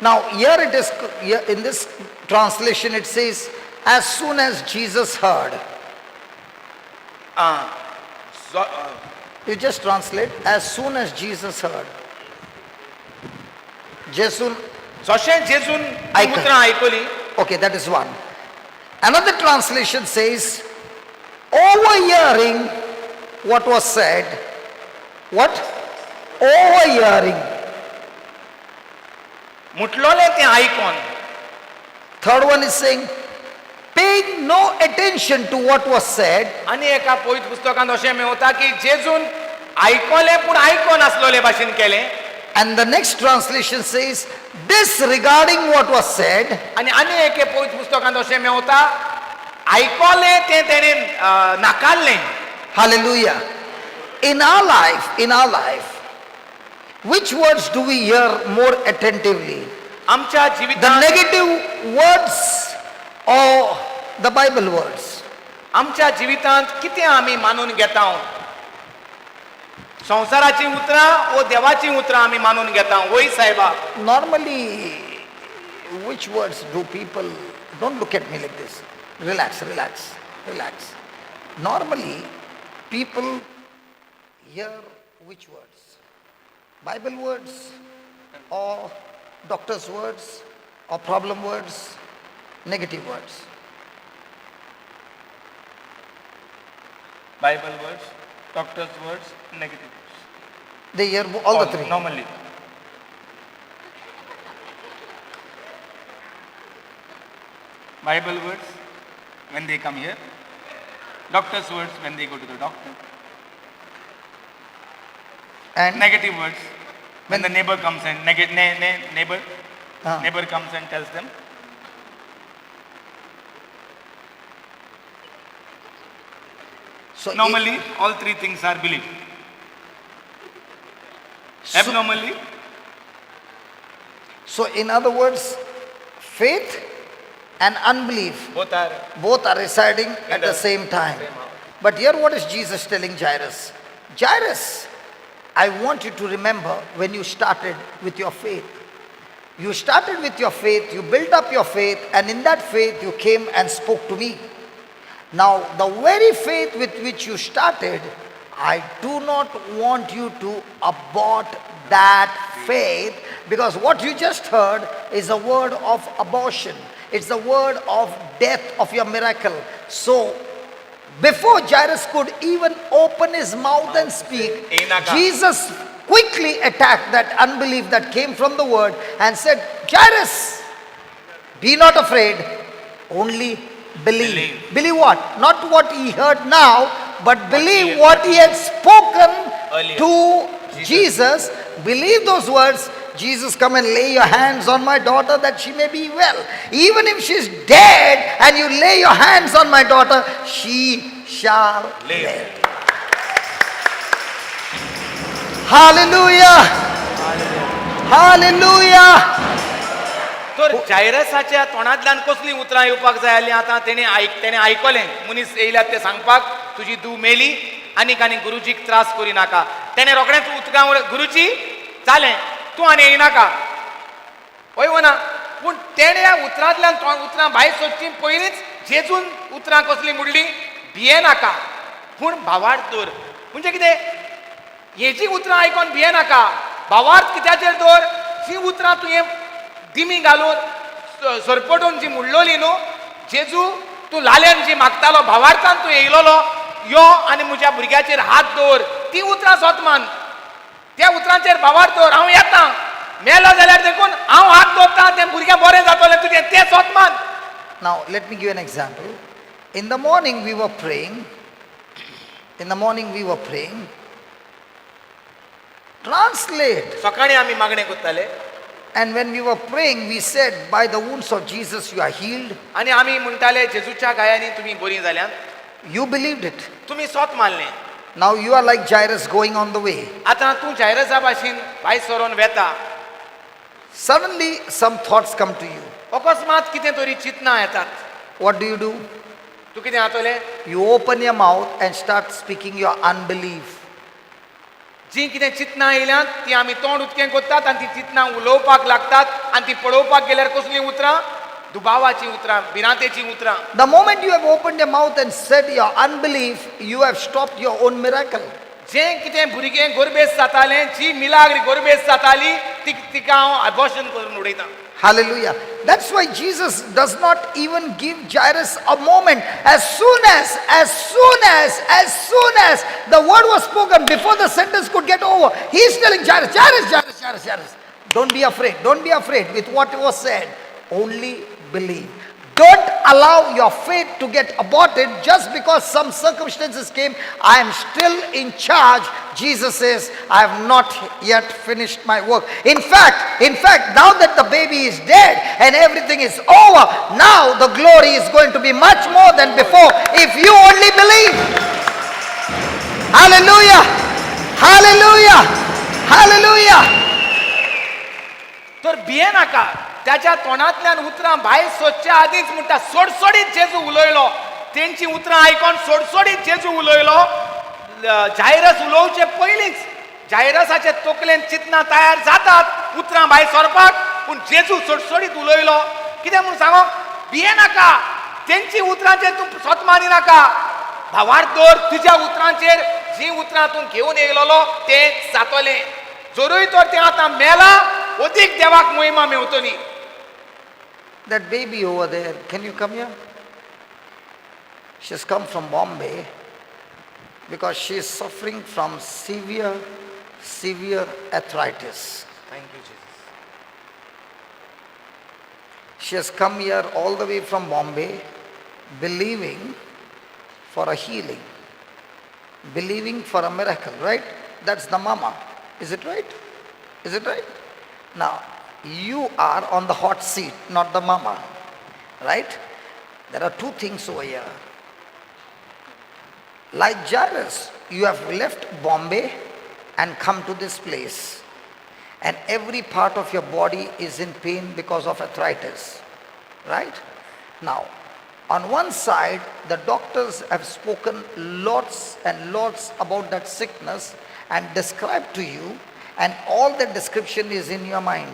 Now here it is, here in this translation it says, as soon as Jesus heard. You just translate, as soon as Jesus heard. Jesun जशें जेजून उतरां आयकली. Okay, that is one. Another translation says, overhearing what was said. What? Overhearing. म्हटलोलें तें आयकोन. Third one is saying, paying no attention to what was said. आनी एका पवित्र पुस्तकांत अशें मेवता की जेजून आयकलें पूण आयकोन आसलोले भाशेन केलें. And the next translation says, disregarding what was said. आनी आनी एके पवित्र पुस्तकांत अशें मेवता, आयकलें तें तेणें नाकारलें. Hallelujah. In our life, which words do we hear more attentively? आमच्या जिवितांत The negative words or the Bible words? आमच्या जिवितांत कितें आमी मानून घेता? संवसाराची उतरां वो देवाची उतरां आमी मानून घेता? वय साहेबा. Normally, which words do people, don't look at me like this. Relax, relax, relax. Normally, people hear which words? Bible words or doctor's words or problem words, negative words? Bible words, doctor's words, negative words. They hear all the three. Normally. Bible words when they come here, doctor's words when they go to the doctor, and negative words when the neighbor comes and neighbor comes and tells them. So normally all three things are believed. Abnormally. So in other words, faith and unbelief both are residing at the same time. But here what is Jesus telling Jairus? Jairus, I want you to remember when you started with your faith. You started with your faith, you built up your faith, and in that faith you came and spoke to me. Now, the very faith with which you started, I do not want you to abort that faith, because what you just heard is a word of abortion. It's the word of death of your miracle. So, before Jairus could even open his mouth and speak, Jesus quickly attacked that unbelief that came from the word and said, Jairus, be not afraid, only believe. Believe what? Not what he heard now, but believe what he had spoken earlier to Jesus. Believe those words. Jesus, come and lay your hands on my daughter that she may be well. Even if she's dead and you lay your hands on my daughter, she shall live. Hallelujah. Hallelujah. तर जायरसाच्या तोंडांतल्यान कसलीं उतरां येवपाक जाय आसलीं आतां तेणें आयकलें मनीस येयल्यात ते सांगपाक तुजी धूव मेली आनीक आनी गुरुजीक त्रास करी नाका. तेणें रोखडेंच उतरां गुरुजी जालें तूं आनी येयनाका हय वो ना. पूण तेणें ह्या उतरांतल्यान उतरां भायर सोदचीं पयलींच जेजून उतरां कसलीं म्हणलीं भियेनाका पूण भावार्थ दवर. म्हणजे कितें हेजी उतरां आयकोन भियेनाका, भावार्थ कित्याचेर दवर? जी उतरां तुवें दिमी घालून सरपटून जी म्हणलोली न्हू जेजू तूं लाल्यान जी मागतालो भावार्थान तूं येयलोलो यो आनी म्हज्या भुरग्याचेर हात दवर, ती उतरां सोत मान. त्या उतरांचेर भावार्थ दवर. हांव येता मेलो जाल्यार देखून हांव हात दवरता तें भुरगें बरें जातलें तुजें, तें सोत मान. Now let me give an example. In the morning we were praying. In the morning we were praying. Translate. सकाळी आमी मागणें करताले. And when we were praying, we said, by the wounds of Jesus you are healed. आनी आमी म्हणटाले जेजूच्या घायांनी तुमी बरीं जाल्यात. You believed it. तुमी सोत मानलें. Now you are like Jairus going on the way. आतां तूं जायरसा भाशेन भायर सरोन वेता. Suddenly some thoughts come to you. अकस्मात कितें तरी चिंतना येतात. What do you do? तूं कितें जातलें? You open your mouth and start speaking your unbelief. जी कितें चिंतना येयल्यात ती आमी तोंड उदकें करतात आनी ती चिंतना उलोवपाक लागतात आनी ती पळोवपाक गेल्यार कसलीं उतरां? दुबावाचीं उतरां, भिरांतेचीं उतरां. The moment you have opened your mouth and said your unbelief, you have stopped your own miracle. जें कितें भुरगें गोरबेस जातालें, जी मिलाग्र गोरबेस जाताली, तिका हांव अबॉर्शन करून उडयतां. Hallelujah. That's why Jesus does not even give Jairus a moment. As soon as the word was spoken, before the sentence could get over, he is telling Jairus, Jairus, Jairus, Jairus, Jairus, don't be afraid. Don't be afraid with what was said. Only believe. Don't allow your faith to get aborted just because some circumstances came. I am still in charge. Jesus says, I have not yet finished my work. In fact, now that the baby is dead and everything is over, now the glory is going to be much more than before if you only believe. Hallelujah! Hallelujah! Hallelujah! तर भियेनाका. त्याच्या तोंडांतल्यान उतरां भायर सोदच्या आदींच म्हणटा सोडसोडीत जेजू उलयलो. तेंची उतरां आयकोन सोडसोडीत जेजू उलयलो. जायरस उलोवचे पयलींच जायरसाचे तकलेन चिंतना तयार जातात उतरां भायर सरपाक, पूण जेजू सोडसोडीत उलयलो. कितें म्हूण सांगो? भियेनाका. तेंची उतरांचेर तूं सोत मानिनाका. भावार्थ दवर तुज्या उतरांचेर. जी उतरां तूं घेवन येयलोलो तें जातलें. जरूय तर तें आतां मेला, अदीक देवाक मोहिमा मेवतली. That baby over there, can you come here? She's come from Bombay. Because she is suffering from severe, severe arthritis. Thank you Jesus. She has come here all the way from Bombay believing for a healing, believing for a miracle, right? That's the mama. Is it right? Is it right? Now, you are on the hot seat, not the mama, right? There are two things over here. Like Jairus, you have left Bombay and come to this place. And every part of your body is in pain because of arthritis, right? Now, on one side, the doctors have spoken lots and lots about that sickness and described to you, and all the description is in your mind,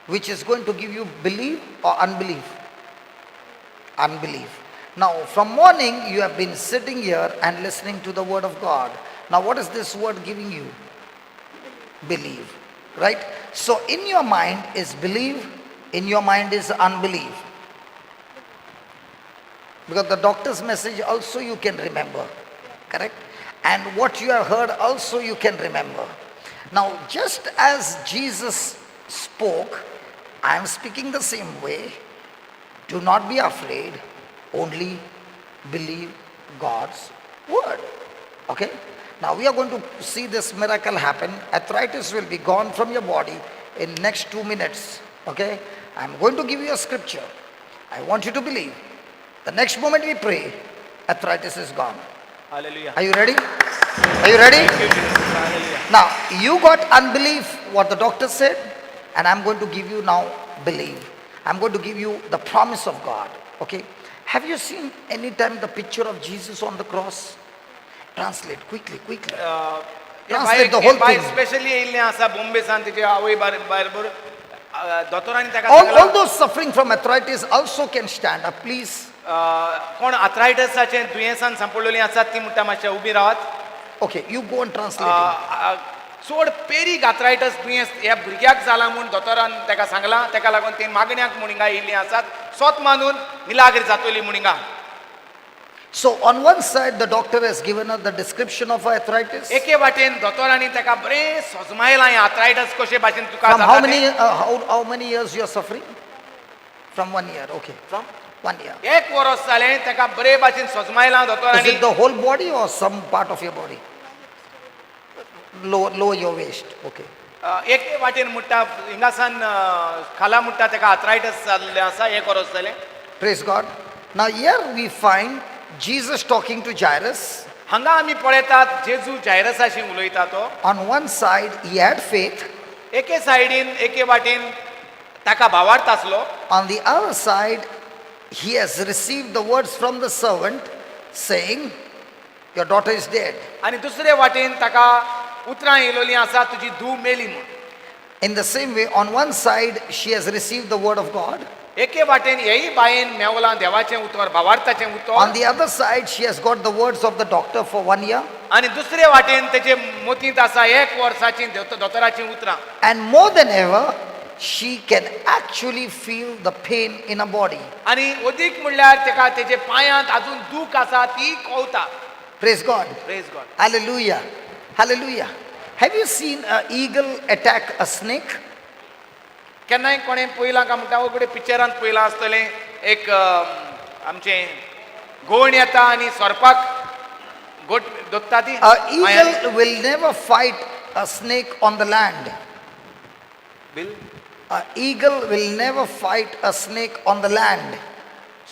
which is going to give you belief or unbelief. Unbelief. Now, from morning, you have been sitting here and listening to the word of God. Now, what is this word giving you? Believe, right? So, in your mind is belief, in your mind is unbelief. Because the doctor's message also you can remember, correct? And what you have heard also you can remember. Now, just as Jesus spoke, I am speaking the same way. Do not be afraid, only believe God's word. Okay? Now we are going to see this miracle happen. Arthritis will be gone from your body in next 2 minutes. Okay? I am going to give you a scripture. I want you to believe. The next moment we pray, arthritis is gone. Hallelujah. Are you ready? Are you ready? Thank you, Jesus. Hallelujah. Now, you got unbelief, what the doctor said, and I'm going to give you now believe. I'm going to give you the promise of God. Okay? Have you seen any time the picture of Jesus on the cross? Translate quickly, quickly. Translate the whole thing. Specially येयल्लें आसा बॉम्बे सान तेजे आवय barber दोतोरांनी ताका All, सांगलां, all those suffering from arthritis also can stand up, please. कोण आथरायटसाचें दुयेंसान सांपडलेलीं आसात ती म्हणटा मातशें उबी रावात. Okay, you go and translate it. चड पेरीक आथरायटस दुयेंस ह्या भुरग्याक जालां म्हूण दोतोरान ताका सांगलां, ताका लागून ती मागण्याक म्हूण हिंगा येयल्लीं आसात, सोत मानून मिलाग्र जातली म्हूण हिंगा. So on one side, the doctor has given her the description of arthritis. एके वाटेन दोतोरांनी ताका बरें सजमायलां हें आथरायटस कशे भाशेन तुका From जाता how तें. many, how many years you are suffering? From 1 year, okay. From 1 year. एक वरस जालें ताका बरे भाशेन सजमायलां Is दोतोरांनी. it the whole body or some part of your body? Lower your waist, okay. एके वाटेन म्हणटा हिंगासान खाला म्हणटा ताका आथरायटस जाल्लें आसा, एक वरस जालें. Praise God. Now here we find Jesus talking to Jairus. हांगा आमी पळयतात जेजू जायरसाशी उलयता तो. On one side he had faith. एके सायडीन एके वाटेन ताका भावार्थ आसलो. On the other side he has received the words from the servant saying, your daughter is dead. आनी दुसरे वाटेन ताका उतरां येयलोलीं आसा, तुजी धूव मेली म्हूण. In the same way, on one side she has received the word of God. एके वाटेन हेय बायेन मेवलां देवाचें उतर, भावार्थाचें उतर. On the other side she has got the words of the doctor for 1 year. आनी दुसरे वाटेन तेजे मोतींत आसा एक वर्साची दोतोराचीं उतरां. And more than ever she can actually feel the pain in her body. आनी अदीक म्हणल्यार तेका तेजे पांयांत अजून दूख आसा ती कवता. Praise God. Praise God. Hallelujah. Hallelujah. Have you seen an eagle attack a snake? केन्नाय कोणें पळयलां काय म्हणटा उगडे पिक्चरांत पळयलां आसतलें, एक आमचें गोण येता आनी सोरपाक गोट दोत्ता ती. An eagle will never fight a snake on the land. Will? An eagle will never fight a snake on the land.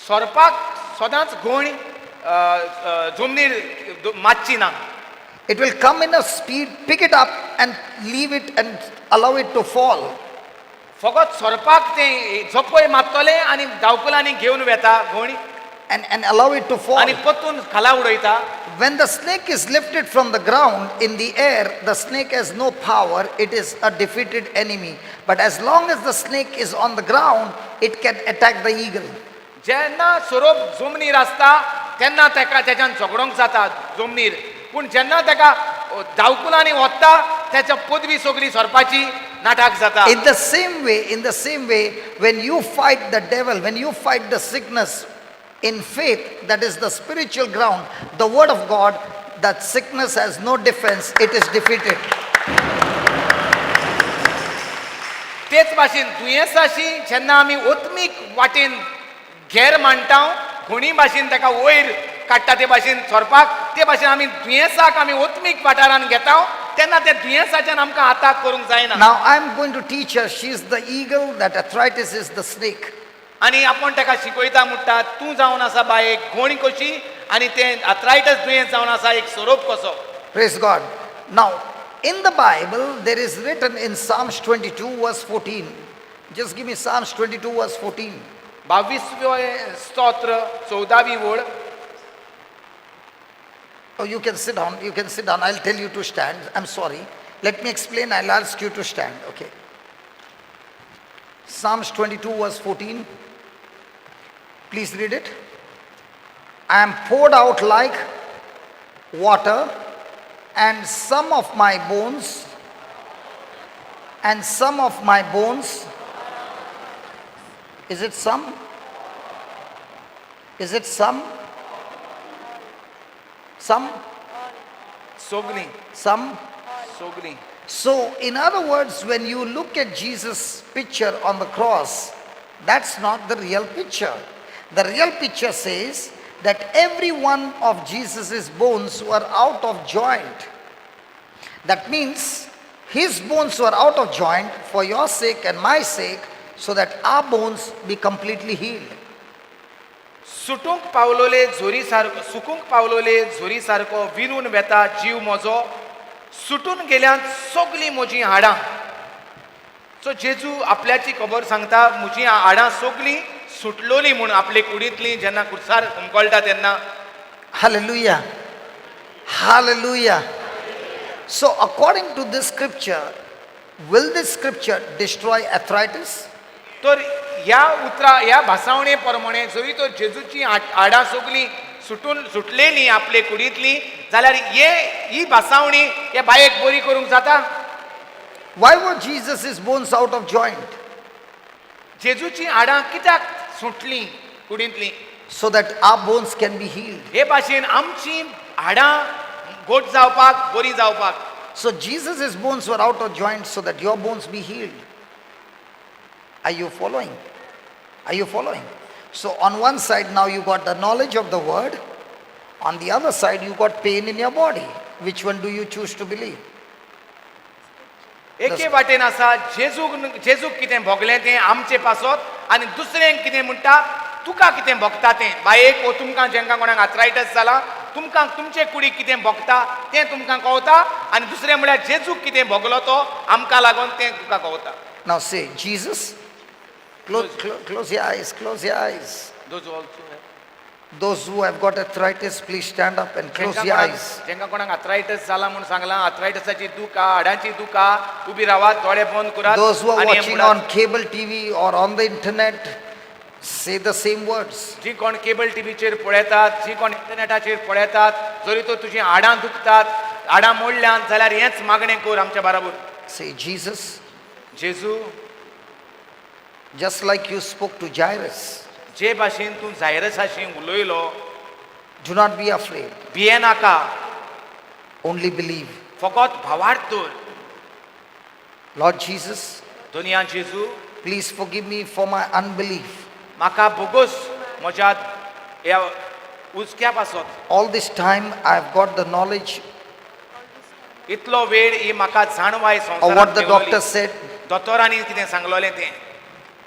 सोरपाक सदांच गोण जमनीर मातची ना. It will come in a speed, pick it up and leave it and allow it to fall. फकत सोरपाक तें झोपय मारतलें आनी धांवकुलांनी घेवन वेता gonna. And allow it to fall. आनी परतून खाला उडयता. When the snake is lifted from the ground in the air, the snake has no power, it is a defeated enemy. But as long as the snake is on the ground, it can attack the eagle. जेन्ना सोरोप जमनीर आसता तेन्ना ताका तेज्यान झगडोंक जाता जमनीर, पूण जेन्ना ताका धांवकुलांनी वता तेच्या पदवी सगळी सोरपाची नाटक जाता. In the same way, when you fight the devil, when you fight the sickness in faith, that is the spiritual ground, the word of God, that sickness has no defense, it is defeated. तेच भाशेन दुयेंसाशी जेन्ना आमी ओत्मीक वाटेन घेर मांडटा, घोणी भाशेन ताका वयर काडटा, ते भाशेन सोरपाक, ते भाशेन आमी दुयेंसाक आमी ओत्मीक वाठारान घेता तेन्ना त्या दुयेंसाच्यान आमकां आताक करूंक जायना. Now I'm going to teach her. She's the eagle, that arthritis is the snake. आनी आपूण ताका शिकयता म्हणटा, तूं जावन आसा बाय एक घोणी कशी आनी तें आथरायटस दुयेंस जावन आसा एक सोरोप कसो. Praise God. Now, in the Bible, there is written in Psalms 22, verse 14. Just give me Psalms 22, verse 14. 22वें स्तोत्र 14वी ओळ. Oh, you can sit down. You can sit down. I'll tell you to stand. I'm sorry. Let me explain. I'll ask you to stand. Okay. Psalms 22, verse 14. Please read it. I am poured out like water, and some of my bones, and some of my bones. Is it some? Is it some? Some? सोगली. Some? सोगली. So, in other words, when you look at Jesus' picture on the cross, that's not the real picture. The real picture says that every one of Jesus' bones were out of joint. That means his bones were out of joint for your sake and my sake, so that our bones be completely healed. सुटूंक पावलोले झोरी सारको, सुकूंक पावलोले झोरी सारको विरून वेता जीव म्हजो, सुटून गेल्यान सगलीं म्हजीं हाडां. सो जेजू आपल्याची खबर सांगता, म्हजीं हाडां सगलीं सुटलोलीं म्हूण आपले कुडींतलीं जेन्ना कुर्सार हुमकळटा तेन्ना. Hallelujah. Hallelujah. So, according to this scripture, will this scripture destroy arthritis? तर ह्या उतरा ह्या भासावणे प्रमाणे जरी तर जेजूची हाडां सगलीं सुटून सुटलेलीं आपले कुडींतलीं जाल्यार हे ही भासावणी हे बायेक बरी करूंक जाता? Why were Jesus' bones out of joint? जेजूची हाडां कित्याक सुटलीं कुडींतलीं? So that our bones can be healed. हे भाशेन आमची हाडां घट जावपाक, बरी जावपाक. So Jesus' bones were out of joint so that your bones be healed. Are you following? Are you following? So on one side now you got the knowledge of the word. On the other side you got pain in your body. Which one do you choose to believe? एके वाटेन आसा जेजूक, जेजूक कितें भोगलें तें आमचे पासत आनी दुसरें कितें म्हणटा तुका कितें भोगता तें बायेक वो तुमकां जेंकां कोणाक आथरायटस जाला तुमकां तुमचे कुडीक कितें भोगता तें तुमकां कळता आनी दुसरें म्हळ्यार जेजूक कितें भोगलो तो आमकां लागून तें तुका कळता. Now say, Jesus, close, close, close your eyes, close your eyes. Those also. Those who have got arthritis, please stand up and close your eyes. जेंकां कोणाक आथरायटस जाला म्हूण सांगलां, आथरायटसाची दुख आहा, हाडांची दुख आहा, उबी रावात, दोळे बंद करात Those who are आनी हें watching म्हणात. on cable TV or on the internet, say the same words. जी कोण केबल टीव्हीचेर पळयतात, जी कोण इंटरनेटाचेर पळयतात, जरी तर तुजीं हाडां दुखतात, हाडां मोडल्यात जाल्यार हेंच मागणें कर आमच्या बराबर. Say, Jesus, जेजू, just like you spoke to Jairus, जे भाशेन तूं जायरसाशी उलयलो, do not be afraid, भियेनाका, only believe. फकत भावार्थ दवर. Lord Jesus, दोनया जेजू, please forgive me for my unbelief. म्हाका बोगोस म्हज्या ह्या हुस्क्या पासत. All this time I've got the knowledge इतलो वेळ ही म्हाका जाणवाय of what the संवसारांत, doctor said, दोतोरांनी कितें सांगलोलें तें,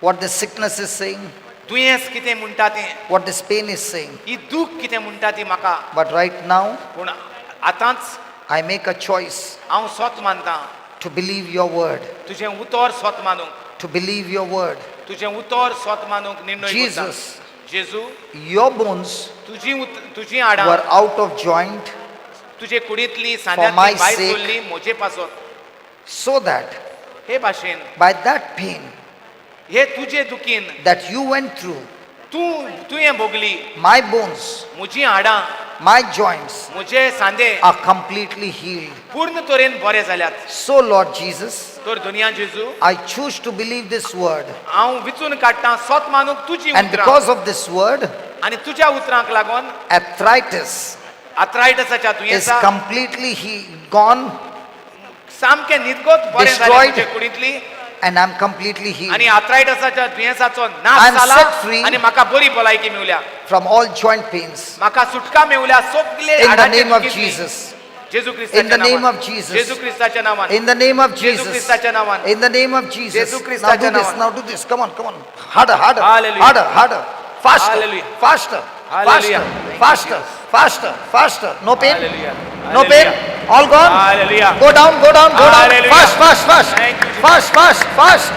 what the sickness is saying, दुयेंस कितें म्हणटा तें, what this pain is saying. ही दूख कितें म्हणटा ती म्हाका. But right now, पूण आतांच I make a choice हांव सोत मानता to believe your word, तुजें उतर सोत मानूंक, to believe your word. तुजें उतर सोत मानूंक निर्णय करता. Jesus, जेजू, your bones तुजी हाडां were out of joint तुजे कुडींतली my सांद्यांतली भायर sake. सरली म्हजे पासत, so that हे भाशेन by that pain हे तुजे दुखीन that you went through, तूं तुवें भोगली, my bones, म्हजी हाडां, my joints म्हजे सांदे are completely healed. पूर्ण तरेन बरे जाल्यात. So, Lord Jesus, तर दुनिया जेजू, I choose to believe this word. हांव विचून काडटा सोत मानूंक तुजी And उतरां because of this word, आनी तुज्या उतरांक लागून arthritis आथरायटसाच्या is दुयेंसा completely he gone सामकें निर्गोत बरें जालें Destroyed. तुजे कुडींतली and I'm completely आनी healed आथरायटसाच्या दुयेंसाचो I नाश am जाला set free. आनी म्हाका बरी भलायकी मेवल्या from all joint pains. म्हाका सुटका मेवल्या सगळे In the हाडांचे name of दुखींतली. Jesus. जेजू In क्रिस्ताच्या the name नांवान of Jesus. जेजू क्रिस्ताच्या नांवान In the name of जेजू Jesus. क्रिस्ताच्या नांवान In the name of Jesus. Jesu Now क्रिस्ताच्या do this. नांवान. Now do this. Come on, come on. Harder, harder. Hallelujah. Harder, harder. Faster. Hallelujah. Faster. Hallelujah. Faster. Thank you, Faster. Faster. Faster. No pain. Hallelujah. No pain. Hallelujah. All gone. Hallelujah. Go down, go down, go down. Hallelujah. Fast, fast, fast. Thank you, Jesus. Fast, fast, fast.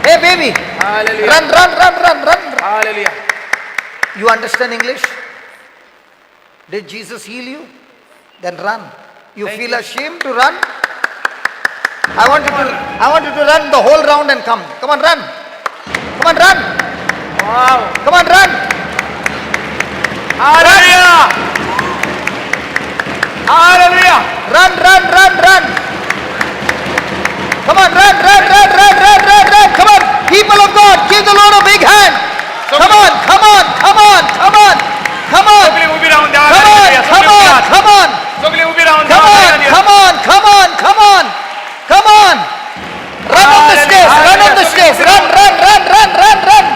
Hey, baby. Hallelujah. Run, run, run, run, run. Hallelujah. You understand English? Did Jesus heal you? Then run. You Thank feel you. ashamed to run? I want you to run the whole round and come. Come on, run. Come on, run. Wow. Come on, run. Hallelujah. Hallelujah. Run, run, run, run. Come on, run, run, run, run, run, run, run. Come on. People of God, give the Lord a big hand. Come on, come on, come on, come on. Come on. सगळी उभी राहून देवा Come on, come on, come on. सगळी उभी राहून Come on, come on, come on, come on. Come on. Run on the stairs, run on the stairs. Run, run, run, run, run, run.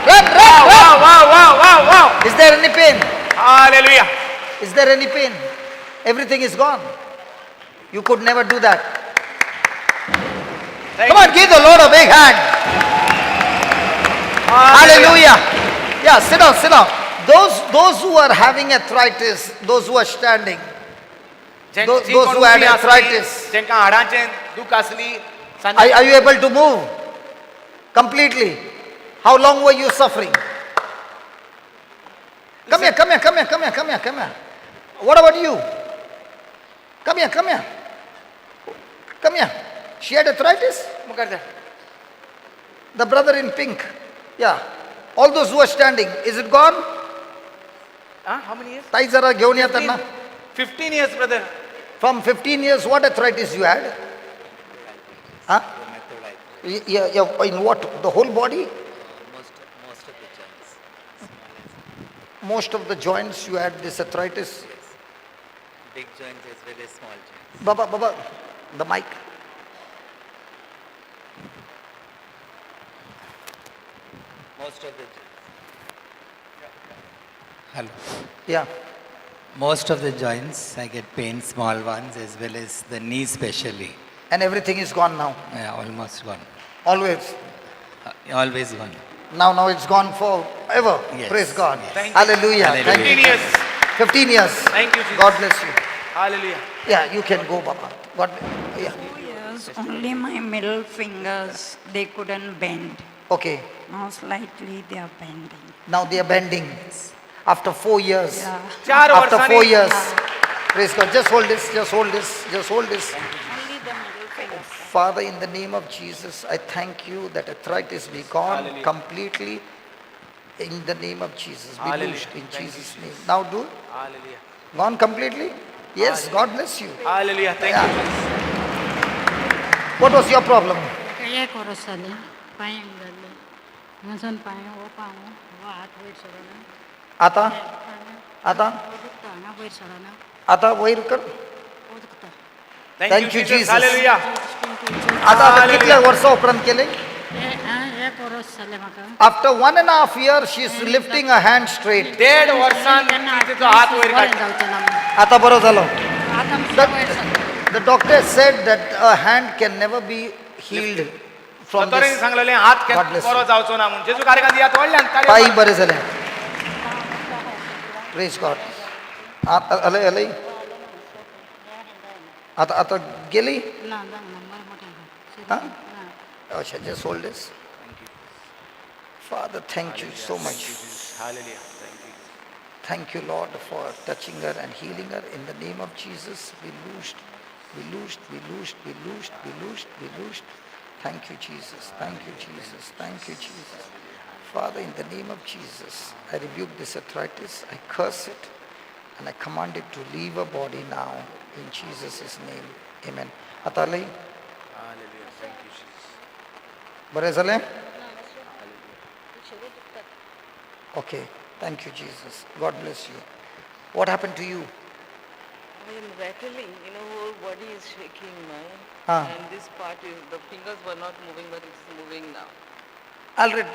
Run, run, Wow, run. wow, wow, wow, wow. Is there any pain? Hallelujah. Is there any pain? Everything is gone. You could never do that. Thank Come on, you. give the Lord a big hand. Hallelujah. Yeah, sit down, sit down. Those who are having arthritis, those who are standing, जी those कोण who had उबी आसली, arthritis. जेंकां हाडांचें दुख आसली are you able to move? Completely. How long were you suffering? Come here, come here, come here, come here, come here, come here. What about you? Come here, come here. Come here. She had arthritis? मुखार जा. The brother in pink. Yeah. All those who are standing, is it gone? Ah, how many years? ताई जरा घेऊन या त्यांना. 15 years, brother. From 15 years, what arthritis you had? Huh? Yeah, yeah, in what? The whole body? Most of the joints. Most of the joints you had this arthritis? Yes. Big joints as well as small joints. Baba, Baba, the mic. Most of the joints. Hello. Yeah. Most of the joints, I get pain, small ones as well as the knee especially. And everything is gone now. Yeah, almost gone. Always. Always gone. Now it's gone forever. Yes. Praise God. Yes. Thank you. Hallelujah. Hallelujah. Thank you. 15 years. 15 years. Thank you, Jesus. God bless you. Hallelujah. Yeah, you can go, Baba. God, yeah. 2 years, only my middle fingers, they couldn't bend. Okay. Now slightly they are bending. Now they are bending. After 4 years. Yeah. चार After वर्सांनी 4 years. Praise God. Just hold this. Just hold this. Just hold this. Only the middle fingers. Father, in the name of Jesus, I thank you that arthritis be gone Hallelujah. completely. In the name of Jesus. Be Hallelujah. loosed in Thank you, Jesus' name. Now do. Hallelujah. Gone completely? Yes, God bless you. Hallelujah. Thank Yeah. you, Jesus. What was your problem? एक वर्स जालें पांयांक जाल्लें हांगासून पांय हो पांव हो हात वयर सरना आता? आता? हो दुखता हांगा वयर सरना आता वयर कर. हो दुखता. Thank, Thank you, Jesus. Hallelujah. आता आता Hallelujah. कितल्या वर्सां उपरांत केले? एक वर्स जालें म्हाका. After 1.5 years, she is lifting her hand straight. देड वर्सान तिचो हात वयर बरें काडटा. जावचें ना म्हूण. आता बरो जालो. आतां वयर सरता. The doctor said that a hand can never be healed from दोतोरांनी this. सांगलेलें हात God केन्ना bless बरो you. जावचो ना म्हूण. जेजू कार्यान दियात व्हडल्यान ताळयो पांय मार. बरे जाले. Praise God. आता अले अले. आता आता गेली? ना जावना बरें मोठें आसा. Huh? अच्छा, just hold this. Father, thank you so much. Hallelujah. Thank you. Thank you, Lord, for touching her and healing her. In the name of Jesus, be loosed, be loosed, be loosed, be loosed, be loosed, be loosed. Thank you, Jesus. Thank you, Jesus. Thank you, Jesus. Father, in the name of Jesus, I rebuke this arthritis. I curse it and I command it to leave her body now. In Jesus' name. Amen. Atalay, Hallelujah. Thank you, Jesus. बरें जालें? Okay. Thank you, Jesus. God bless you. What happened to you? been rattling, whole body is shaking now. Ah. And this part is, the fingers were not moving, but it's moving now. I'll read.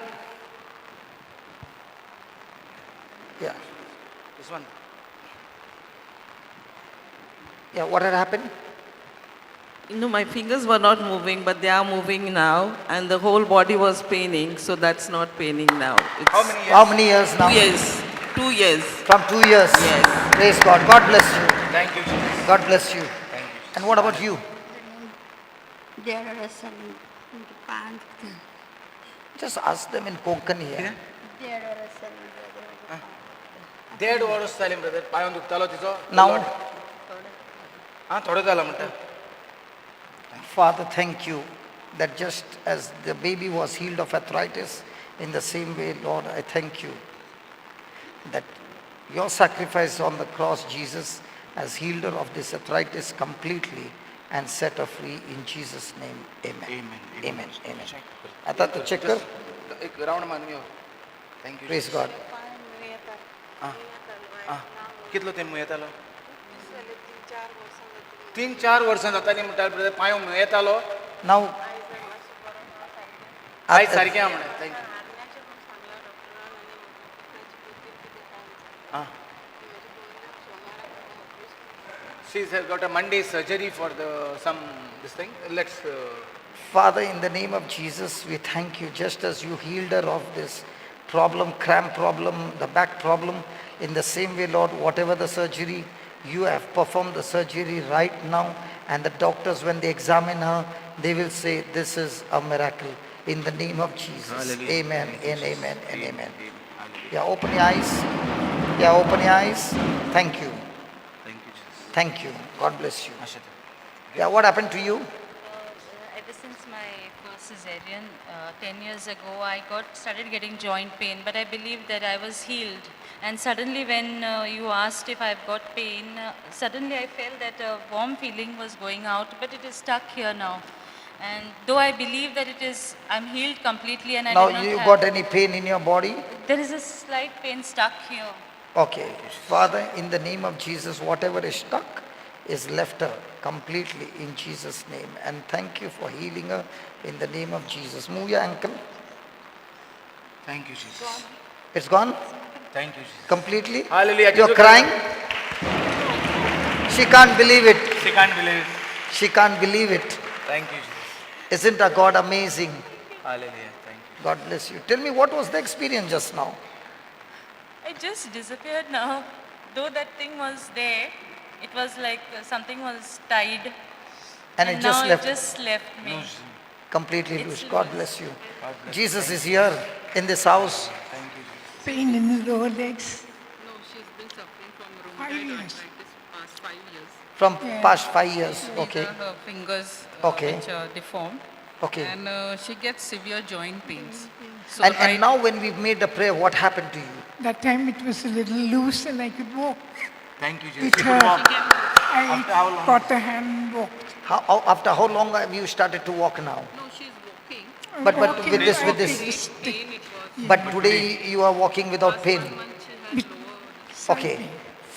Yeah. This one. Yeah, what had happened? My fingers were not moving, but they are moving now, and the whole body was paining, so that's not paining now. It's How many years? How many years now? 2 years. 2 years. From 2 years. Yes. Praise God. God bless you. Thank you, Jesus. God bless you. Thank you. And what about you? Just ask them in Konkani. Yeah? देड वर्स जालें brother पांय दुखतालो तिचो. Now? आं, थोडो जाला म्हणटा. Father, thank you that just as the baby was healed of arthritis, in the same way, Lord, I thank you that your sacrifice on the cross, Jesus, has healed her of this arthritis completely and set her free in Jesus' name. Amen. Amen. Amen. Amen. आता तो check कर. एक round मारून यो. Thank you. Praise God. आं, कितलो तेंप मुयेतालो? 3-4 वर्सां जातालीं म्हणटा ब्रदर, पांय मुयेतालो. Now आयज सारकें आहा म्हणटा. Thank you. Ah. She's got a Monday surgery for the some this thing. Let's. Father, in the name of Jesus, we thank you. Just as you healed her of this problem, cramp problem, the back problem, in the same way, Lord, whatever the surgery, you have performed the surgery right now, and the doctors, when they examine her, they will say, this is a miracle. In the name of Jesus. Hallelujah. Amen, Thank you, and Jesus. amen, and amen. Amen. Yeah, open your eyes. Yeah, open your eyes. Thank you. Thank you, Jesus. Thank you. God bless you. Yeah, what happened to you? Ever since my first cesarean 10 years ago, I started getting joint pain, but I believed that I was healed. And suddenly when you asked if I've got pain, suddenly I felt that a warm feeling was going out, but it is stuck here now. And though I believe that I'm healed completely, and I Now did not you have got any pain in your body? There is a slight pain stuck here. Okay. Father, in the name of Jesus, whatever is stuck is left her completely in Jesus' name. And thank you for healing her in the name of Jesus. Move your ankle. Thank you, Jesus. It's gone? Thank you, Jesus. Completely? Hallelujah. You're crying? She can't believe it. She can't believe it. She can't believe it. Thank you, Jesus. Isn't our God amazing? Hallelujah. Thank you. God bless you. Tell me, what was the experience just now? It just disappeared now. Though that thing was there, it was like something was tied. And it just now left. It just left me. Completely It's loose. God loose. bless you. God bless Jesus is here in this house. Thank you, Jesus. Pain in the lower legs. No, she's been suffering from 5 rheumatoid years. arthritis past 5 years. From Yeah. past 5 years. These Okay. are her fingers Okay. which are deformed. Okay. And she gets severe joint pains. So And now when we made the prayer, what happened to you? That time it was a little loose and I could walk. Thank you, Jesus. With You could her, walk. I After how long? got the hand and walked. After how long have you started to walk now? No, she's walking. But Walking with this, with without this. stick. But today you are walking without pain. Okay.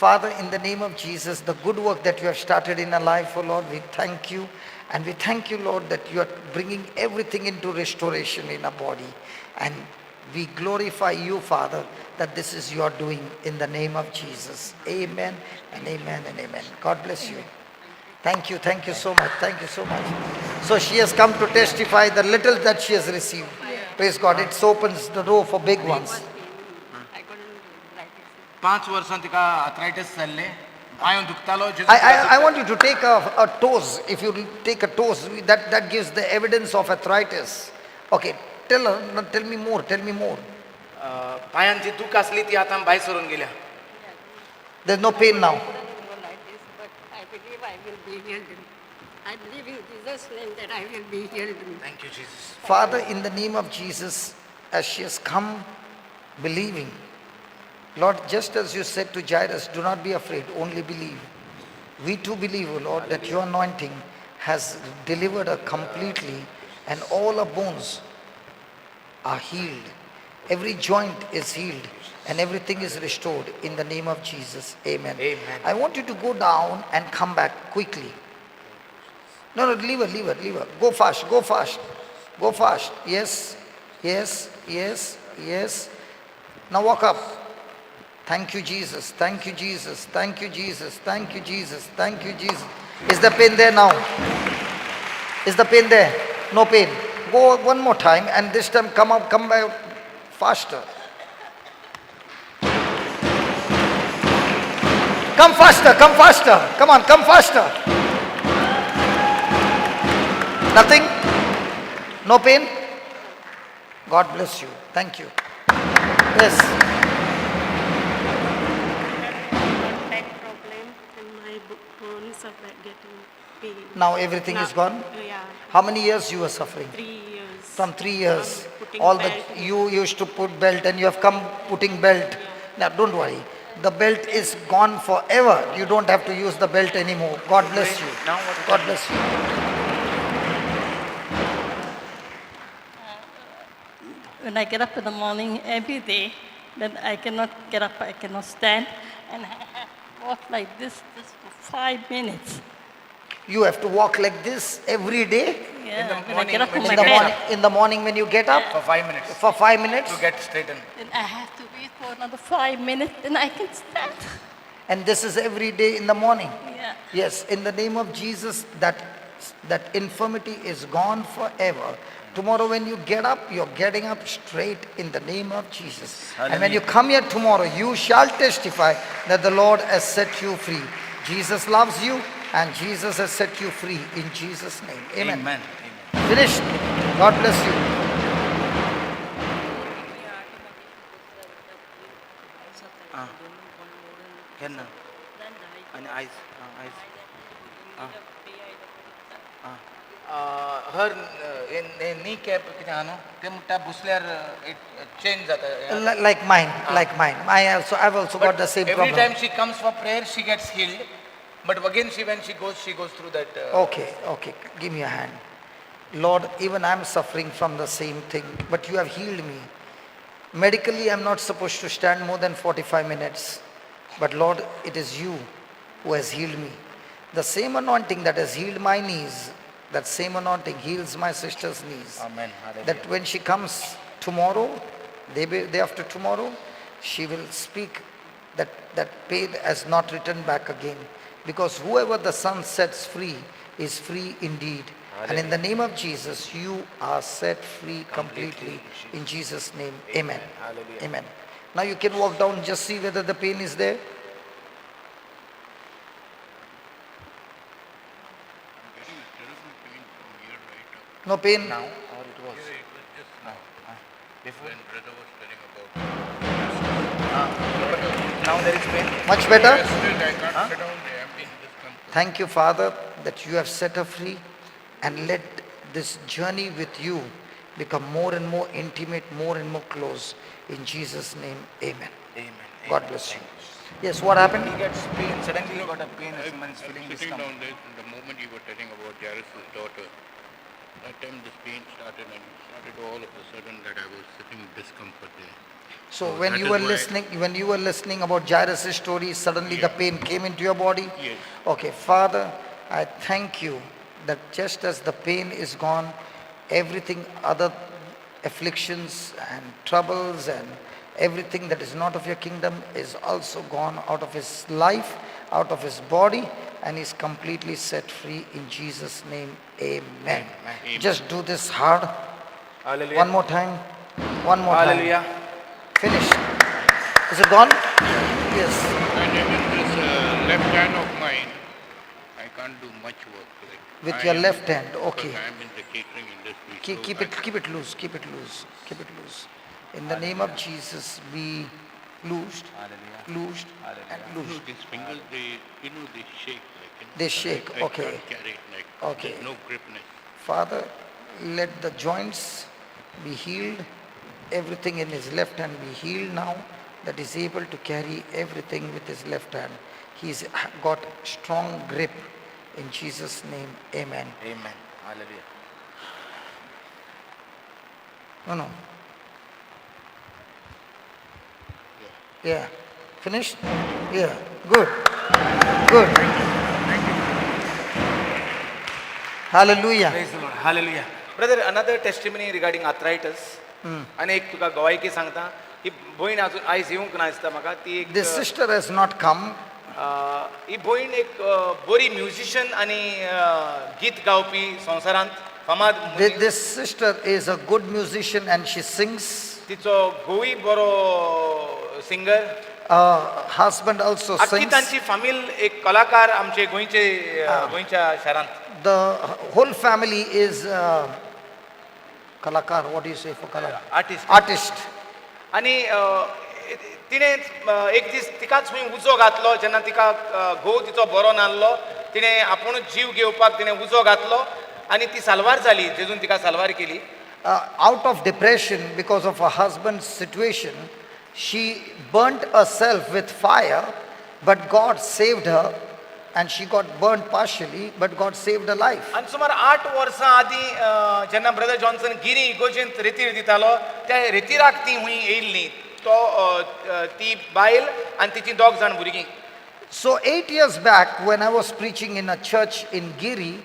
Father, in the name of Jesus, the good work that you have started in our life, oh Lord, we thank you. And we thank you, Lord, that you are bringing everything into restoration in our body. And we glorify you, Father, that this is your doing in the name of Jesus. Amen and amen and amen. God bless you. Thank you. Thank you so much. Thank you so much. So she has come to testify the little that she has received. Praise God. It opens the door for big ones. 5 वर्सां तिका arthritis जाल्लें, पांय दुखतालो. I want you to take a toes. If you take a toes, that gives the evidence of arthritis. Okay, tell her, no, tell me more, tell me more. पांयांत जी दूख आसली ती आतां भायर सरून गेल्या. There's no pain now. But I believe I will be healed. I believe in Jesus' name that I will be healed. Thank you, Jesus. Father, in the name of Jesus, as she has come believing, Lord, just as you said to Jairus, do not be afraid, only believe. We too believe, O Lord, that your anointing has delivered her completely and all her bones are healed. Every joint is healed and everything is restored in the name of Jesus. Amen. Amen. I want you to go down and come back quickly. No, no, leave her, leave her, leave her. Go fast, go fast, go fast. Yes, yes, yes, yes. Now walk up. Thank you, Jesus. Thank you, Jesus. Thank you, Jesus. Thank you, Jesus. Thank you, Jesus. Is the pain there now? Is the pain there? No pain. Go one more time, and this time come up, come back faster. Come faster, come faster. Come on, come faster. Nothing? No pain? God bless you. Thank you. Yes. Back problem and my bones are getting pain. Now everything is gone? Yeah. How many years you were suffering? 3 years. From 3 years. Putting All the belt. you used to put belt and you have come putting belt. Now don't worry. The belt is gone forever. You don't have to use the belt anymore. God bless you. Now what is God bless you. When I get up in the morning every day, then I cannot get up, I cannot stand, and I have to walk like this just for 5 minutes. You have to walk like this every day? Yeah, when I get up from In my the bed. morning, in the morning when you get up? For 5 minutes. For 5 minutes? To get straightened. Then I have to wait for another 5 minutes, then I can stand. And this is every day in the morning? Yeah. Yes, in the name of Jesus, that infirmity is gone forever. Tomorrow when you get up, you're getting up straight in the name of Jesus. And when you come here tomorrow, you shall testify that the Lord has set you free. Jesus loves you and Jesus has set you free in Jesus' name. Amen. Amen. Finished. God bless you. केन्ना आनी आयज आयज हर नी cap कितें आहा न्हू तें म्हणटा बसल्यार it change जाता. Like mine, like mine. I've also got the same Every problem. time she comes for prayer, she gets healed. But again, when she goes through that. Okay, okay. Give me a hand. Lord, even I'm suffering from the same thing, but you have healed me. Medically, I'm not supposed to stand more than 45 minutes. But Lord, it is you who has healed me. The same anointing that has healed my knees, that same anointing heals my sister's knees. Amen. Hallelujah. That when she comes tomorrow, day after tomorrow, she will speak that that pain has not returned back again. Because whoever the Son sets free is free indeed. And in the name of Jesus, you are set free completely. In Jesus' name, amen. Hallelujah. Amen. Now you can walk down, just see whether the pain is there. No pain? Now or it was? Yeah, it was just now. Before? When brother was telling about. Now there is pain? Much better? Yes, still I can't sit down there. I'm in discomfort. Thank you, Father, that you have set her free, and let this journey with you become more and more intimate, more and more close. In Jesus' name, amen. Amen. God bless you. Yes, what happened? He gets pain. Suddenly he got a pain. Someone is feeling I'm sitting discomfort. down there, the moment you were telling about Jairus' daughter, that time this pain started, and it started all of a sudden that I was sitting in discomfort there. So when that you is were why- listening about Jairus' story, suddenly the pain came into your body? Yes. Okay, Father, I thank you that just as the pain is gone, everything other afflictions and troubles and everything that is not of your kingdom is also gone out of his life, out of his body, and is completely set free in Jesus' name. Amen. Amen. Just do this hard. Hallelujah. One more time. One more time. Hallelujah. Finish. Is it gone? Yes. And even this left hand of mine, I can't do much work. Like With I your am left hand, because okay. I am in the catering industry. Keep, so keep I it, keep it loose, keep it loose, keep it loose. In the name of Jesus, be loosed, loosed, and No, loosed. these fingers, they, you know, they shake. Like, you know, They shake, I okay. can't carry it, like, Okay. There's no gripness. Father, let the joints be healed. Everything in his left hand be healed now, that is able to carry everything with his left hand. He's got strong grip. In Jesus' name, amen. Amen. Hallelujah. No, no. Yeah. Finished? Yeah. Good. Good. Hallelujah. Praise the Lord. Hallelujah. Brother, another testimony regarding arthritis. आनी एक तुका गवायकी सांगता ही भयण अजून आयज येवंक ना दिसता म्हाका ती एक This sister has not come. ही भयण एक बरी म्युझिशियन आनी गीत गावपी संवसारांत फामाद. This sister is a good musician and she sings. तिचो घोवूय बरो singer. Husband also आख्खी sings. तांची फामील एक कलाकार आमचे गोंयचे गोंयच्या शारांत. The whole family is kalakar. What do you say for kalakar? Artist. Artist. आनी तिणें एक दीस तिकाच खंय उजो घातलो जेन्ना तिका घोव तिचो बरो नासलो तिणें आपुणूच जीव घेवपाक तिणें उजो घातलो आनी ती साल्वार जाली जेजून तिका साल्वार केली. Out of depression because of her husband's situation, she burnt herself with fire, but God saved her and she got burnt partially, but God saved her life. आनी सुमार 8 वर्सां आदीं जेन्ना ब्रदर जॉन्सन गिरी इगोजेंत रेतीर दितालो त्या रेतिराक ती हुंय येयल्ली तो ती बायल आनी तिची दोग जाण भुरगीं. So 8 years back, when I was preaching in a church in Giri,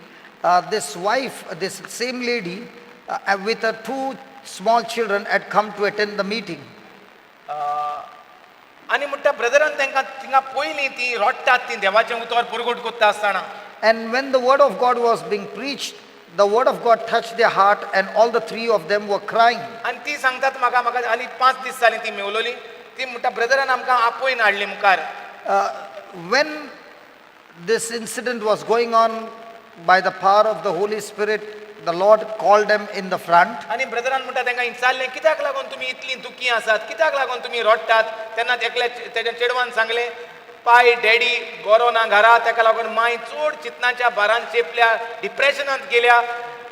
this wife, this same lady, with her 2 small children had come to attend the meeting. आनी म्हणटा ब्रदरान तांकां थिंगा पयलीं ती रडटात ती देवाचें उतर परगट कोत्ता आसतना. And when the word of God was being preached, the word of God touched their heart and all the 3 of them were crying. आनी ती सांगतात म्हाका म्हाका आनी 5 दीस जाली ती मेवलोली ती म्हणटा ब्रदरान आमकां आपोवन हाडली मुखार. When this incident was going on, by the power of the Holy Spirit, the Lord called them in the front. आनी ब्रदरान म्हणटा तांकां विचारलें कित्याक लागून तुमी इतलीं दुखी आसात कित्याक लागून तुमी रडटात तेन्ना एकल्या तेज्या चेडवान सांगलें पाय डॅडी बरो ना घरा ताका लागून माय चड चिंतनाच्या भारान चेपल्या डिप्रेशनांत गेल्या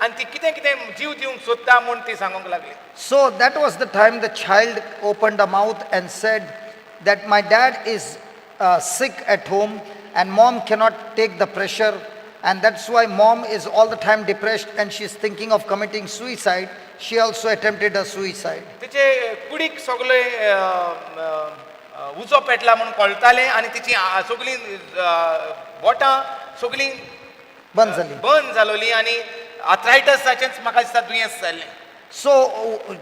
आनी ती कितें कितें जीव दिवंक सोदता म्हूण ती सांगूंक लागली. So that was the time the child opened the mouth and said that my dad is sick at home and mom cannot take the pressure, and that's why mom is all the time depressed and she's thinking of committing suicide. She also attempted a suicide. तिचे कुडीक सगळे उजो पेटला म्हणून कळटालें आनी तिची सगळीं बोटां सगळीं बंद जाली बंद जालोली आनी आर्थरायटसाचेंच म्हाका दिसता दुयेंस जाल्लें. So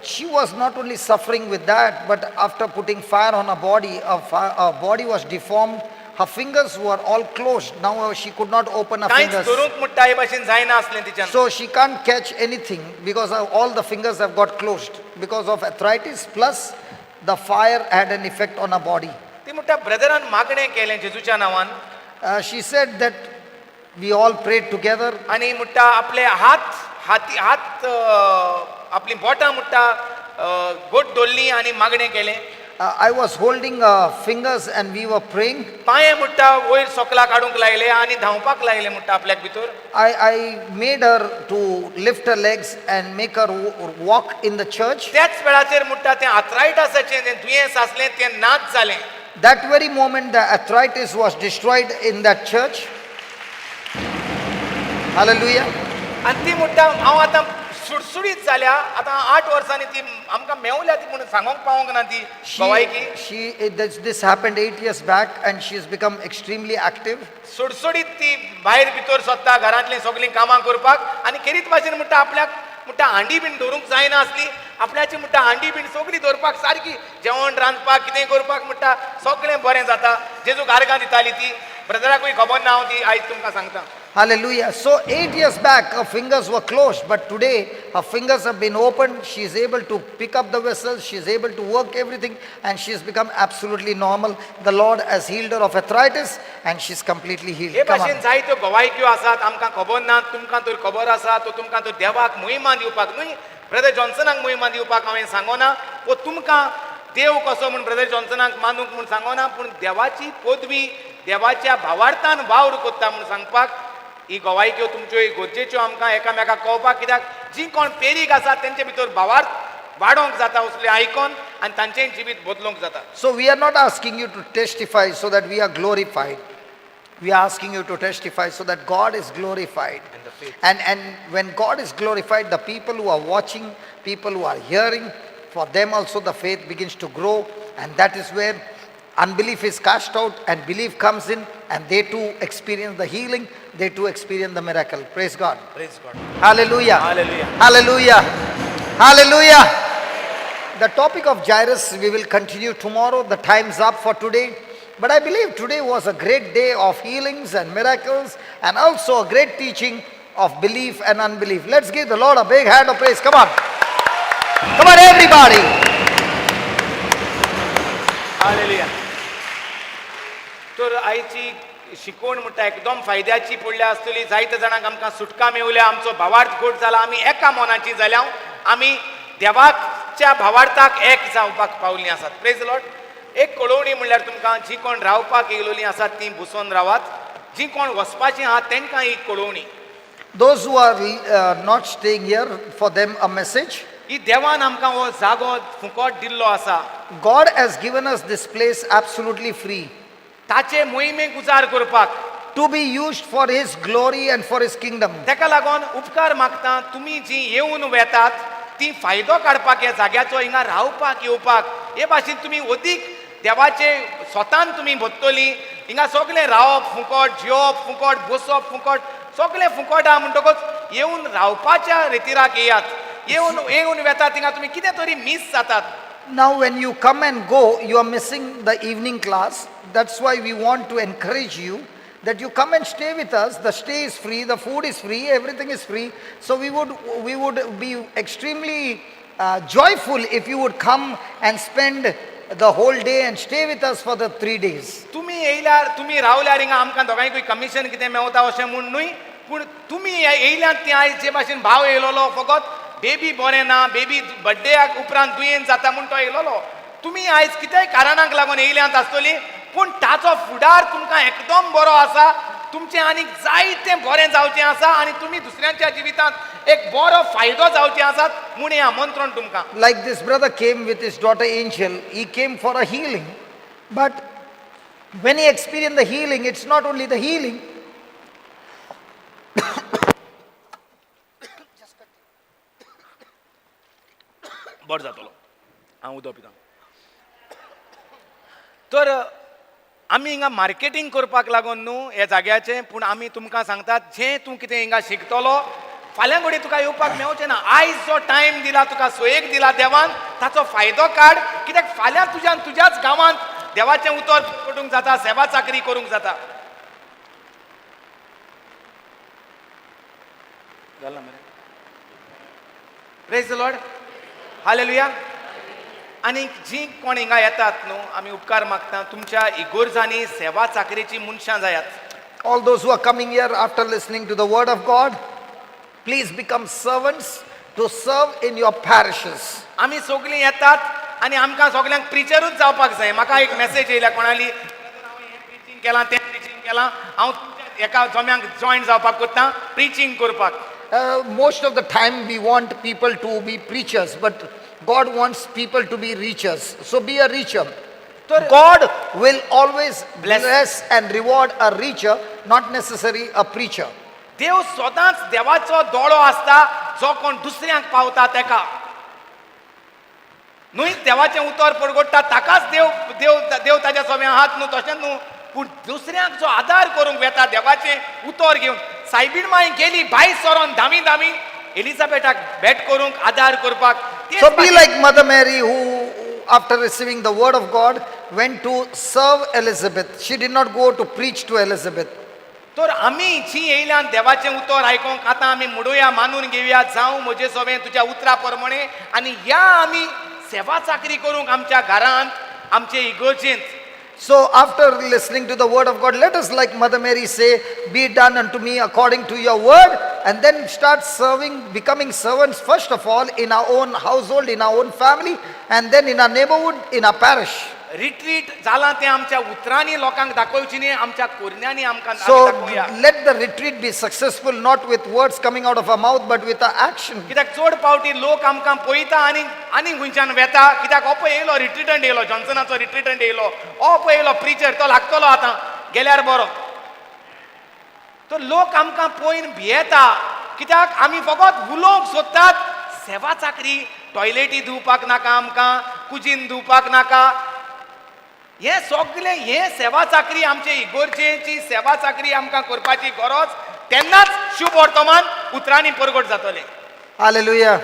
she was not only suffering with that, but after putting fire on her body, her body was deformed. Her fingers were all closed. Now she could not open her कांयच fingers. धरूंक म्हणटा हे भाशेन जायना आसलें तिच्यान. So she can't catch anything because all the fingers have got closed because of arthritis, plus the fire had an effect on her body. ती म्हणटा ब्रदरान मागणें केलें जेजूच्या नांवान. She said that we all prayed together. आनी म्हणटा आपले हात हाती हात आपली बोटां म्हणटा गोट दवरली आनी मागणें केलें. I was holding fingers and we were praying. पांये म्हणटा वयर सोकला काडूंक लायले आनी धांवपाक लायले म्हणटा आपल्याक भितर. I made her to lift her legs and make her walk in the church. त्याच वेळाचेर म्हणटा तें आर्थरायटसाचें जें दुयेंस आसलें तें नाच जालें. That very moment the arthritis was destroyed in that church. Hallelujah. आनी ती म्हणटा हांव आतां सुडसुडीत जाल्या आतां 8 वर्सांनी ती आमकां मेवल्या ती म्हणून सांगूंक पावोंक ना ती भवायकी. This happened 8 years back and she has become extremely active. सुडसुडीत ती भायर भितर सोदता घरांतलीं सगळीं कामां करपाक आनी खेरीत भाशेन म्हणटा आपल्याक म्हणटा हांडी बीन दवरूंक जायना आसली आपल्याची म्हणटा हांडी बीन सगळी दवरपाक सारकी जेवण रांदपाक कितें करपाक म्हणटा सगळें बरें जाता. जेजूक आर्गां दिताली ती ब्रदराकूय खबर ना हांव ती आयज तुमकां सांगता. Hallelujah. So 8 years back, her fingers were closed, but today her fingers have been opened. She is able to pick up the vessels. She is able to work everything, and she has become absolutely normal. The Lord has healed her of arthritis, and she is completely healed. हे Come भाशेन on. जायत्यो गवायक्यो आसात आमकां खबर ना तुमकां तर खबर आसा तो तुमकां तर देवाक मोहिमा दिवपाक न्हय ब्रदर जॉन्सनाक मोहिमा दिवपाक हांवें सांगोना वो तुमकां देव कसो म्हूण ब्रदर जॉन्सनाक मानूंक म्हूण सांगोना पूण देवाची पदवी देवाच्या भावार्थान वावर कोत्ता म्हूण सांगपाक ही गवायक्यो तुमच्यो गरजेच्यो आमकां एकामेकाक कळपाक कित्याक जीं कोण पेरीक आसात तेंचे भितर भावार्थ वाडोवंक जाता असलें आयकोन आनी तांचें जिवीत बदलूंक जाता. So we are not asking you to testify so that we are glorified. We are asking you to testify so that God is glorified. And the faith. And when God is glorified, the people who are watching, people who are hearing, for them also the faith begins to grow, and that is where Unbelief is cast out and belief comes in, and they too experience the healing, they too experience the miracle. Praise God. Praise God. Hallelujah. Hallelujah. Hallelujah. Hallelujah. The topic of Jairus we will continue tomorrow. The time's up for today. But I believe today was a great day of healings and miracles, and also a great teaching of belief and unbelief. Let's give the Lord a big hand of praise. Come on. Come on, everybody. Hallelujah. तर आयची शिकवण म्हणटा एकदम फायद्याची पडल्या आसतली. जायते जाणांक आमकां सुटका मेवल्या, आमचो भावार्थ घोट जाला, आमी एका मनाची जाल्या, आमी देवाच्या भावार्थाक एक जावपाक पावलीं आसात. Praise Lord. एक कळोवणी म्हणल्यार तुमकां जी कोण रावपाक येयलोलीं आसात ती बसोन रावात, जी कोण वचपाचीं आहात तेंकां एक कळोवणी. Those who are not staying here, for them a message. ही देवान आमकां हो जागो फुकट दिल्लो आसा. God has given us this place absolutely free. ताचे मोहिमेक उजार करपाक. To be used for His glory and for His kingdom. तेका लागून उपकार मागता, तुमी जी येवन वेतात ती फायदो काडपाक ह्या जाग्याचो, हिंगा रावपाक येवपाक, हे भाशेन तुमी अदीक देवाचे स्वतान तुमी भोत्तली. हिंगा सगळें रावप फुकट, जेवप फुकट, बसप फुकट, सगळें फुकट आहा. म्हणटकच येवन रावपाच्या रेतिराक येयात. येवन येवन वेतात थिंगा तुमी कितें तरी मीस जातात. Now when you come and go, you are missing the evening class. That's why we want to encourage you that you come and stay with us. The stay is free, the food is free, everything is free. So we would be extremely joyful if you would come and spend the whole day and stay with us for the 3 days. तुमी येयल्यार, तुमी रावल्यार हिंगा आमकां दोगांयकूय commission कितें मेवता अशें म्हूण न्हय, पूण तुमी येयल्यात ती आयज जे भाशेन भाव येयलोलो, फकत बेबी बरें ना, बेबी बड्डेयाक उपरांत दुयेंत जाता म्हूण तो येयलोलो. तुमी आयज कितेंय कारणाक लागून येयल्यांत आसतली, पूण ताचो फुडार तुमकां एकदम बरो आसा. तुमचें आनीक जायतें बरें जावचें आसा आनी तुमी दुसऱ्यांच्या जिवितांत एक बरो फायदो जावचे आसात म्हूण हें आमंत्रण तुमकां. Like this brother came with his daughter Angel, he came for a healing. But when he experienced the healing, it's not only the healing, बरो जातलो, हांव उदक पिता. तर आमी हिंगा मार्केटींग करपाक लागून न्हू ह्या जाग्याचें, पूण आमी तुमकां सांगतात, जें तूं कितें हिंगा शिकतलो फाल्यां घडये तुका येवपाक मेवचें ना. आयज जो टायम दिला तुका, सोयेक दिला देवान, ताचो फायदो काड, कित्याक फाल्यां तुज्यान तुज्याच गांवांत देवाचें उतर पडूंक जाता, सेवा चाकरी करूंक जाता. जालें मरे. Praise the Lord. Hallelujah. आनी जी कोण हिंगा येतात न्हू, आमी उपकार मागता, तुमच्या इगोर्जांनी सेवा चाकरेची मनशां जायात. All those who are coming here after listening to the word of God, please become servants to serve in your parishes. आमी सगळीं येतात आनी आमकां सगल्यांक प्रिचरूच जावपाक जाय. म्हाका एक मॅसेज येयल्या कोणाली, हांव हें प्रिचींग केलां, तें प्रिचींग केलां, हांव तुमच्या एका जम्यांक जॉयन जावपाक कोत्ता प्रिचींग करपाक. Most of the time we want people to be preachers, but God wants people to be reachers. So be a reacher. God will always bless and reward a reacher, not necessarily a preacher. देव सदांच, देवाचो दोळो आसता जो कोण दुसऱ्यांक पावता तेका न्हय. देवाचें उतर परगडटा ताकाच देव देव देव ताच्या सोम्या हात न्हू, तशें न्हू, पूण दुसऱ्यांक जो आदार करूंक वेता देवाचें उतर घेवन. सायबीण माय गेली भायर सरोन धामी धामी एलिझाबेटाक भेट करूंक, आदार करपाक. तेच So be भाशेन like Mother Mary, who, after receiving the word of God, went to serve Elizabeth. She did not go to preach to Elizabeth. तर आमी जी येयल्यान देवाचें उतर आयकोंक, आतां आमी म्हणुया, मानून घेवया, जावं म्हजे सोबें तुज्या उतरा प्रमाणे, आनी या आमी सेवा चाकरी करूंक आमच्या घरांत, आमचे इगर्जेंत. So after listening to the word of God, let us, like Mother Mary, say, "Be done unto me according to your word," and then start serving, becoming servants first of all in our own household, in our own family, and then in our neighborhood, in our parish. Retreat जालां तें आमच्या उतरांनी लोकांक दाखोवची न्ही, आमच्या कोरण्यांनी आमकां आमी So दाखोवया. Let the retreat be successful not with words coming out of our mouth, but with our action. कित्याक चड फावटी लोक आमकां पळयता आनी आनी खंयच्यान वेता, कित्याक हो पळय येयलो रिट्रिटंट येयलो, जॉन्सनाचो रिट्रिटंट येयलो, हो पळय येयलो प्रिचर, तो लागतलो आतां गेल्यार बरो. तर लोक आमकां पळोवन भियेता, कित्याक आमी फकत उलोवंक सोदतात. सेवा चाकरी, टॉयलेटी धुवपाक नाका आमकां, कुजीन धुवपाक नाका. हे सगळे हे सेवा चाकरी आमचे इगोर्जेची सेवा चाकरी आमकां करपाची गरज, तेन्नाच शुभ वर्तमान उतरांनी परगट जातलें. Hallelujah.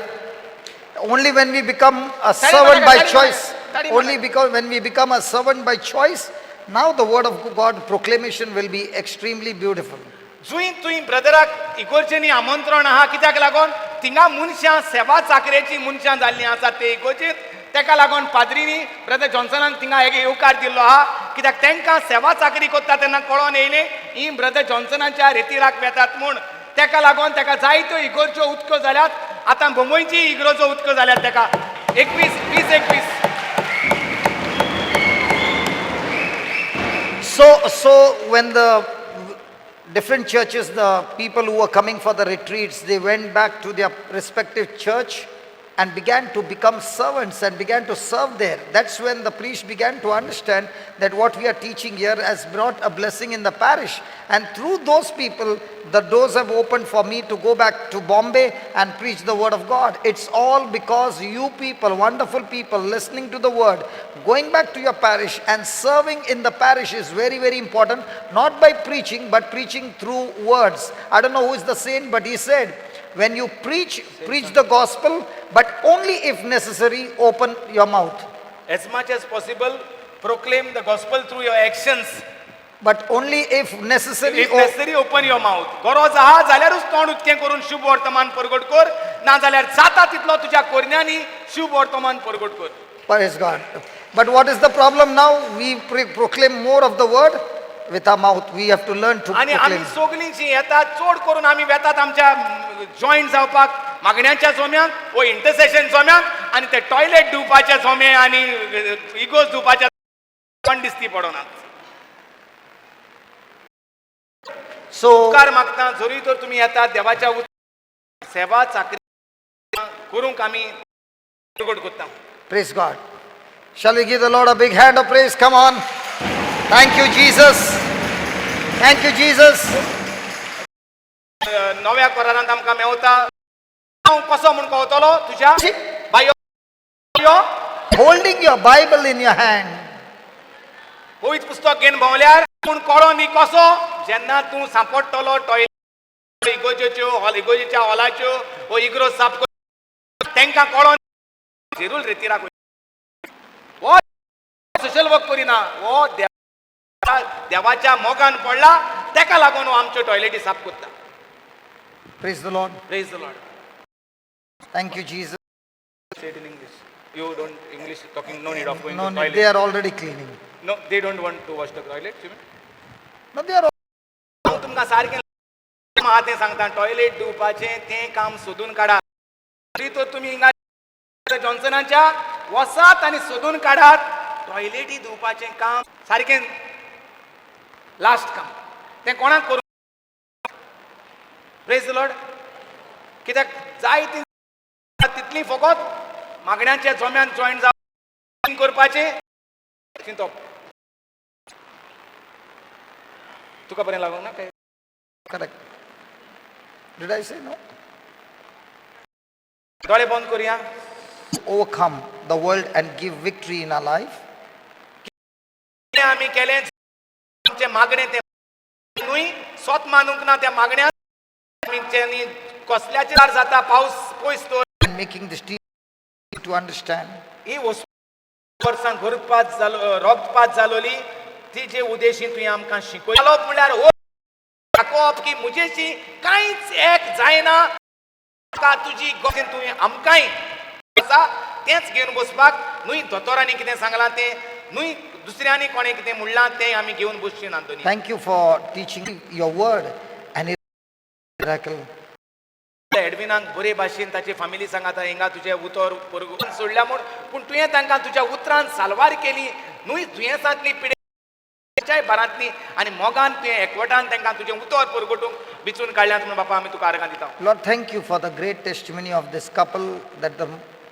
Only when we become a Tadi servant malaga, by tadi choice, malaga, tadi only because when we become a servant by choice, now the word of God proclamation will be extremely beautiful. जुंय तुंय ब्रदराक इगोर्जेनी आमंत्रण आहा, कित्याक लागून थिंगा मनशां सेवा चाकरेची मनशां जाल्लीं आसात ते इगोर्जेंत. तेका लागून पाद्रीनी ब्रदर जॉन्सनान थिंगा एक येवकार दिल्लो आहा, कित्याक तांकां सेवा चाकरी करता तेन्ना कळोन येयलें ही ब्रदर जॉन्सनाच्या रेतिराक वेतात म्हूण. तेका लागून तेका जायत्यो इगोर्ज्यो उदक्यो जाल्यात, आतां बोंबयची इगोर्जो उदक्यो जाल्यात तेका 21 20 21. So when the different churches, the people who were coming for the retreats, they went back to their respective church and began to become servants and began to serve there. That's when the priest began to understand that what we are teaching here has brought a blessing in the parish. And through those people, the doors have opened for me to go back to Bombay and preach the word of God. It's all because you people, wonderful people, listening to the word, going back to your parish and serving in the parish is very, very important. Not by preaching, but preaching through words. I don't know who is the saint, but he said, when you preach, preach the gospel, but only if necessary, open your mouth. As much as possible, proclaim the gospel through your actions. But only if necessary. If necessary, open your mouth. गरज आहा जाल्यारूच तोंड उक्तें करून शुभ वर्तमान परगट कर, ना जाल्यार जाता तितलो तुज्या कोरन्यांनी शुभ वर्तमान परगट कर. Praise God. But what is the problem now? We proclaim more of the word with our mouth. We have to learn to आनी आमी proclaim. सगळीं जीं येतात चड करून आमी वेतात आमच्या जॉयन जावपाक मागण्यांच्या जोम्यांक वो इंटरसेशन जोम्यांक आनी ते टॉयलेट धुवपाचे जोमे आनी इगोज धुवपाच्या पण दिसती पडना. सो उपकार मागता, जरूय तर तुमी येतात देवाच्या सेवा चाकरी करूंक आमी प्रगट करता. Praise God. Shall we give the Lord a big hand of praise? Come on. Thank you, Jesus. Thank you, Jesus. नव्या करारांत आमकां मेवता हांव कसो म्हूण कळतलो तुज्या bio Holding your Bible in your hand. पवित्र पुस्तक घेवन भोंवल्यार पूण कळो न्ही कसो जेन्ना तूं सांपडटलो टॉयलेट इगोजेच्यो इगोजेच्या हॉलाच्यो वो इग्रो साफ कर तांकां कळो जेरूल रेतिराक हो सोशल वर्क करिना, हो देवाच्या मोगान पडला, तेका लागून हो आमच्यो टॉयलेटी साफ करता. Praise the Lord. Praise the Lord. Thank you, Jesus. Say it in English. You don't English talking, no need of going No to need, toilet. they are already cleaning. No, they don't want to wash the toilet. You mean? No, they are. हांव तुमकां सारकें आहा तें सांगता, toilet धुवपाचें तें काम सोदून काडा. तरी तर तुमी हिंगा जॉन्सनाच्या वसात आनी सोदून काडात टॉयलेटी धुवपाचें काम सारकें लास्ट काम तें कोणाक करूं. प्रेज the Lord. कित्याक जाय ती तितली फकत मागण्यांच्या जोम्यान जॉयन जावन करपाचें चिंतप. तुका बरें लागूंक ना काय? Correct. Did I say no? दोळे बंद करुया. Overcome the world and give victory in our life. कितें आमी केलें आमचें मागणें तें न्हय स्वत मानूंक ना त्या मागण्यांत आमी कसल्याचेर जाता पावस पयस दवर. And making this team to understand. ही वस्तू वर्सां गर्भपात जालो रक्तपात जालोली ती जे उद्देशी तुवें आमकां शिकयलो म्हणल्यार हो दाखोवप की म्हजेशी कांयच एक जायना, तुजी गरज तुवें आमकांय आसा तेंच घेवन बसपाक न्हय. दोतोरांनी कितें सांगलां तें न्हय, दुसऱ्यांनी कोणें कितें म्हणलां तें आमी घेवन बसचें ना. Anthony, Thank you for teaching your word and miracle. एडविनाक बरे भाशेन ताची फामिली सांगाता हिंगा तुजें उतर सोडल्या म्हूण, पूण तुवें तांकां तुज्या उतरान साल्वार केली न्हय. दुयेंसांतली पिडेच्याय भारांतली आनी मोगान तुवें एकवटान तांकां तुजें उतर परगटूंक विचून काडल्यात म्हूण बापा आमी तुका आर्गां दिता. Lord, thank you for the great testimony of this couple that the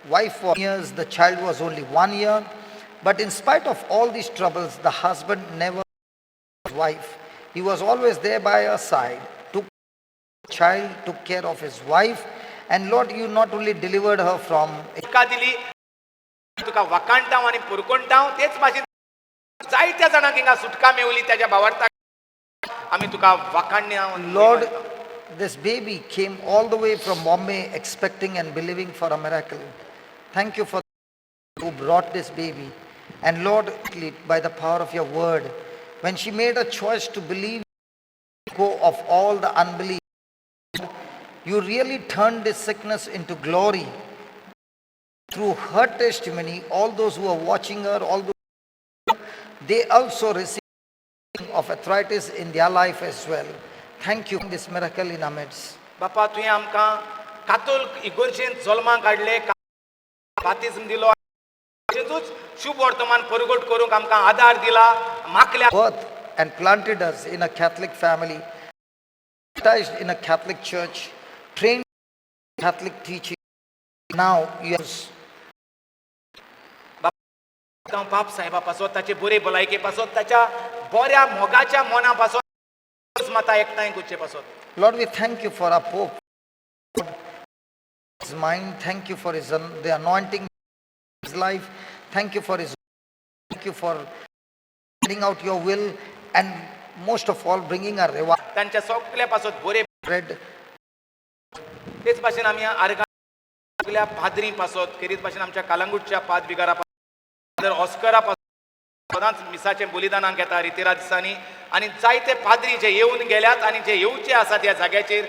wife was years, the child was only 1 year, but in spite of all these troubles, the husband never his wife. He was always there by her side, took child, took care of his wife, and Lord, you not only delivered her from तुका दिली तुका वाकाणटाव आनी पुरकोणटाव तेच भाशेन जायत्या जाणांक हिंगा सुटका मेवली त्याच्या भावार्थाक आमी तुका वाखाणणी Lord, this baby came all the way from Bombay expecting and believing for a miracle. Thank you for who brought this baby. And Lord, by the power of your word, when she made a choice to believe, go of all the unbelief, you really turned this sickness into glory. Through her testimony, all those who are watching her, all those, they also received of arthritis in their life as well. Thank you for this miracle in our midst. बापा तुवें आमकां कातोल्क इगोर्जेंत जल्माक हाडले बातिज्म दिलो इगर्जेंतूच शुभ वर्तमान परगट करूंक आमकां आदार दिला माकल्या Birth and planted us in a Catholic family, baptized in a Catholic church, trained in Catholic teaching. Now you have हांव बाप साहेबा पासत ताचे बरे भलायके पासत ताच्या बऱ्या मोगाच्या मना पासत माता एकठांय करचे पासत Lord, we thank you for our Pope. His mind, thank you for his the anointing in his life. Thank you for his, thank you for carrying out your will and most of all bringing a revival. तांच्या सगल्या पासत बरे Bread. तेच भाशेन आमी आर्गां सगल्या पाद्री पासत खेरीत भाशेन आमच्या कालांगूटच्या पाद विगारा पासत ऑस्करा पासत सदांच मिसाचें बलिदानाक येता रितिरा दिसांनी आनी जायते पाद्री जे येवन गेल्यात आनी जे येवचे आसात ह्या जाग्याचेर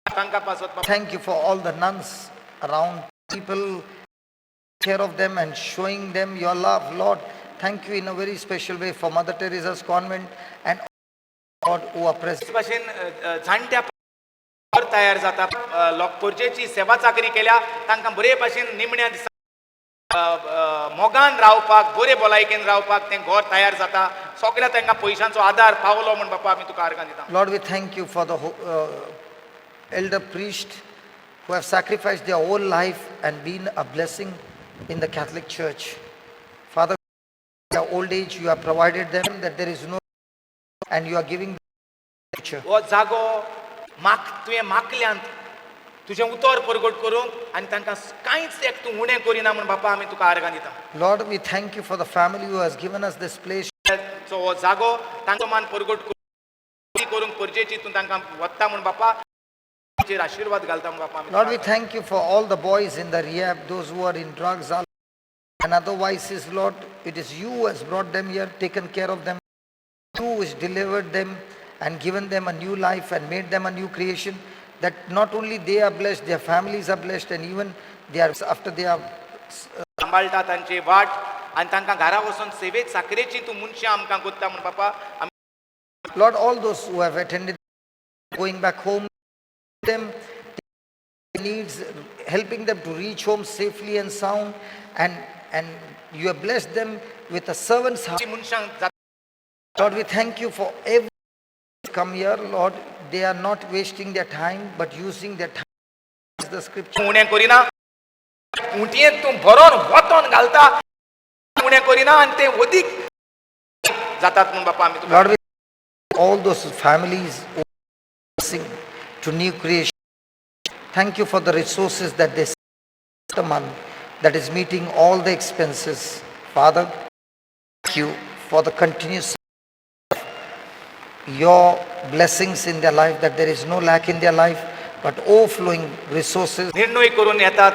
तांकां पासत Thank you for all the nuns around, people care of them and showing them your love, Lord. Thank you in a very special way for Mother Teresa's convent and Lord who are present. तेच भाशेन जाणट्या घर तयार जाता लोक पोरजेची सेवा चाकरी केल्या तांकां बरे भाशेन निमण्या दिसा मोगान रावपाक बरे भलायकेन रावपाक तें घर तयार जाता सगळ्या तांकां पयशांचो आदार पावलो म्हूण बापा आमी तुका आर्गां दिता. Lord, we thank you for the elder priest who have sacrificed their whole life and been a blessing in the Catholic Church. Father, in their old age, you have provided them that there is no, and you are giving the future. हो जागो माक तुवें माकल्यांत तुजें उतर परगट करूंक आनी तांकां कांयच एक तूं उणें करिना म्हूण बापा आमी तुका आर्गां दिता. Lord, we thank you for the family who has given us this place. चो हो जागो तांचो मान परगट करूंक परजेची तूं तांकां वता म्हूण बापा चेर आशिर्वाद घालता म्हूण बापा आमी Lord, we thank you for all the boys in the rehab, those who are in drugs and other vices, Lord. It is you who has brought them here, taken care of them, you who has delivered them and given them a new life and made them a new creation, that not only they are blessed, their families are blessed, and even they are, after they are सांबाळटा तांची वाट आनी तांकां घरा वचून सेवेत साकरेची तूं मनशां आमकां कोत्ता म्हूण बापा. Lord, all those who have attended, going back home, them needs, helping them to reach home safely and sound, and you have blessed them with a servant's heart. Lord, we thank you for every come here, Lord. They are not wasting their time, but using their time as the scripture. उणें करिना उंटयेंत तूं भरोन वतोन घालता उणें करिना आनी ते अदीक जातात म्हूण बापा आमी तुका. Lord, we all those families who are blessing to new creation. Thank you for the resources that they the month that is meeting all the expenses. Father, thank you for the continuous your blessings in their life, that there is no lack in their life, but overflowing resources. निर्णय करून येतात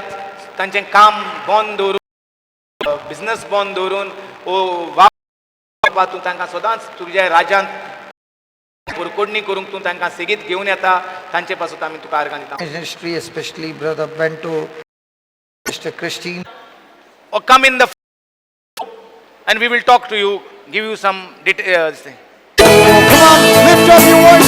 तांचें काम बंद दवरून business बंद दवरून ओ वा तूं तांकां सदांच तुज्या राज्यांत पुरकोडणी करूंक तूं तांकां सेगीत घेवन येता तांचे पासून आमी तुका आर्गां दिता. Ministry, especially Brother Bento, Sister Christine. Or come in the and we will talk to you, give you some details. Come on, lift up your voice.